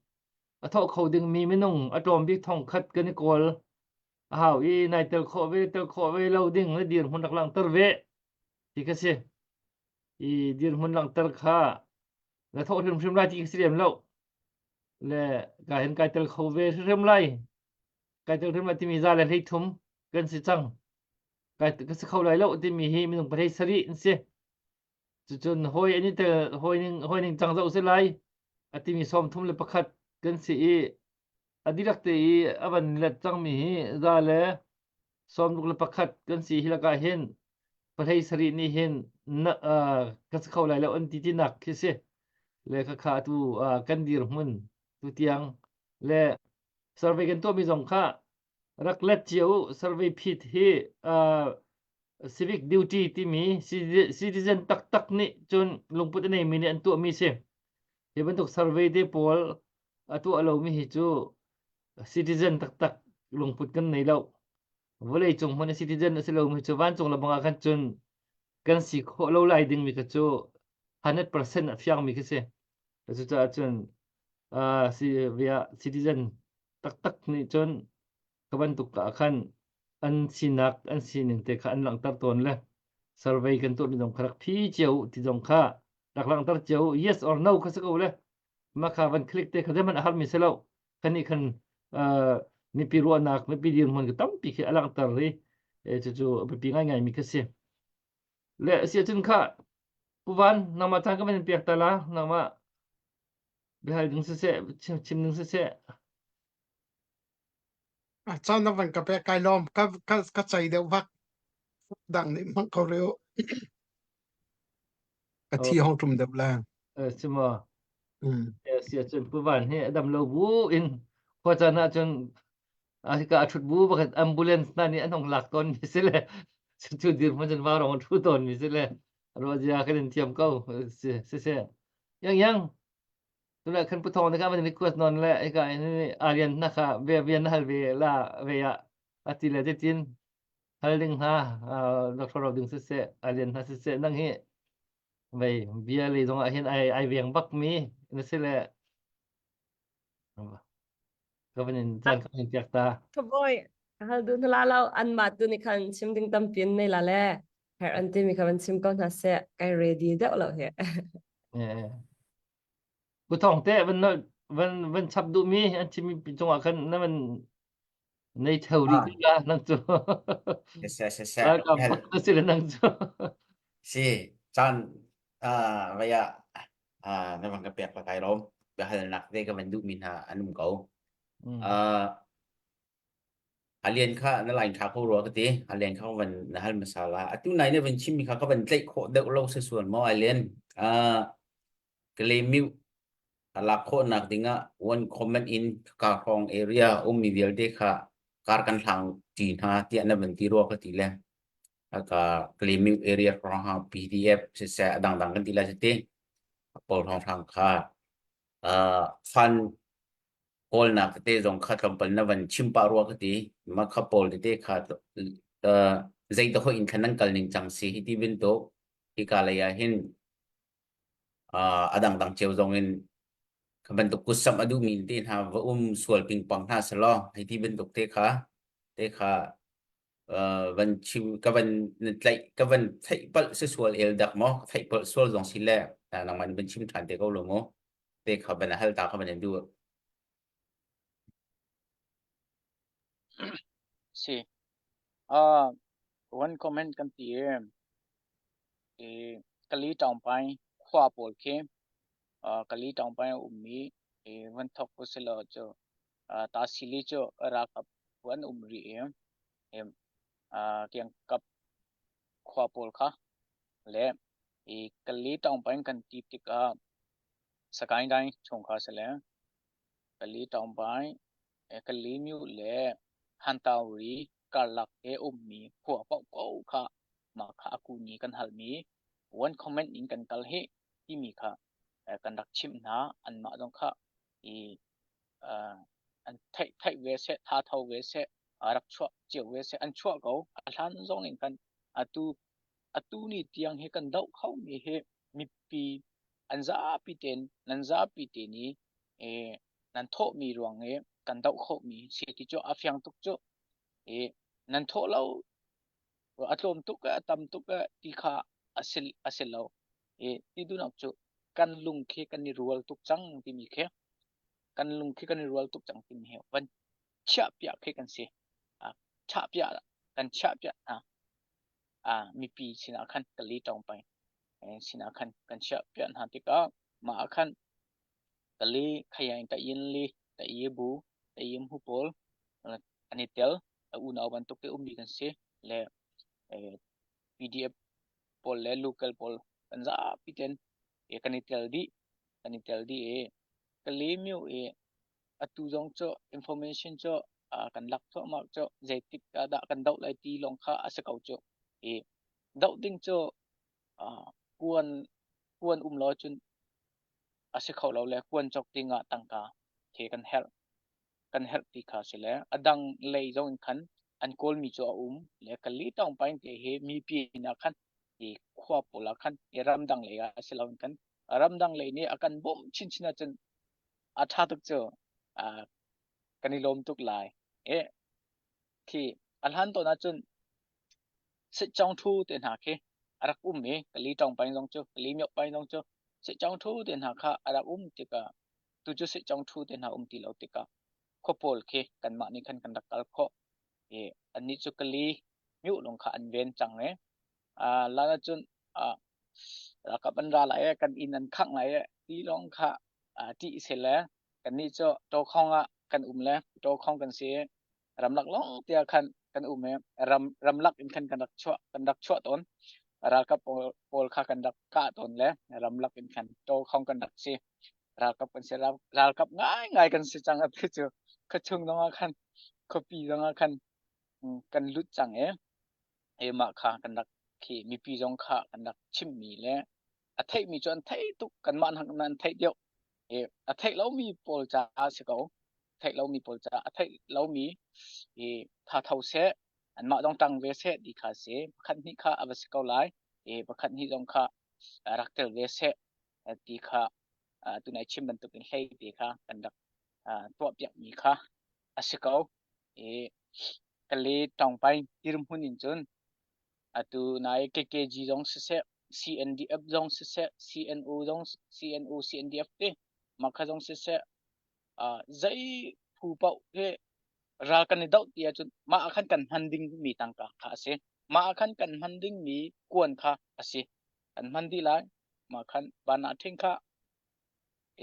a thawh kho dingmi minung a tlawm bik 1000 kan i kawl a hau i nai tel khawh ve tel khawh ve lo ding le dirhmun rak langhter ve ti kha si. I dirhmun langhter kha na thawh hrimhrim lai ti ka si lem lo. Le ka hin kai tel kho ve hrimhrim lai. Kai tel hrim lai timi za le 30 kan si cang. Kai ka si kho lai lo timi hi minung pahlei sarih an si. Cucun hawi an i tel hawi ning hawi ning cang zoh si lai a timi 31 kan si i a dihlak te i a van let cangmi hi za le 61 kan si hi lakah hin pahlei sarih nih hin na, uh, ka si kho lai lo an ti tinak khi si le khakha atu uh, kan dirhmun tu tiang le survey kan tuahmi zong kha rak let cio u survey phit hi uh, civic duty timi citizen taktak nih cun lungput a neimi nih an tuahmi si hi bantuk survey te pawl a tuah lomi hi cu citizen taktak lungput kan nei lo vawlei cung hmanh citizen a si lomi cu vancung le bangah khan cun kan si khawh lo lai dingmi kha cu 100% a fiangmi khi si cucaah cun uh, si via citizen taktak nih cun ka bantuk ah khan an sinak an sining te kha an langhter tawn le survey kan tuah mi zong kha rak phi cio ti zong kha rak langhter cio yes or no kha si ko le mah kha van click te kha zeihmanh a har mi si lo kan nih khan uh, mipi ruahnak mipi dirhmun ka tampi khi a langhter i cucu a biapi ngaingai mi kha si le si ahcun kha puvan nangmah caan ka van in pek ta la nangmah biahal ding siseh chim chim ding siseh A caan na van ka pek kai lawm ka ka ka cei deuh vak dang nih hmang ko rih u. Ka thi hong tum deuh le. Eh si maw Mm. Eh si ahcun puvan hi a dam lo bu in khua caan ahcun a hika a ṭhut bu pakhat ambulance hna nih an hong lak tawn mi si le cu dirhmun cun vaurawng an ṭhu tawn mi si le ruah zia kan in thiam ko si si si yang yang tula khan pu thong ne ka van request non le hika in arian na kha ve vian na hal ve la ve ya ati le tin hal ding hna doctor ro ding siseh alian hna siseh nang hi vei bia lei zong ah hin ai ai veng bak mi na si le ka van in caan ka in piak ta Boy, hal du na la lo an ma tu ni khan chim ding tampi an nei la le her an ti mi kha van chim ko hna seh kai ready deuh lo he. Eh. Pu Thong te van van van chap duh mi an chim mi cungah khan na van nei theo rih Ah. la nang cu. Se se se. Ralkap bak na si le nang cu. Si caan ah vaya ah na van ka pek la kai rom biahalnak te ka van duh mi hna an um ko. Mm. Ah Alian kha na line tha ko rua ka ti. Alian kha van na hal hmasa la. Atu nai na van chim mi kha ka van tlaih khawh deuh lo se sual maw Alian. Ah Kalaymyo a lak khawhnak dingah one comment in ka hrawng area ummi vialte kha kar kan hlang ṭi hna tiah na van ti rua ka ti le ka Kalaymyo area hrawng hang PDF siseh a dangdang kan ti lai ti pawl hrawng hrang kha uh, fund kawlnak tete zong kha tlawmpal na van chim pah rua ka ti ma kha pawl tete kha uh, zei te hoi in khan nan kal ning cang si hi ti bantuk hika lei ah hin a dangdang cio zong in kha bantuk kutsamh a duhmi te hna va um sual pingpang hna selaw hei ti bantuk te kha te kha van chim ka van tlaih ka van theih palh si sual el dak maw theih palh sual zong si le nangmah nih van chim ṭhan te ko lo mu te kha van hal ta kha van in duh Si. Uh, one comment kan ti i Kali Taungpai khua pawl khi uh, Kali Taungpai a ummi i van thok usilo cu uh, ta sili cu ralkap an um rih i uh, kiangkap khua pawl kha le i Kali Taungpai kan ti tikah Sagaing Daing chung kha si le Kali Taungpai Kali myu le Hantauri karlak he ummi khua paohpaoh kha mah kha a kuni kan halmi one comment in kan kal hi timi kha kan rak chimh hna anmah zong kha i an theih theih ve seh tha tho ve seh rak chuah cio ve seh an chuah ko a hlan zong in kan atu atu ni tiang hi kan doh kho mi hi mipi. An zapi tein nan zapi te nih nan thawhmi ruang i kan doh khawhmi si ti cu a fiang tuk cu. I nan thawh lo a tlawm tuk a tam tuk ti kha a si a si lo. I ti duhnak cu kan lung khi kan i rual tuk cang timi khi kan lung khi kan i rual tuk cang timi hi van chiah piak khi kan si. Chah piah kan chiah piah hna. Mipi sinah khan kali tawng peng sinah khan kan chiah piah hna tikah mah ah khan kali khayain ta yin li ta yi bu ta yim hu pawl an i tel a unau bantuk te ummi kan si le PDF pawl le local pawl kan zapi ten kan i tel dih kan i tel dih i kali myu i atu zong cu information cu kan lak thluahmah cu zeitik ah dah kan doh lai ti lawng kha a si ko cu. I doh ding cu kuan kuan um lo cun a si kho lo le kuan cawk ding ah tangka he kan herh kan herh ti kha si le a dang lei zong in khan an kawlmi cu a um le kali tawng paing te hi mipi na khan i khua pawl ah khan i ramdang lei ah a si lo in kan ramdang lei nih a kan bawmh chinchin ahcun a ṭha tuk cu kan i lawm tuk lai. E khi a hlan tawn ahcun sitcawng ṭhu te hna khi a rak um i kali ṭawng paing zong cu kali miok paing zong cu sitcawng ṭhu te hna kha a rak um tikah tu cu sitcawng ṭhu te hna um ti lo tikah khua pawl khi kanmah nih khan kan rak kal khawh. I annih cu kali mioh lawng kha an ven cang i lan ahcun ralkap an ra lai i kan inn an khangh lai i ti lawng kha ṭih si le kannih cu tawkhawng ah kan um le tawkhawng kan si i ramlak lawng te ah khan kan um i ram ramlak in khan kan rak chuah kan rak chuah tawn. Ralkap pawl pawl kha kan rak kah tawn le ramlak in khan tawkhawng kan rak si. Ralkap kan si ralkap ngaingai kan si cang atu cu khuachung zong ah khan khuapi zong ah khan kan lut cang i mah kha kan rak khi mipi zong kha kan rak chimhmi le a theihmi cu an theih tuk kanmah hnak in an theih deuh. I a theih lomi pawl caah si ko. Theih lomi pawl caah a theih lomi i tha tho seh anmah zong ṭang ve seh ti kha si. Pakhat hnih kha a va si ko lai. I pakhat hnih zong kha rak tel ve seh ti kha tunai chim bantukin hlei te kha kan rak tuahpiakmi kha a si ko. I kale ṭawngpai dirhmun in cun atu nai KKG zong siseh CNDF zong siseh CNO zong CNO CNDF te mah kha zong siseh zei phu paoh hi ral kan i doh ti ahcun mah ah khan kan hman dingmi tangka kha a si. Mah ah khan kan hman dingmi kuan kha a si. Kan hman dih lai. Mah khan van ah ṭhing kha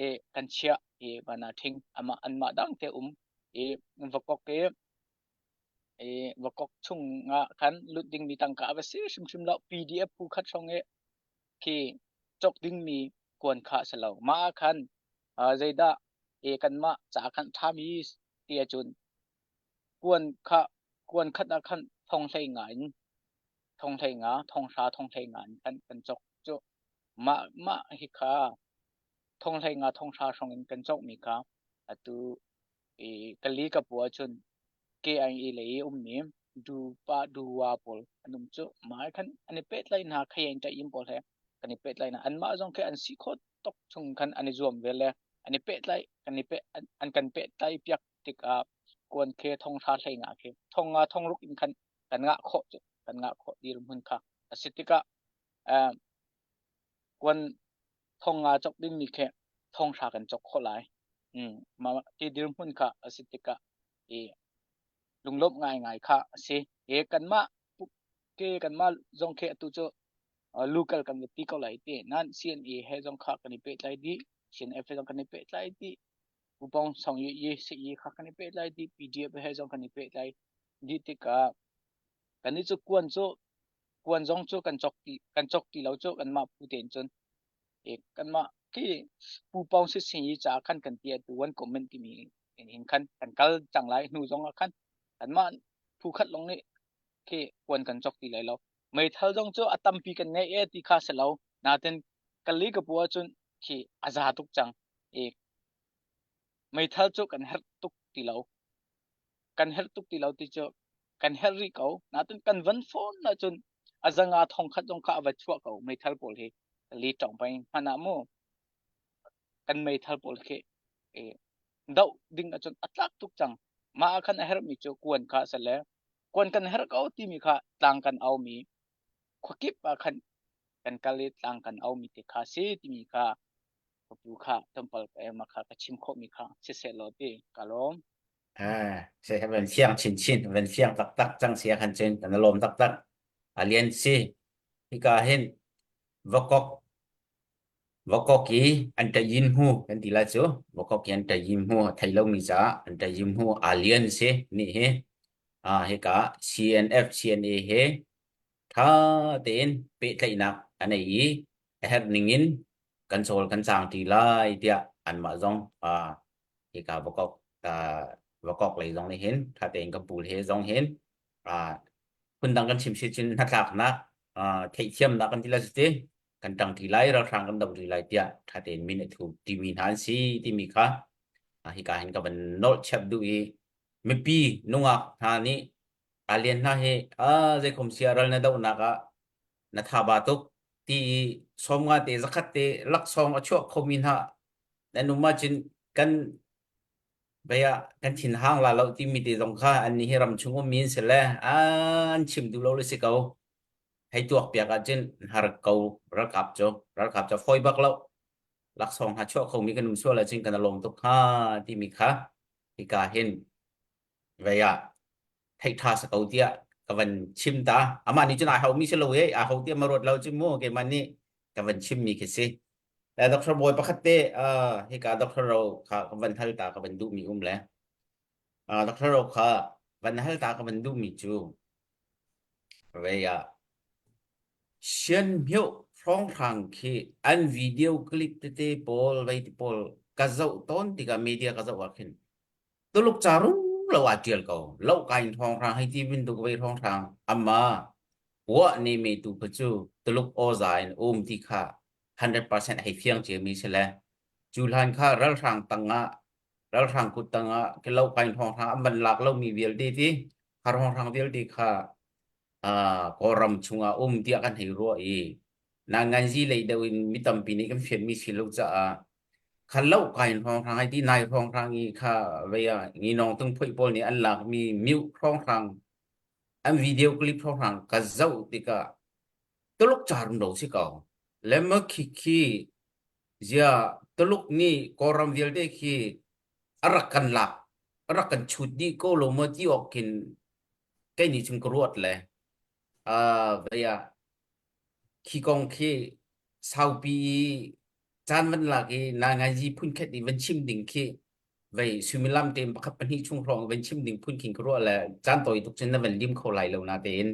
e kan chiah i van ah ṭhing amah anmah dang te um i vakok i i vakok chungah khan lut dingmi tangka a va si hrimhrim lo. PDF phu khat hrawng i khi cawk dingmi kuan kha a si lo. Mah ah khan zeidah e kanmah ca khan ṭhami ti ahcun kuan kha kuan khat ah khan thong hlei nga in thong hlei nga thong hra thong hlei nga in khan kan cawk cu mah mah hi kha thong hlei nga thong hra hrawng in kan cawkmi kha atu i kali ka pu ahcun KIA lei i ummi dupa duwa pawl an um cu mah khan an i pehtlaih hna khayain ṭaim pawl he kan i pehtlaih hna anmah zong khi an si khawh tok chung khan an i zuam ve le an i pehtlaih kan i peh an kan pehtlaih piak tikah kuan khi thong hra hlei nga khi thong nga thong ruk in khan kan ngah khawh cu kan ngah khawh dirhmun kha a si tikah kuan thong nga cawk dingmi khi thong hra kan cawk khawh lai. Mm, ma ti dirhmun kha a si tikah i lunglawmh ngaingai kha a si. E kanmah ke kanmah zong khi atu cu local kan va ti ko lai ti. Nan CNA he zong kha kan i pehtlai dih. CNF he zong kan i pehtlai dih. Upong song yi yi si yi kha kan i pehtlai dih. PDF he zong kan i pehtlai dih tikah kan i cu kuan cu kuan zong cu kan cawk ti kan cawk ti lo cu kanmah phu tein cun e kanmah khi pu pawng si sin i ca khan kan ti atu one comment timi in hin khan kan kal cang lai hnu zong ah khan kanmah phu khat lawng nih khi kuan kan cawk ti lai lo meithal zong cu a tampi kan ngei e ti kha si lo natin kali ka pu ahcun khi a za tuk cang e meithal cu kan herh tuk ti lo kan herh tuk ti lo ti cu kan herh rih ko. Natin kan van fawn ahcun a zanga thong khat zong kha a va chuah ko meithal pawl hi li tong peng hmanh ah mu. Kan meithal pawl khi doh ding ahcun a tlak tuk cang. Mah ah khan a herhmi cu kuan kha a si le kuan kan herh ko timi kha tlang kan aumi khuakip ah khan kan kal i tlang kan aumi te kha si timi kha ka pu kha tlawmpal ma kha ka chim khawhmi kha siseh law ti ka lawm. Ah, se van fiang chin chin van fiang taktak cang sia khan cun kan lawm taktak. A lian si hika hin vakok Vakok i an ṭayin hmu kan ti lai cu. Vakok i an ṭayin hmu a thei lomi caah an ṭayin hmu aa lian si nih hi. Ah, hika CNF CNA he ṭha tein pehtlaihnak a nei i a herh ning in kan cawl kan caang ṭi lai tiah anmah zong ah hika vakok ah vakok lei zong nih hin ṭha tein kan pu he zong hin ah phundang kan chim si cun hnatlaknak ah theihthiamnak kan ti lai cu ti. Kan ṭangṭi lai ralhrang kan dohṭi lai tiah ṭha tein min a thu timi hna an si timi kha hika hin ka van nolh chap duh i mipi nungak hna nih alien hna hi a zeikhom sia ral na dohnak ah na thaba tuk ti i 50 te 100 te laksawng a chuak khomi hna nan um ahcun kan baya kan thin hang la lo timi te zong kha an nih hi ram chung ummi an si le an chim duh lo le si ko. Hei tuak piak ahcun har ko ralkap cu ralkap cu fawi bak lo laksawng hna chuah khomi kan um sual ahcun kan lawm tuk hnga timi kha hika hin vei ah theih ṭha sa ko tiah ka van chim ta amah nih cun ai homi si lo e a ho tiah ma ruat lo cu mu keimah nih ka van chimmi khi si le Dr. Bawi pakhat te uh, hika Dr. Ro kha ka van hal ta ka van duhmi um le uh, Dr. Ro kha van hal ta ka van duhmi cu Vei ah Sianhmioh hrawnghrang khi an video clip tete pawl vei ti pawl ka zoh tawn tikah media ka zoh ah khin Tuluk ca rumlo aa ṭial ko. Lohka in hrawnghrang hei ti bantuk vei hrawnghrang ama uah ne me tu kha cu Tuluk awza in um ti kha 100% hei fiang ciami si le cu hlan kha ralhrang tangah ralhrang kut tangah ke lohka in hrawnghrang an van lak lomi vialte ti kha hrawnghrang vialte kha uh, Kawlram chungah um tiah kan hei ruah i nanganzi lei deuh in mi tampi nih kan fianmi si lo caah kha lo kai hrawnghrang ai ti nai hrawnghrang i kha vei ah nginong tung phoi pawl nih an lakmi miu hrawnghrang an video clip hrawnghrang ka zoh tikah Tuluk ca rum lo si ko le ma khi khi zia Tuluk nih Kawlram vialte khi a rak kan lak a rak kan chut dih ko lo maw ti awk khin kei nih cun ka ruat le uh, vei ah khi kong khi saupi i caan van lak i nainganzi phunkhat i van chim ding khi vei suimilam te pakhat pahnih chung hrawng van chim ding phun khin ka ruah le caan tawi tuk cun na van lim kho lai lo na tein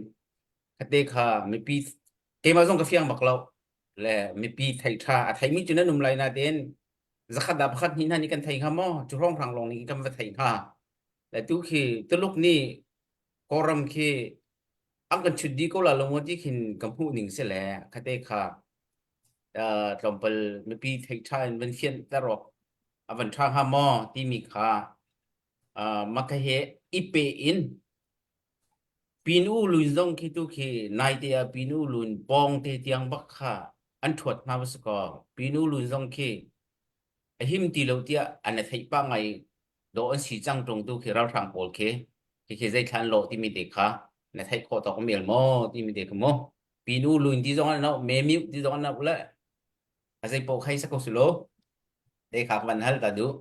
khate kha mipi keimah zong ka fiang bak lo le mipi thei tha a theimi cu nan um lai na tein zakhat dah pakhat hnih hna nih kan thei hnga maw cu hrawng hrang lawng nih kan va thei hnga le tu khi Tuluk nih Kawlram khi an kan chut dih ko la lo maw ti khin ka hmuh ning si le khate kha tlawmpal mipi thei ṭha in van fianter awk a van ṭha hnga maw timi kha maka he i pe in Pinu lun zong khi tu khi naite ah pinu lun pawng te tiang bak kha an ṭhuat hna va si kaw pinu lun zong khi a him ti lo tiah an i theih pah ngai dawh an si cang ṭung tu khi ralhrang pawl khi khi zeithla an lawh timi te kha na theih khawh tawk mel maw timi te kha mu pinu lun ti zong an me miu ti zong an le a zei paoh khai sa ko su lo te kha van hal ta duh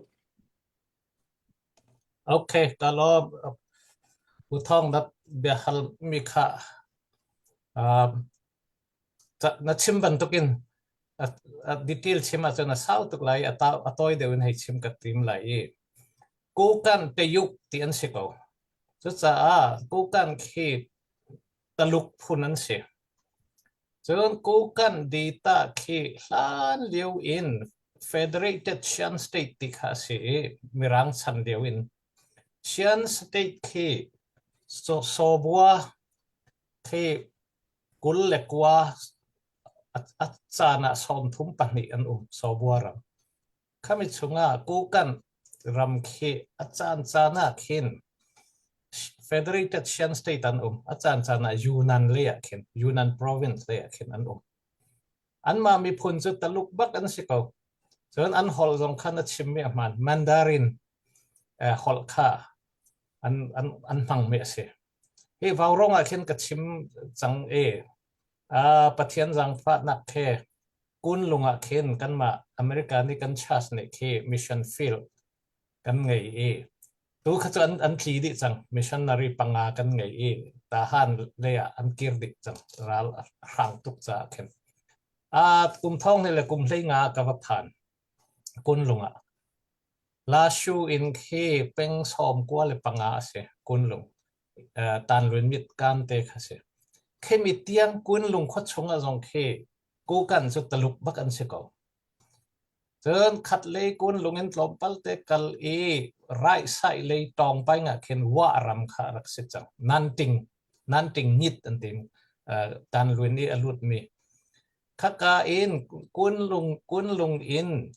Okay, ka lawm. U Thawng na biahal mi kha um, na chim bantukin a detail chim ahcun a sau tuk lai a a tawi deuh in hei chim ka tim lai i Kukan Teyuk ti an si ko. Cucaah Kukan khi Taluk phun an si. Cun Kukan data khi hlan lio in Federated Shan State ti kha a si i Mirang chan lio in Shan State khi Sawbua khi 29 a caan ah 32 an um Sawbua ram. Khami chungah Kukan ram khi a caan caan ah khin Federated Shan State an um. A caan caan ah Yunnan lei ah khin Yunnan province lei ah khin an um. Anmah miphun cu Taluk bak an si ko. Cun an holh zong kha na chimmi a hmaan. Mandarin holh kha an, an, an hmangmi a si. Hi vaurawng ah khin ka chim cang i uh, Pathian zaangfahnak khi Kunlung ah khin kanmah America nih kan church nih khi mission field kan ngei i tu kha cu an, an tli dih cang. Missionary panga kan ngei i tahan lei ah an kir dih cang. Ral a hrang tuk caah khin. Uh, kum thong le kum hlei nga ka va phan Kunlung ah. Lashu in khi peng sawm kua le panga a si Kunlung. Uh, Tanlun mit kan te kha si. Khimi tiang Kunlung khua chung ah zong khi Kukan cu Taluk bak an si ko. Cun khat lei Kunlung in tlawmpal te kal i right side lei tawng paing ah khin Wa ram kha rak si cang. Nanting Nanting Nyit an ti. Uh, Tanlun i a lutmi. Khaka in Kunlung Kunlung in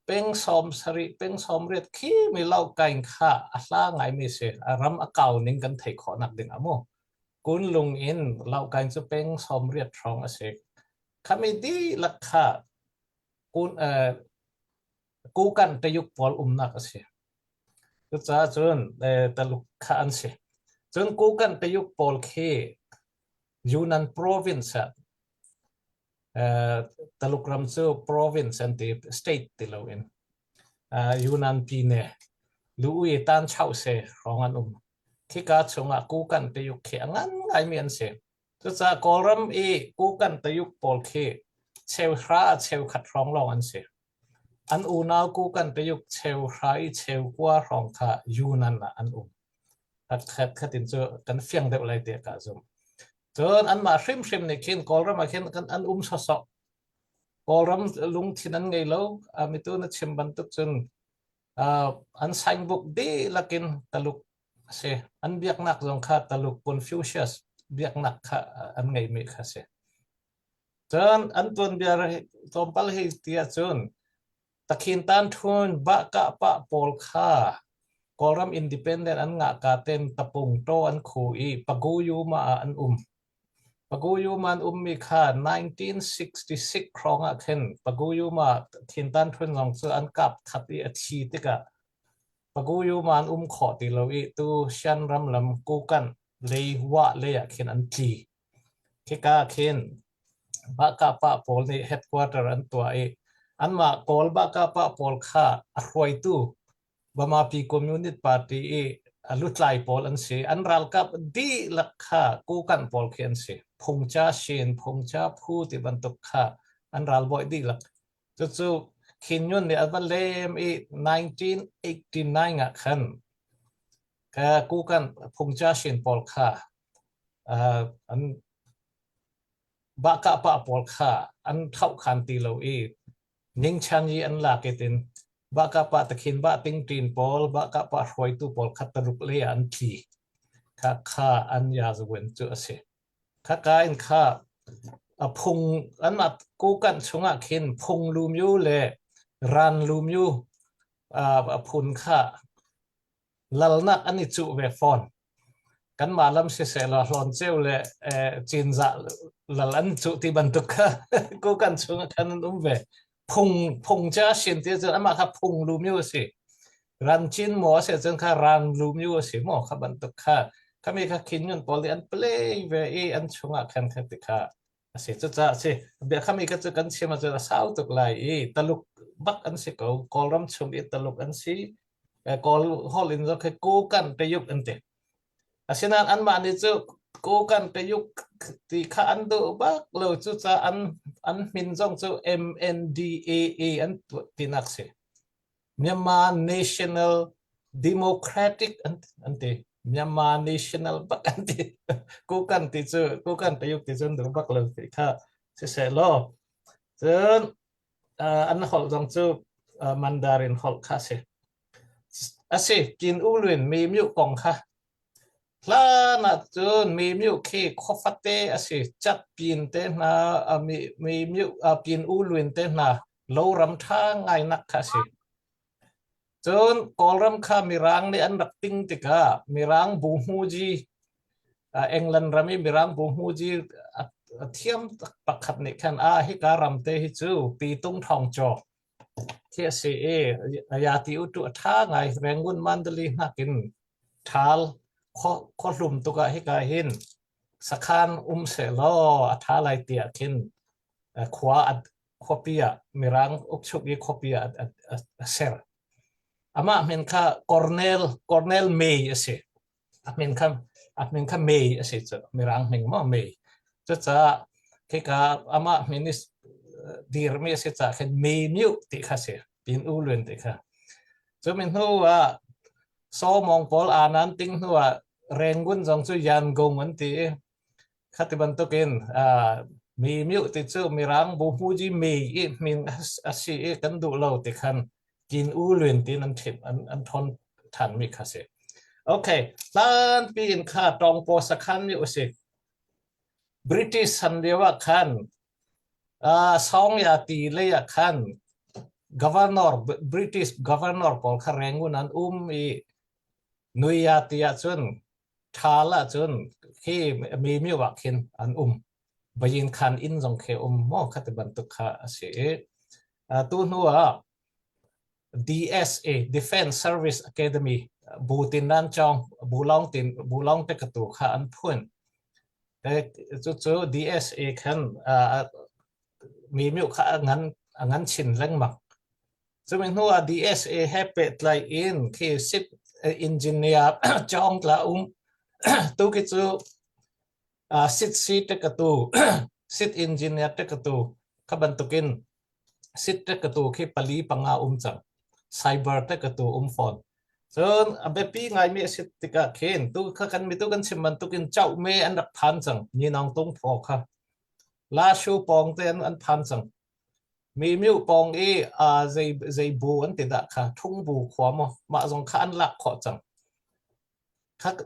peng sawm sarih peng sawm riat khi mi lau kain kha a hla ngaimi si a ram a kau ning kan theih khawh nak ding amu Kunlung in lau kain cu peng sawm riat hrawng a si khami dihlak kha kun uh, kukan tayuk pawl umnak a si cucaah cun eh, Taluk kha an si cun kukan tayuk pawl khi Yunnan province ah Taluk ram cu province an ti, state ti loin. Yunnan pine Luui tan chau se hrawng an um. Khika chungah Kukan Tayuk khi a ngan ngaimi an si. Cucaah Kawlram i Kukan Tayuk pawl khi cheuhra ah cheukhat hrawng lawng an si. An unau Kukan Tayuk cheuhra i cheukua hrawng kha Yunnan ah an um. Khat khat in cu kan fiang deuh lai tiah ka zumh. Cun anmah hrimhrim nih khin Kawlram ah khin kan an um sawsawh. Kawlram lungthin an ngei lo. Mitu na chim bantuk cun an signbook dihlak in Taluk a si. An biaknak zong kha Taluk Confucius biaknak kha an ngeimi kha a si. Cun an tuanbia tlawmpal hi ti ahcun Takhin Tan Htun Bahkahpah pawl kha Kawlram independent an ngah ka ten tapung taw an khu i Paguyuma ah an um. Paguyuma an ummi kha 1966 hrawng ah khin Paguyuma Thin Tan Htun zong cu an kap that i a thi tikah Paguyuma an um khawh ti lo i tu Shan ram lam Kukan lei Wah lei ah khin an tli. Khika ah khin Bahkahpah pawl nih headquarter an tuah i anmah Kawl Bahkahpah pawl kha a hruaitu Bamapi Communist Party i a lutlai pawl an si. An ralkap dihlak kha Kukan pawl khi an si. Phungcha Shin, Phungcha Phu ti bantuk kha an ralbawi dihlak. Cucu Khin Nyunt nih a va lem i 1989 ah khan Kukan Phungcha Shin pawl kha an bahkahpah pawl kha an thlauhkhan ti lo i ningchan i an lak i tin bahkahpah takhin bah tingṭin pawl bahkahpah hruaitu pawl kha Taluk lei ah an tli kha kha an yazawen cu a si khaka in kha a phung anmah Kokanh chungah khin phung lumyu le ran lumyu a phun kha lalnak an i cuh ve fawn. Kanmah lam siseh law Hlawnceu le Cinzah lal an cuh ti bantuk kha ku kan chung ah khan an um ve. Phung phung cu a sin ti cun amah kha phung lumyu a si. Ran cin maw a si cun kha ran lumyu a si maw kha bantuk kha khami kha khin ngun pawl nih an play ve i an chungah khan kha ti kha a si cucaah a si biakham i ka cu kan chim ahcun a sau tuk lai i Taluk bak an si ko Kawlram chung i Taluk an si Kawl holh in zong khi Kokan Tayuk an ti asinain anmah nih cu Kokan Tayuk ti kha an duh bak lo cucaah an an min zong cu MNDAA an tinak si Myanmar National Democratic an, an ti. Myanmar National bak an ti. Kukan ti cu Kukan Tayuk ti cun duh bak lo ti kha siseh law. Cun uh, an holh zong cu uh, Mandarin holh kha si. Asi kin ulwin mi myu kong kha Hlan ahcun mimyu khi khua fate a si. Catpin te hna, mimyu pin u-lwin te hna loram ṭha ngainak kha a si. Cun Kawlram kha Mirang nih an rak ting tikah Mirang buhmuji England ram i Mirang buhmuji a thiam pakhat nih khan ah hika ram te hi cu pitung ṭhawng caw. Khi a si i yati u tu a ṭha ngai Rangoon Mandalay nakin ṭhal khua hlum tuk ah hika hin sakhan um sehlaw a ṭha lai tiah khin khua khuapi ah Mirang ukchuk i khuapi ah a ser. Amah min kha Cornell Cornell May a si. A min kha a min kha May a si cu Mirang hming maw May. Cucaah khika amah min is dirmi a si caah khin May Myu ti kha si. Pin U Lwin ti kha. Cu mi hnu ah Sawmong pawl anan ting hnu ah Rangoon zong cu Yangon an ti i Khati bantukin mi mioh ti cu Mirang buhmuji mi i min a si i kan duh lo ti khan kin u lun tin an thim an an thon than mi kha si. Okay, hlan pi in kha tawngpaw sakhan mi u si. British san lio ah khan uh, Songya ti lei ah khan governor British governor pawl kha Rangoon an um i Nuya ti ah cun Ṭhal ahcun khi mi mio ah khin an um. Bayin khan inn zong khi um maw kha ti bantuk kha a si i tu hnu ah DSA Defense Service Academy bu tin nan chong bu long tin bu long te ka tu kha an phun. Cucu DSA khan mi mio kha a ngan a ngan chin lengmang. Cumi hnu ah DSA he pehtlai in khi sip engineer cawng tla um tu khi cu sit si te ka tu sit engineer te ka tu kha bantukin sit te ka tu khi pali panga um cang cyber te ka tu um fawn cun a biapi ngaimi a si tikah khin tu kha kan mitu kan chim bantukin chau me an rak phan cang ni nong tung pho kha la shu pong te an an phan cang Mimyu pawng i zei zei bu an ti dah kha Thungbu khua maw mah zong kha an lak khawh cang.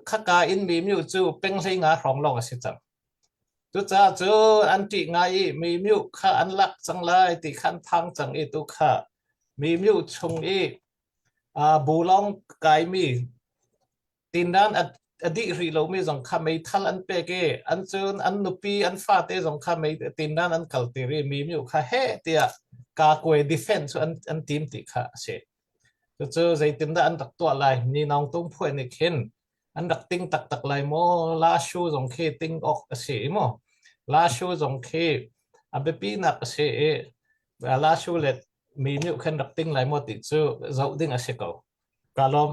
Khaka in Mimyu cu peng 15 hrawng lawng a si cang. Cucaah cu an ṭih ngai i Mimyu kha an lak cang lai ti kha an phang cang i tu kha Mimyu chung i bu lawng kaimi Tindan a, a dih rih lomi zong kha meithal an pek i an cun an nupi an fate zong kha mei tindan an kalter i mi miu kha he tiah kakwe defense cu an, an tim ti kha a si. Cucu zeitindah an rak tuah lai? Ni naung tung phuai nih khin an rak ting taktak lai maw? La shu zong khi ting awk a si i maw? La shu zong khi a biapi nak a si i la shu le mi miu khan rak ting lai maw ti cu zoh ding a si ko. Ka lawm.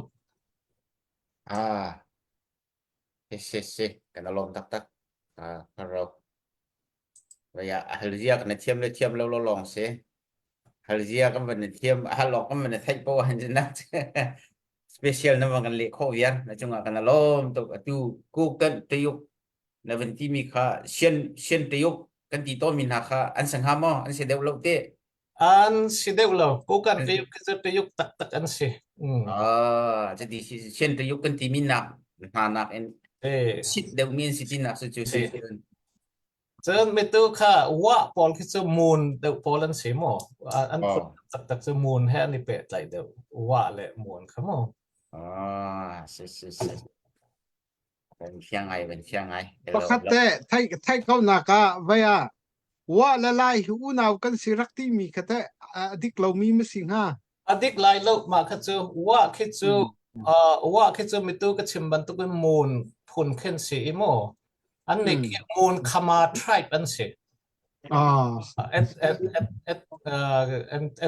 Ah, si si si, kan lawm taktak. Ah, ro. Vaya halzia kan thiam le thiam lo lo long si. Halzia kan van thiam hal lok kan van theih po han na special na van kan le kho viar na chungah kan lawm tuk atu ku kan tayuk na van ti mi kha sian sian tayuk kan ti to mi hna kha an sang ha mo an se deuh lo te An si deuh lo. Kukan tayuk khi cu tayuk taktak an si. Mm. Ah, cuti si sian tayuk kan timi nak hna nak in Eh. sit deuh mi an si ti nak cu cu si. Cun mitu kha wa pawl khi cu mun deuh pawl an si mu. An phun taktak cu mun he an i pehtlaih deuh. Wa le mun kha mu. Ah, si si si. Kan fiang ngai, kan fiang ngai. Pakhat te thai thai ko nak ah vai ah wa le lai hi unau kan si rak ti mi kha te a dik lo mi ma si hnga. A dik lai lo mah kha cu wa khi cu wa khi cu mitu ka chim bantukin mun phun khin si i mu. An nih khi mun khama tribe an si. Ah. Et, et, et, et, uh,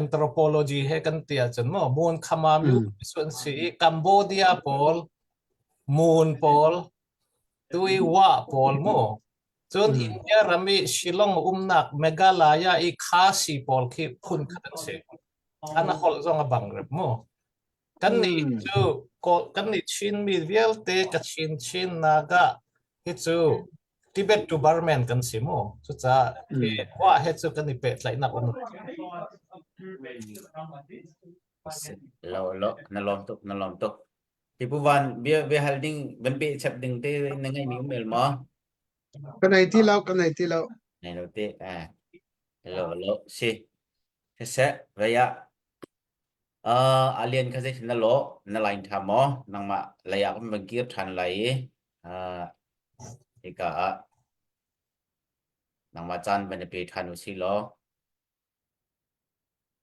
anthropology he kan ti ahcun maw Mun Khama Myu an si i Cambodia pawl Mun pawl tui Wa pawl mu cun India ram i Shillong umnak Meghalaya i Khasi pawl khi phun khat an si an holh zong a bang rep mu Kannih cu kannih Chinmi vialte Kachin Chin Naga hi cu Tibet to Burman kan si mu. Cucaah wa he cu kan i pehtlaihnak um. Lo lo na lawm tuk na lawm tuk. Tipu van bia bia hal ding van pe chap ding te na ngai mi um el maw? Ka nei ti lo ka nei ti lo. Nei lo te eh. Lo lo si. Siseh vaya Uh, alien kha zeitin na lawh? Na line ṭha maw? Nangmah lei ah kan van kir ṭhan lai i uh, hika ah nangmah caan van i pe ṭhan u si law.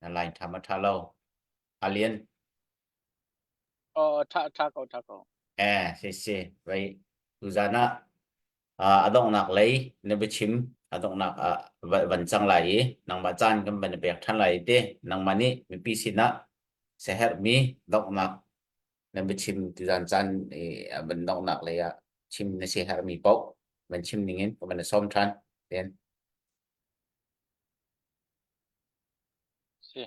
Na line ṭha ma ṭha lo. Alien. Oh, ṭha ṭha ko ṭha ko. Eh, si si. Vai tuzan ah a donghnak lei na biachim a donghnak ah van cang lai i nangmah caan kan van pek ṭhan lai te nangmah nih mipi sinah siaherhmi donghnak na biachim tuzan caan i van donghnak lei ah chim na siaherhmi paoh van chim ningin ka van sawm ṭhan ten. Si.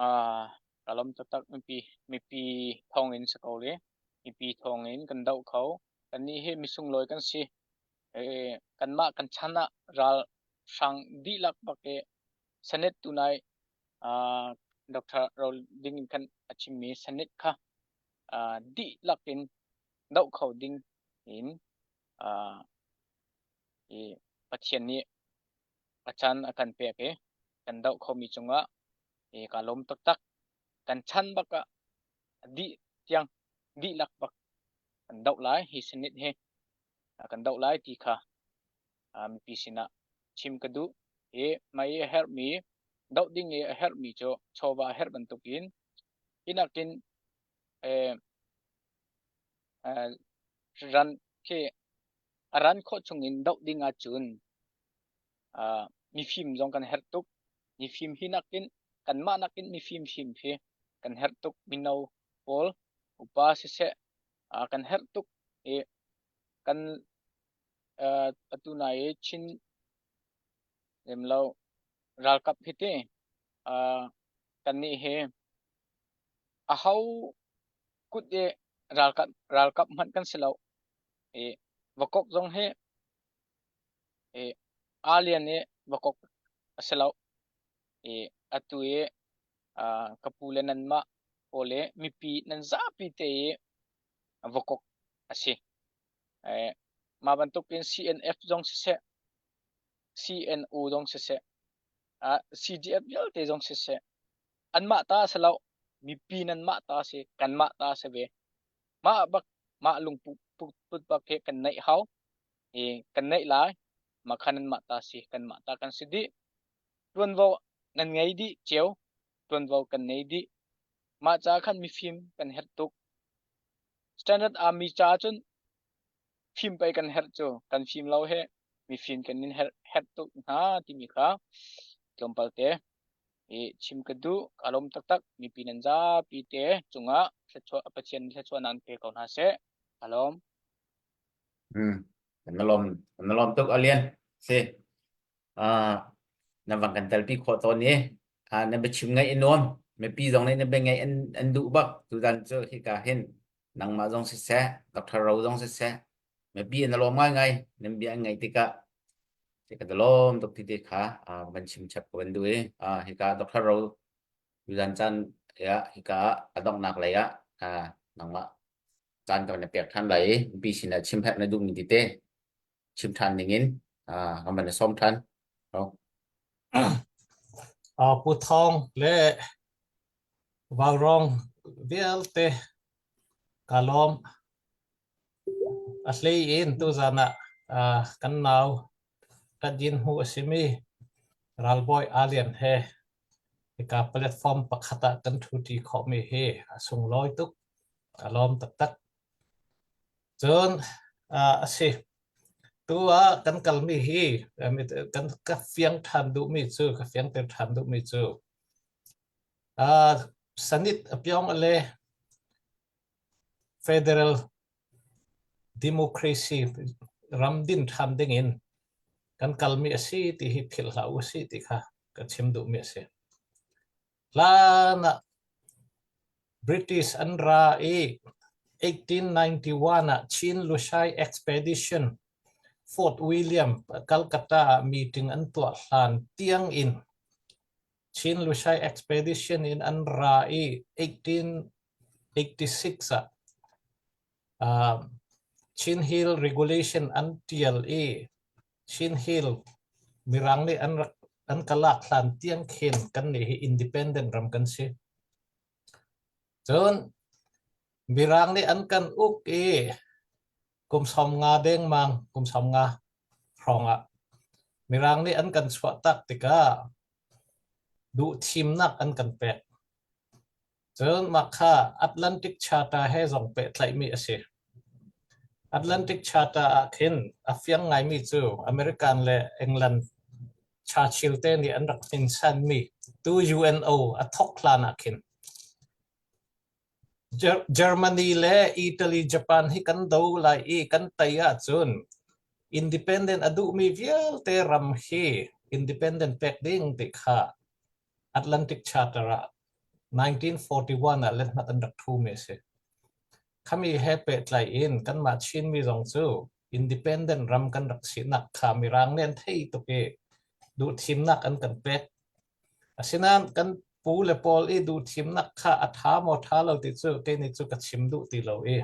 Ah, ka lawm taktak mipi mipi thawng in si ko le mipi thawng in kan doh kho. Kannih hi misunglawi kan si. Eh, kanmah kan chan ah ral hrang dihlak bak i Senate tunai ah Dr. Rol ding in khan a chimmi Senate kha ah dihlak in doh kho ding in ah i Pathian nih a chan a kan pek i kan doh khomi cungah i kaa lawm taktak. Kan chan bak ah dih tiang dihlak bak kan doh lai hi Senate hi kan doh lai ti kha mipi sinah chim ka duh. I mei a herhmi doh ding i a herhmi cu chawva a herh bantukin hi nakin eh, ran khi a ran khawh chungin doh ding ahcun uh, mifim zong kan herh tuk. Mifim hi nakin kanmah nakin mifim fim hi kan herh tuk mino pawl upa siseh uh, kan herh tuk i kan uh, atu nai i Chin lem lo ralkap hi ti uh, kannih hi aho kut i ralkap ralkap hmanh kan si lo i vakok zong hi i alien i vakok a si lo i atu i ka pu le nanmah pawl i mipi nan zapi te i vakok a si. Mah bantukin CNF zong siseh, CNO zong siseh, CDF vialte zong siseh, anmah ta a si lo, mipi nanmah ta a si, kanmah ta a si ve. Mah bak mah lungput put bak hi kan neih hau. I kan neih lai. Mah kha nanmah ta si, kanmah ta kan si dih. Tuanvo nan ngei dih cio, tuanvo kan nei dih. Mah ca khan mifim kan herh tuk. Standard Army ca cun fim pei kan herh cu kan fim lo he mifim kan in herh, herh tuk hna timi kha tlawmpal te i chim ka duh ka lawm taktak mipi nan zapi te cungah thluachuah Pathian thluachuah nan pe ko hna seh ka lawm Hmm. Na lawm na lawm tuk Alian. Si. Ah na van kan telpi khawh tawn i ah na biachim ngaih i nuam. Mipi zong nih na bia ngaih an an duh bak. Tutan cu hika hin nangmah zong siseh, Dr. Ro zong siseh, mipi na lawm ngaingai. Nan bia an ngaih tikah ka lawm tuk ti te kha ah van chim chap ka van duh i ah hika Dr. Ro tuzan caan ya hika a donghnak lei ah ah nangmah caan ka van pek ṭhan lai i mipi sinah chim herh na duhmi tete chim ṭhan dingin ah kan van sawm ṭhan. Oh. Uh, Pu Thawng le Vaurawng vialte ka lawm. A hlei in tuzan ah uh, kan nau kan yin hmu a simi ralbawi Alian he hika platform pakhat ah kan ṭhuṭi khawhmi hi a sunglawi tuk. Ka lawm taktak. Cun uh, a si. Tu ah kan kalmi hi kan ka fiang ṭhan duhmi cu ka fiangter ṭhan duhmi cu uh, sanit a pyong ale federal democracy ram din ṭhan dingin kan kalmi a si ti hi philh hlah u sih ti kha ka chim duhmi a si. Hlan ah British an ra i 1891 ah Chin Lushai Expedition Fort William, Calcutta ah meeting an tuah hlan tiang in Chin Lushai Expedition in an ra i 1886 ah uh, Chin Hill Regulation an tial i Chin Hill Mirang nih an rak an ka lak hlan tiang khin kan nih hi independent ram kan si. Cun Mirang nih an kan uk i kum 50 dengmang kum 50 hrawng ah Mirang nih an kan chuah tak tikah. Duhthimnak an kan pek. Cun mah kha Atlantic Charter he zong pehtlaihmi a si. Atlantic Charter ah khin a fiang ngaimi cu American le England Churchill te nih an rak hminsanmi tu UNO a thawk hlan ah khin Germany le Italy, Japan hi kan do lai i kan tei ahcun independent a duhmi vialte ram hi independent pek ding ti kha Atlantic Charter ah 1941 ah lethmat an rak thumi a si. Khami he pehtlai in kanmah Chinmi zong cu independent ram kan rak sinak kha Mirang nih an thei tuk i duhthimnak an kan pek. Asinain kan pu le pawl i duhthimnak kha a ṭha maw ṭha lo ti cu kei nih cu ka chim duh ti lo i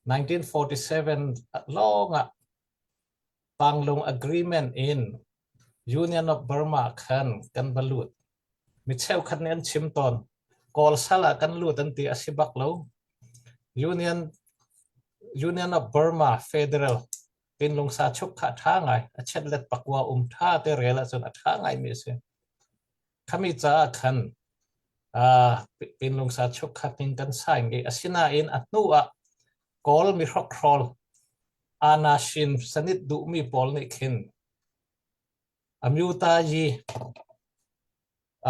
1947 lawng ah Panglong Agreement in Union of Burma khan kan va lut. Mi cheukhat nih an chim tawn. Kawl sal ah kan lut an ti a si bak lo. Union Union of Burma Federal Pinlungsa chuk kha a ṭha ngai. A chetlet pakua um ṭha te rel ahcun a ṭha ngaimi a si. Khami caah khan uh, Pinlungsa chuk kha hmin kan saing i asinain a hnu ah Kawl mi hrokhrawl Anashin sanit duhmi pawl nih khin Amyutayi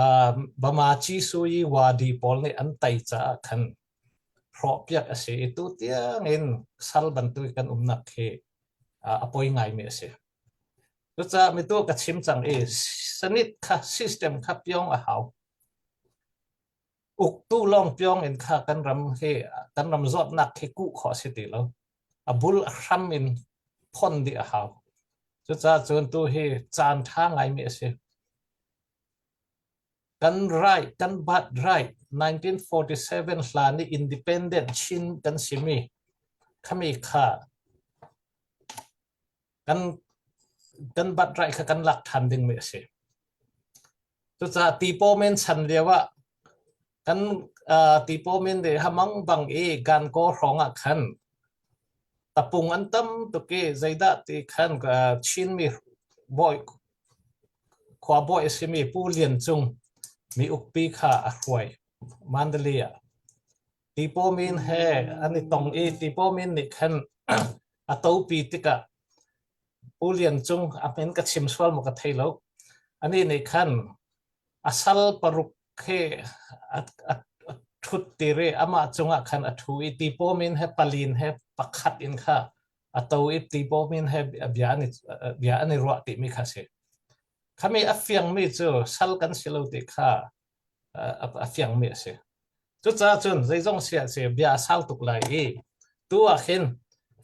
uh, Bama Cisuyi Wadi pawl nih an tai caah khan hrawhpiak a si i tu tiangin sal bantuk kan umnak hi uh, a poi ngaimi a si. Cucaah mitu ka chim cang i sanit kha system kha piong a hau. Uktu lawng piong in kha kan ram hi kan ram zawtnak khi kuh khawh a si ti lo. A bul a hram in phon dih a hau. Cucaah cun tu hi caan ṭha ngaimi a si. Kan right, kan bat right 1947 hlan i independent Chin kan simi khami kha kan kan bat right kha kan lak ṭhan dingmi a si. Cucaah tipaw men chan lio ah kan uh, tipaw men de hamang bang i gan ko hrawng ah khan tapung an tam tuk i zeidah ti khan uh, Chinmi bawi khua bawi a simi Pu Lian Cung mi ukpi kha a hruai Mandalay ah. Tipaw min he an i tong i tipaw min nih khan a topi tikah Pu Lian Cung a min ka chim sual maw ka thei lo. Anih nih khan a sal paruk he a, a, a ṭhut tir i amah cungah khan a ṭhu i tipaw min he palin he pakhat in kha a to i tipaw min he bia an i, bia an i ruah timi kha si. Khami a fiangmi cu sal kan si lo ti kha a, a fiangmi a si. Cucaah cun zeizong si ah si bia a sau tuk lai i tu ah khin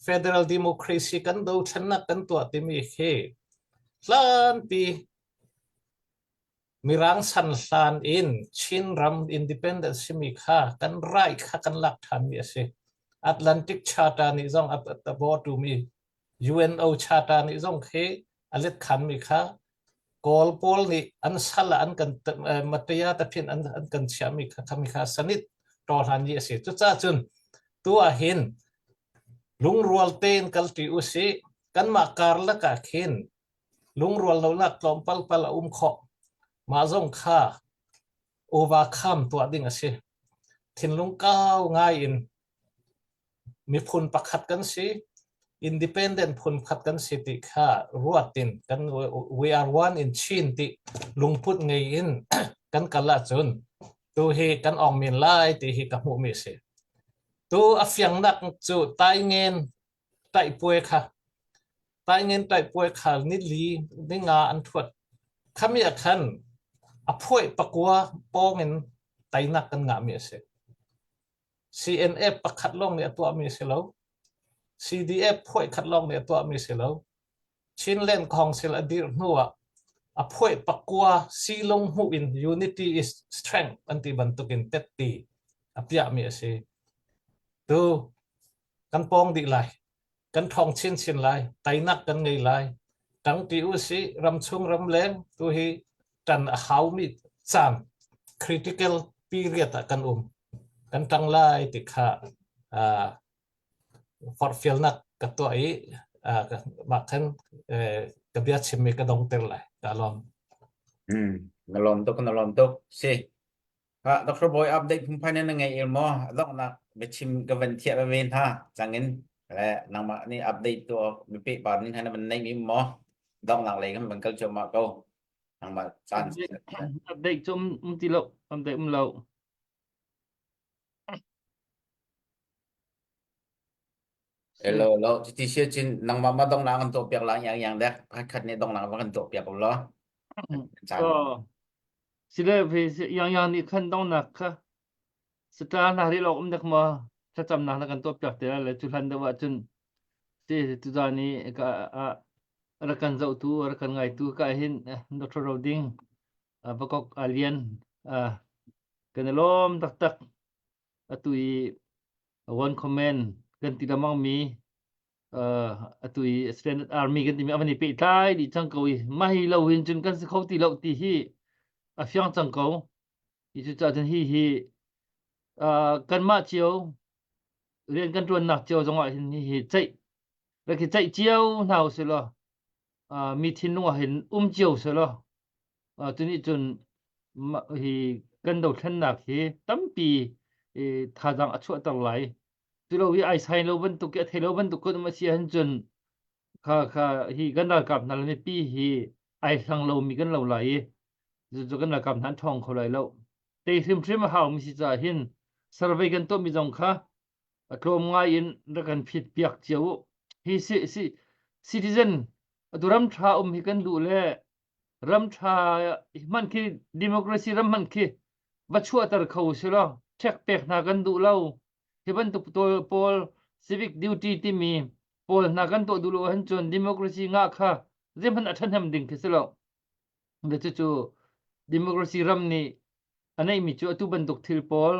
federal democracy kan dothlennak kan tuah timi khi hlanpi Mirang san hlan in Chinram independence simi kha kan right kha kan lak ṭhanmi a si. Atlantic Charter nih zong a bawtumi UNO Charter nih zong khi a let khanmi kha Kawl pawl nih an sal ah an kan mataya taphin an an kan chiahmi kha khami kha sanit ṭawhlan ni a si. Cucaah cun tu ah hin lungrual tein kalṭi usih kanmah karlak ah khin lungrual lonak tlawmpal pal a um khawh. Mah zong kha overcome tuah ding a si. Thinlung kau ngai in miphun pakhat kan si, independent phun khat kan si ti kha ruat in kan we are one in Chin ti lungput ngei in kan kal ahcun tu hi kan ong min lai ti hi ka hmuh mi si. Tu a fiangnak cu taingen taihpuai kha taingen taihpuai kha ni li ni nga an thuat khami ah khan a phuai pakua pawng in tainak kan ngah mi a si. CNF pakhat lawng nih a tuahmi a si lo. CDF phuai khat lawng nih a tuahmi a si lo. Chinland Council a dirh hnu ah a phuai pakua silung hmuh in unity is strength an ti bantukin tetti a piahmi a si. Tu kan pawng dih lai. Kan ṭhawng chinchin lai. Teinak kan ngei lai. Ṭangṭi usih ramchung ramleng tu hi ṭan a haumi caan critical period ah kan um. Kan ṭang lai ti kha uh, forhfialnak ka tuah i uh, mah khan uh, ka bia chimmi ka dongter lai. Ka lawm. Mm. Na lawm tuk na lawm tuk. Si. Ha Dr. Boy update phungphai na ngei il maw? Donghnak biachim ka van thiah ve hna cangin le nangmah nih update tu biapeh par ning na van nei mi maw? Donghnak lei kan van kal cuahmah ko. Nangmah caan Update cu um ti lo, update um lo. Hello, lo cuti sia cun nangmah ma donghnak kan tuah piak la yang yang dek pakhat khat nih donghnak va kan tuah piak ko law. Caan. Oh. Sile yang yang nih khan donghnak kha sata hna ri lok um dak ma thlacamnak na kan tuah piak te le cu hlan deuh ah cun si tuzan i ka a rak kan zohtu rak kan ngaitu ka hin Dr. Roding Vakok Alian kan i lawm taktak atu i one comment kan ti lengmang mi atu i Standard Army kan timi a van i pehtlai dih cang ko i mah hi lo hin cun kan si kho ti lo ti hi a fiang cang ko hi cucaah cun hi hi kanmah cio rian kan ṭuannak cio zongah hin hi hi ceih rak hi ceih cio hna usih law mi thinlung ah hin um cio seh law tuni cun hi kan dothlennak hi tampi thazaang a chuahter lai. Culo hi ai sai lo bantuk i a thei lo bantuk kun um a si ahcun cun kha kha hi kan ralkap hna le mipi hi ai hlang lomi kan lo lai i cucu kan ralkap hna an ṭhawng kho lai lo. Tei hrimhrim a haumi si caah hin survey kan tuahmi zong kha a tlawm ngai in rak kan phit piak cio u. Hi si, si, citizen atu ram ṭha um hi kan duh le ram ṭha hmanh khi democracy ram hmanh khi va chuahter kho si law ṭhek pek hna kan duh lo. Hi bantuk pawl civic duty timi pawl hna kan tuah duh lo ahcun cun democracy ngah kha zeihmanh a ṭhahnem ding khi si lo. Cucu democracy ram nih a neihmi cu atu bantuk thil pawl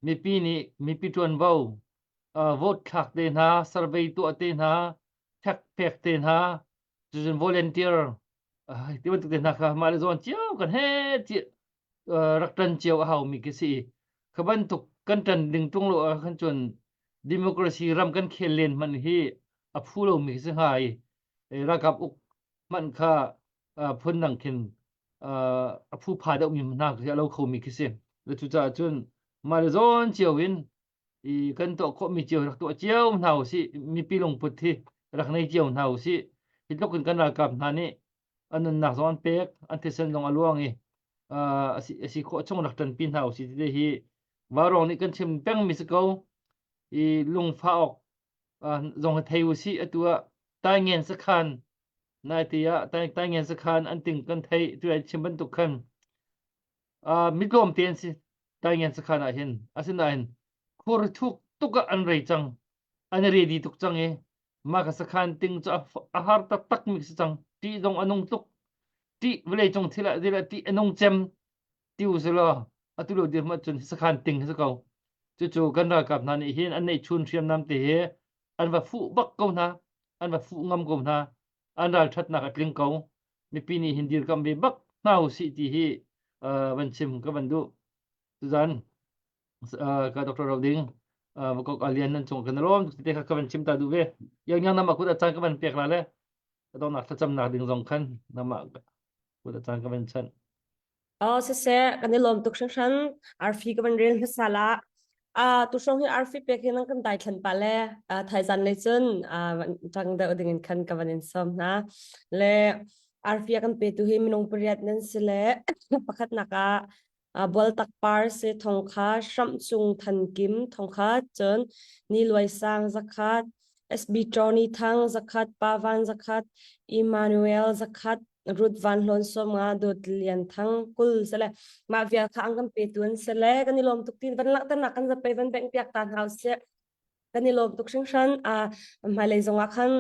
mipi nih mipi ṭuanvo vote thlak te hna, survey tuah te hna, ṭhek pek te hna, cucun volunteer ti bantuk te hna kha mah le zawn cio kan he ti rak ṭan cio a haumi khi si i kha bantuk kan ṭan ding ṭung lo ah khan cun democracy ram kan khel len hmanh hi a phu lomi khi si hnga i ralkap uk hmanh kha phundang khin a phupha deuhmi hna khi a lo khomi khi si. Cucaah cun mah le zawn cio in i kan tuah khawhmi cio rak tuah cio hna usih mipi lungput hi rak nei cio hna usih hi tluk in kan ralkap hna nih an nunnak zong an pek an thisen zong a luang i a si khawh chung rak ṭanpi hna usih ti hi vaurawng nih kan chim pengmi si ko i lungfah awk zong hi thei usih atu ah taingen sakhan nai ti ah taingen sakhan an ting kan thei tu ai chim bantuk khan mi tlawm te an si taingen sakhan ah hin asinain khur thuk tuk ah an rei cang an ready tuk cang i mah ka sakhan ting cu a har taktak mi si cang ṭih zong a nung tuk ṭih vawlei cung thil ah thil ah ṭih a nung cem ti u selaw atu lo dir hmanh cun sakhan ting si ko cucu kan ralkap hna nih hin an neih chun hriamnam te hi an va fuh bak ko hna an va fuh ngam ko hna an ralṭhatnak a tling ko mipi nih hin dirkamh ve bak hna usih ti hi van chim ka van duh tuzan ka Dr. Roding vakok alian nan cung kan lawm te kha ka van chim ta duh ve yang yang nama kut a caan ka van pek la le donnak thlacamnak ding zong khan nama kut a caan ka van chanh Oh, siseh, kan i lawm tuk hringhran. Arfi ka van rel hmasa la. Ah, tu hrawng hi arfi pek hi nang kan dai thlan pa le ah, thaizan lei cun ah, ṭang deuh ding in khan ka van in sawm hna. Le arfi a kan petu hi minung pariat nan si le pakhatnak ah ah, Bualtak par si thongkha Hramh Cung Than Kim thongkha cun Ni Luai Sang zakhat SB Tony Thang zakhat Pa Van zakhat Emmanuel zakhat Ruth Van Hlawn Sawmnga Dawt Lian Thang 20 sele mah vial kha ang kan pe tu an sele kan i lawm tuk tin van langhternak kan zapei van bengh piak ta hna usih kan i lawm tuk hringhran a hmailei zongah khan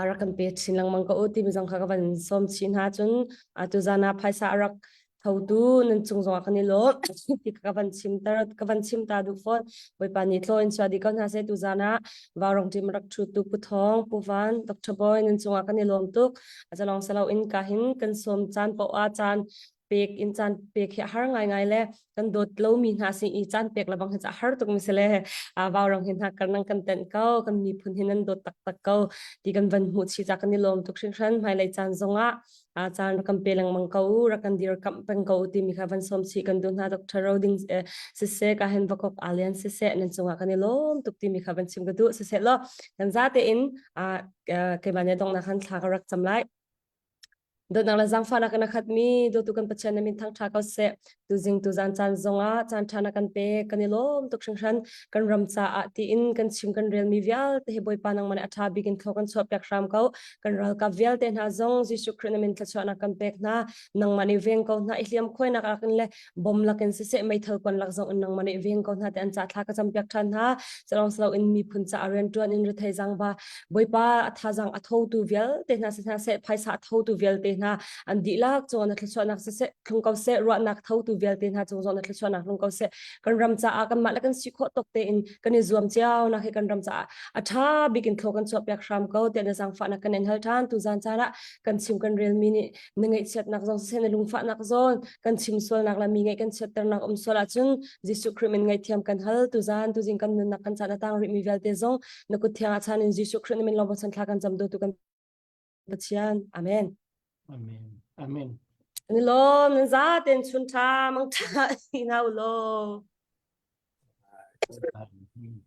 rak kan pe chin lengmang ko u timi zong kha ka van sawm chin hna cun tuzan ah phaisa a rak thotu nan cung zongah kan i lawm ti ka van chim ter ka van chim ta duh fawn Bawipa nih thlaw in chuah dih ko hna seh tuzan ah Vaurong team rak ṭhu tu Pu Thawng Pu Van Dr. Boy nan cungah kan i lawm tuk a zalong salo in ka hin kan sawm caan poah caan. pek in caan pek hi a har ngaingai le kan dawt lomi hna sin i caan pek lebang hi a har tuk mi si le vaurang hin hna kar nang kan tenh ko kan miphun hi nan dawt taktak ko ti kan van hmuh chi ca kan i lawm tuk hringhran hmailei caan zongah caan rak kan pe lengmang ko rak kan dir kamh peng ko timi kha van sawm chih kan duh hna Dr. Roding siseh ka hen vakok alian siseh nan cungah kan i lawm tuk timi kha van chim ka duh siseh law kan zate in keimah nih donghnak khan thla ka rak cam lai Dawtnak le zaangfahnak in a khatmi dawtu kan Pathian na min thangṭha ko seh. Tuzing tuzan caan zongah caan ṭha na kan pek. Kan i lawm tuk hringhran. Kan ram caah tiin kan chim kan relmi vialte hi Bawipa nangmah nih a ṭha bik in thlaw kan chuahpiak hram ko. Kan ralkap vialte hna zong Jesuh Khrih na min thluachuahnak kan pek hna. Nangmah nih veng ko hna. I hliam khuainak ah in le bom lakin siseh meithal kuan lak zong in nangmah nih veng ko hna te an ca thla ka campiak ṭhan hna. Calong silo in miphun caah rianṭuan in rethei zangba Bawipa a thazang a thotu vialte hna si hna seh phaisa a thotu vialte hna an dihlak cung na thluachuahnak siseh thlung ko seh ruahnak thotu vialte hna cung zong na thluachuahnak hlung ko seh kan ram caah kanmah le kan si khawh tok tein kan i zuam cio nak hi kan ram caah a ṭha bik in thlaw kan chuahpiak hram ko tiah na zaangfahnak kan in hal ṭhan tu zan caan ah kan chim kan relmi nih na ngaihchiatnak zong siseh na lungfahnak zong kan chim sualnak le mi ngaih kan chiatternak um sual ahcun Jesuh Khrih min ngaihthiam kan hal tuzan tuzing kan nunnak kan caan a tang rihmi vialte zong na kut thiang ah chan in Jesuh Khrih min lawng bochan thla kan cam tu kan Pathian amen amen amen ni lawm nan za ten chun tha mang tha ni na u law Amen.